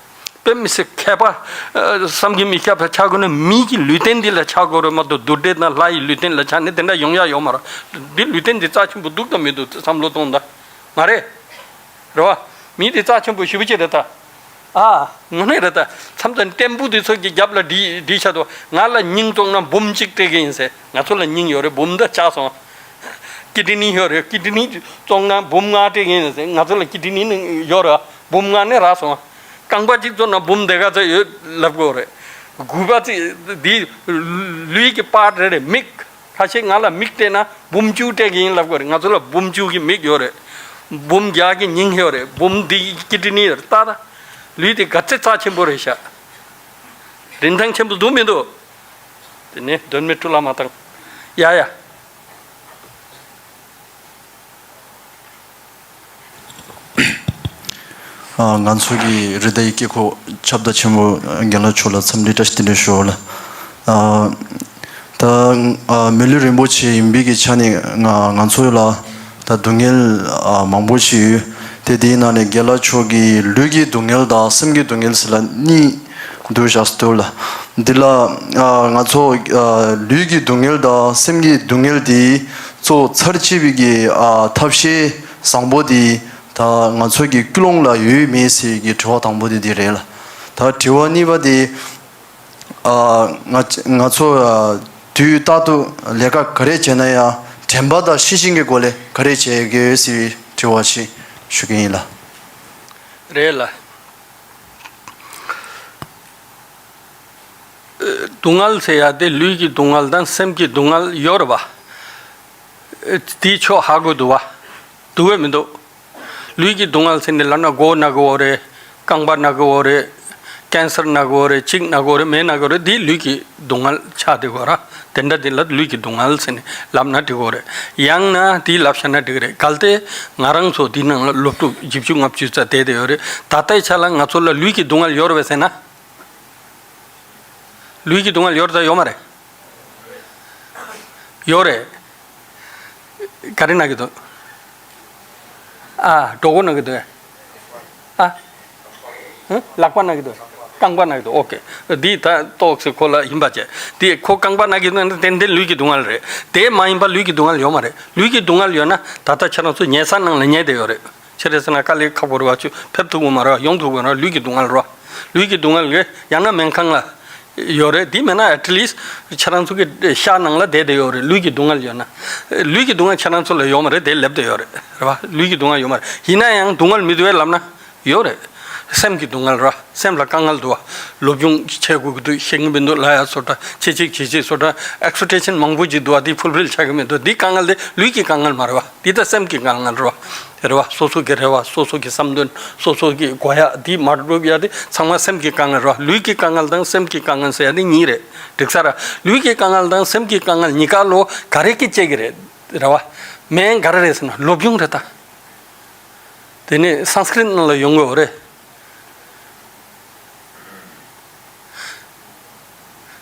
དཔེ་མི་སྲིད་མཁས་པ། ཨ། བསམ་གྱིས་མི་ཁྱབ་པ་ཆགས་དགོས་ན་མི་གི་ལུས་རྟེན་འདི་ལ་ཆགས་དགོས་རེད་མ་གཏོགས་རྡུལ་བྲལ་དང་ལྷ་ཡི་ལུས་རྟེན་ལ་ཆགས་ནས་དེ་འདྲ་ཡོང་ཡ་ཡོད་མ་རེད། འདི་ལུས་རྟེན་འདི་རྩ་ཆེན་པོ་འདུག་དང་མི་འདུག་བསམ་བློ་གཏོང་ད། མ་རེད། རེད་བ། མི་འདི་རྩ་ཆེན་པོ་ཞེ་པོ་ཅིག་རེད་ད། ཨ། དངོས་གནས་རེད་ད། མཚམས་མཚམས་བརྟན་པོ་འདི་ཚོ་གི་རྒྱབ་ལ་བསྒྲིགས་བསྒྲིགས་བྱ་དོ། ང་ལ་སྙིང་བཙོང་ན་འབུམ་གཅིག་སྤྲད་ཀྱི་ཡིན་ཟེར། ང་ཚོ་ལ་སྙིང་ཡོད་རེད། འབུམ་ད་ཆག་སོང་། ཀི་ཌི་ནི་ཡོད་རེད། ཀི་ཌི་ནི་བཙོང་ན་འབུམ་ལྔ་སྤྲད་ཀྱི་ཡིན་ཟེར། ང་ཚོ་ལ་ཀི་ཌི་ནི་ནི་ཡོད་རེད། འབུམ་ལྔ་ནི་རག་སོང་། རྐང་པ་གཅིག་བཙོང་ན་འབུམ་དེ་ག་ཚོད་ཡོད་ལབ་དགོས་རེད། དགུ་པ་ཚིག་འདི་ལུས་ཀྱི་པཱརཊ་རེ་རེ། མིག་ཁ་ཤས་ང་ལ་མིག་སྤྲད་ན་འབུམ་བཅུ་སྤྲད་ཀྱི་ཡིན་ལབ་དགོས་རེད། ང་ཚོ་ལ་འབུམ་བཅུ་གི་མིག་ཡོད་རེད། འབུམ་བརྒྱ་གི་སྙིང་ཡོད་རེད། འབུམ་འདི་ཀི་ཌི་ནི་ཡོད་རེད། ལྟ་ད། ལུས་དེ་ག་ཚད་རྩ་ཆེན་པོ་རེད་ཤག་རིན་ཐང་ཆེན་པོ་འདུག་མི་འདུག་དེ་ནས་དོན་མེད་སྤྲུལ་ལ་མ་བཏང་། ཡ་ཡ། ཨ། ང་ཚོ་གི་རི་དྭགས་ཀྱི་སྐྱེ་འཁོར་ཁྱབ་བརྡལ་ཆེན་མོ་རྒན་ལགས་མཆོག་ལ་འཚམས་འདྲི་བཀྲ་ཤིས་བདེ་ལེགས་ཞུ་ལ། ཨ། ད། ཨ། མི་ལུས་རིན་པོ་ཆེ་ཡིན་པའི་གི་ཆ་ནས་ང་ང་ཚོ་ལ་ད་སྡུག་བསྔལ་ཨ་མང་པོ་ཞིག་ཡོད། དེ་དེའི་ནང་ནས་རྒན་ལགས་མཆོག་གིས་ལུས་ཀྱི་སྡུག་བསྔལ་དང་སེམས་ཀྱི་སྡུག་བསྔལ་ཟེར་ལ་གཉིས་འདུ་བཞག་སྟོད་ལ། འདི་ལ་ཨ་ང་ཚོ་ཨ་ལུས་ཀྱི་སྡུག་བསྔལ་དང་སེམས་ཀྱི་སྡུག་བསྔལ་དེ་གཙོ་བོ་ཚར་གཅོད་པའི་གི་ཨ་ཐབས་ཤེས་བཟང་པོ་དེ་ ད་ང་ཚོ་གི་ཀུན་སློང་ལ་ཡོད་མེད་ཟེར་གྱི་དྲི་བ་དང་པོ་དེ་འདི་རེད་ལ། ད་དྲི་བ་གཉིས་པ་དེ། ཨ། ང་ང་ཚོ་ཨ། དུས་རྟག་ཏུ་ལས་ཀ་ག་རེ་བྱས་ན་ཡང་དྲན་པ་དང་ཤེས་བཞིན་གྱི་སྒོ་ལས་ག་རེ་བྱེད་དགོས་ཟེར་བའི་དྲི་བ་ཞིག་ཞུ་གི་ཡིན་ལ། རེད་ལ། སྡུག་བསྔལ་ཟེར་ཡ་དེ་ལུས་ཀྱི་སྡུག་བསྔལ་དང་སེམས་ཀྱི་སྡུག་བསྔལ་ཡོད་རེད་པ། དེའི་ཕྱོགས་ཧ་གོ་འདུག་བ། འདུག་གས་མི་འདུག་ལུས་ཀྱི་སྡུག་བསྔལ་ཟེར་ནས་ལབ་ན་མགོ་ན་གི་ཡོད་རེད། རྐང་པ་ན་གི་ཡོད་རེད། ཀན་སར་ན་གི་ཡོད་རེད། གཅིག་ན་གི་ཡོད་རེད། མེད་ན་གི་ཡོད་རེད། འདི་ལུས་ཀྱི་སྡུག་བསྔལ་ཆགས་བསྡད་ཡོད་ར། དེ་འདྲ་འདི་ལ་ལུས་ཀྱི་སྡུག་བསྔལ་ཟེར་ནས་ལབ་ན་འགྲིག་གི་ཡོད་རེད། ཡང་ན་འདི་ལབ་བཞག་ན་འགྲིག་གི་རེད། གལ་ཏེ་ང་རང་ཚོ་འདི་ནང་ལ་སློབ་ཕྲུག་བཞི་བཅུ་ལྔ་བཅུ་ཙམ་བསྡད་བསྡད་ཡོད་རེད། ད་ལྟའི་ཆ་ལ་ང་ཚོ་ལ་ལུས་ཀྱི་སྡུག་བསྔལ་ཡོད་རེད་པས་ཟེར་ན། ལུས་ཀྱི་སྡུག་བསྔལ་ཡོད་རེད་ད་ཡོད་མ་རེད། ཡོད་རེད། ག་རེ་ན་གི་འདུག་ཨ། གྲོད་ཁོག་ན་གི་འདུག་ཨ། ཧུ། ལག་པ་ན་གི་འདུག་རྐང་པ་ན་གི་འདུག་ཨོ་ཀེ། འདི་ད་ཏོག་ཙམ་ཁོ་ལ་ཡིན་པ་བྱས། འདི་ཁོ་རྐང་པ་ན་གི་འདུག་ན་ཏན་ཏན་ལུས་ཀྱི་སྡུག་བསྔལ་རེད། དེ་མ་ཡིན་པ་ལུས་ཀྱི་སྡུག་བསྔལ་ཡོད་མ་རེད། ལུས་ཀྱི་སྡུག་བསྔལ་ཡོད་ན་ད་ལྟ་ཁྱེད་རང་ཚོ་ཉལ་ས་ནང་ལ་ཉལ་བསྡད་ཡོད་རེད། ཆི་རེད་ཟེར་ན་དཀའ་ལས་ཁག་པོ་རེད་བ། ཆུ་ཕེབས་ཐུབ་ཀྱི་མ་རེད་བ། ཡོང་ཐུབ་ཀྱི་མ་རེད་བ། ལུས་ཀྱི་སྡུག་བསྔལ་རེད་བ། ལུས་ཀྱི་སྡུག་བསྔལ་རེད། ཡང་ན་སྨན་ཁང་ལ་ཡོད་རེད། འདི་མེད་ན་at least་ཁྱེད་རང་ཚོ་གི་ཤག་ནང་ལ་བསྡད་བསྡད་ཡོད་རེད། ལུས་ཀྱི་སྡུག་བསྔལ་ཡོད་ན། ལུས་ཀྱི་སྡུག་བསྔལ་ཁྱེད་རང་ཚོ་ལ་ཡོད་མ་རེད། དེ་སླེབས་བསྡད་ཡོད་རེད། རེད་བ། ལུས་ཀྱི་སྡུག་བསྔལ་ཡོད་མ་རེད། ཡིན་ན་ཡང་སྡུག་བསྔལ་མི་འདུག་གས་ལབ་ན་ཡོད་རེད། སེམས་ཀྱི་སྡུག་བསྔལ་རེད་བ། སེམས་ལ་དཀའ་ངལ་འདུག་བ། སློབ་སྦྱོང་བྱེད་དགོས་ཀྱི་འདུག་ཤེས་ཀྱི་མི་འདུག་ལབ་ཡ་བཟོ་འདྲ། བྱེད་ཅིག་བྱེད་ཅིག་བཟོ་འདྲ། expectation་མང་པོ་ཅིག་འདུག་བ། འདི་ཕུལ་ཕིལ་བྱ་གི་མི་འདུག་འདི་དཀའ་ངལ་དེ་ལུས་ཀྱི་དཀའ་ངལ་མ་རེད་བ། འདི་ད་སེམས་ཀྱི་དཀའ་ངལ་རེད་བ། རེད་བ། སོ་སོ་གི་རེ་བ། སོ་སོ་གི་བསམ་དོན། སོ་སོ་གི་དགོས་ཡ་འདི་མ་འགྲུབ་ཡ་དེ་ཚང་མ་སེམས་ཀྱི་དཀའ་ངལ་རེད་བ། ལུས་ཀྱི་དཀའ་ངལ་དང་སེམས་ཀྱི་དཀའ་ངལ་ཟེར་ཡ་དེ་གཉིས་རེད། འགྲིག་ས་ར། ལུས་ཀྱི་དཀའ་ངལ་དང་སེམས་ཀྱི་དཀའ་ངལ་གཉིས་ཀ་ལོ་ག་རེ་གིས་སྤྱད་ཀྱི་རེད། རེད་བ། སྨན་ག་རེ་རེད་ཟེར་ན་སློབ་སྦྱོང་རེད་ད། དེ་ནས་སཾ་སྐྲྀཏ་ནང་ལ་ཡོང་གི་ཡོད་རེད།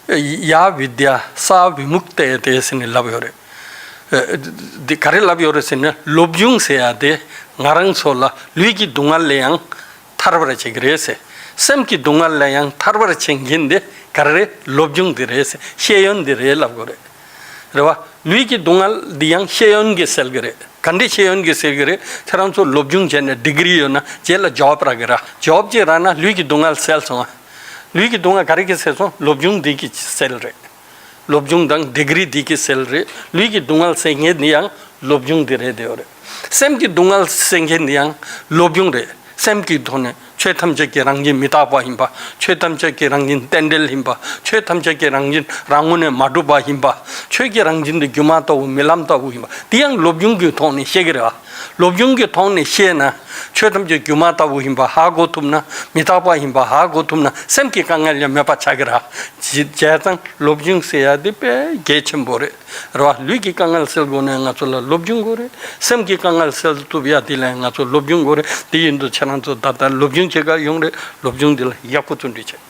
ཡ་བི་དྱ་ས་བི་མུཀ་ཏེ་ཏེ་ཟེར་ནས་ལབ་ཡོད་རེད། འདི་ག་རེ་ལབ་ཡོད་རེད་ཟེར་ན་སློབ་སྦྱོང་ཟེར་ཡ་དེ་ང་རང་ཚོ་ལ་ལུས་ཀྱི་སྡུག་བསྔལ་ལས་ཡང་ཐར་བར་བྱེད་ཀྱི་རེད་ཟེར། སེམས་ཀྱི་སྡུག་བསྔལ་ལས་ཡང་ཐར་བར་བྱེད་མཁན་དེ་ག་རེ་རེད། སློབ་སྦྱོང་འདི་རེད་ཟེར། ཤེས་ཡོན་འདི་རེད་ལབ་དགོས་རེད། རེད་བ། ལུས་ཀྱི་སྡུག་བསྔལ་འདི་ཡང་ཤེས་ཡོན་གྱིས་སེལ་གྱི་རེད། ག་འདྲས་ཤེས་ཡོན་གྱིས་སེལ་གྱི་རེད། ཁྱེད་རང་ཚོ་སློབ་སྦྱོང་བྱས་ནས་ཌི་གི་རི་ཡོད་ན་རྗེས་ལ་ཇོབ་རག་གི་ར། ཇོབ་ཅིག་རག་ན་ལུས་ཀྱི་སྡུག་བསྔལ་སེལ་སོང་ང་། ལུས་ཀྱི་སྡུག་བསྔལ་ག་རེ་གིས་སེལ་སོང་། སློབ་སྦྱོང་འདི་གིས་སེལ་རེད། སློབ་སྦྱོང་དང་ཌི་གི་རི་འདི་གིས་སེལ་རེད། ལུས་ཀྱི་སྡུག་བསྔལ་སེལ་མཁན་འདི་ཡང་སློབ་སྦྱོང་འདི་རེད་བསྡད་ཡོད་རེད། སེམས་ཀྱི་སྡུག་བསྔལ་སེལ་མཁན་འདི་ཡང་སློབ་སྦྱོང་རེད། སེམས་ཀྱི་ཐོག་ནས་ཆོས་ཐམས་ཅད་ཀྱི་རང་བཞིན་མི་རྟག་པ་ཡིན་པ། ཆོས་ཐམས་ཅད་ཀྱི་རང་བཞིན་རྟེན་འབྲེལ་ཡིན་པ། ཆོས་ཐམས་ཅད་ཀྱི་རང་བཞིན་རང་ངོས་ནས་མ་གྲུབ་པ་ཡིན་པ། ཆོས་ཀྱི་རང་བཞིན་དེ་སྒྱུ་མ་ལྟ་བུ་རྨི་ལམ་ལྟ་བུ་ཡིན་པ། དེ་ཡང་སློབ་སྦྱོང་གི་ཐོག་ནས་ཤེས་ཀྱི་རེད་བ། སློབ་སྦྱོང་གི་ཐོག་ནས་ཤེས་ན་ཆོས་ཐམས་ཅད་སྒྱུ་མ་ལྟ་བུ་ཡིན་པ་ཧ་གོ་ཐུབ་ན། མི་རྟག་པ་ཡིན་པ་ཧ་གོ་ཐུབ་ན་སེམས་ཀྱི་དཀའ་ངལ་ཡང་མེད་པ་ཆགས་ཀྱི་རེད། བྱས་ཙང་སློབ་སྦྱོང་ཟེར་ཡ་དེ་དཔེ་གལ་ཆེན་པོ་རེད། རེད་བ། ལུས་ཀྱི་དཀའ་ངལ་སེལ་དགོས་ན་ང་ཚོ་ལ་སློབ་སྦྱོང་དགོས་རེད། སེམས་ཀྱི་དཀའ་ངལ་སེལ་ཐུབ་ཡ་དེ་ལ་ང་ཚོ་སློབ་སྦྱོང་དགོས་རེད། དེ་ཡིན་དུས་ཁྱེད་རང་ཚོ་ད་ལྟ་སློབ་སྦྱོང་བྱེད་ག་ཡོང་རེད། སློབ་སྦྱོང་འདི་ལ་ཡག་པོ་བརྩོན་འགྲུས་བྱེད།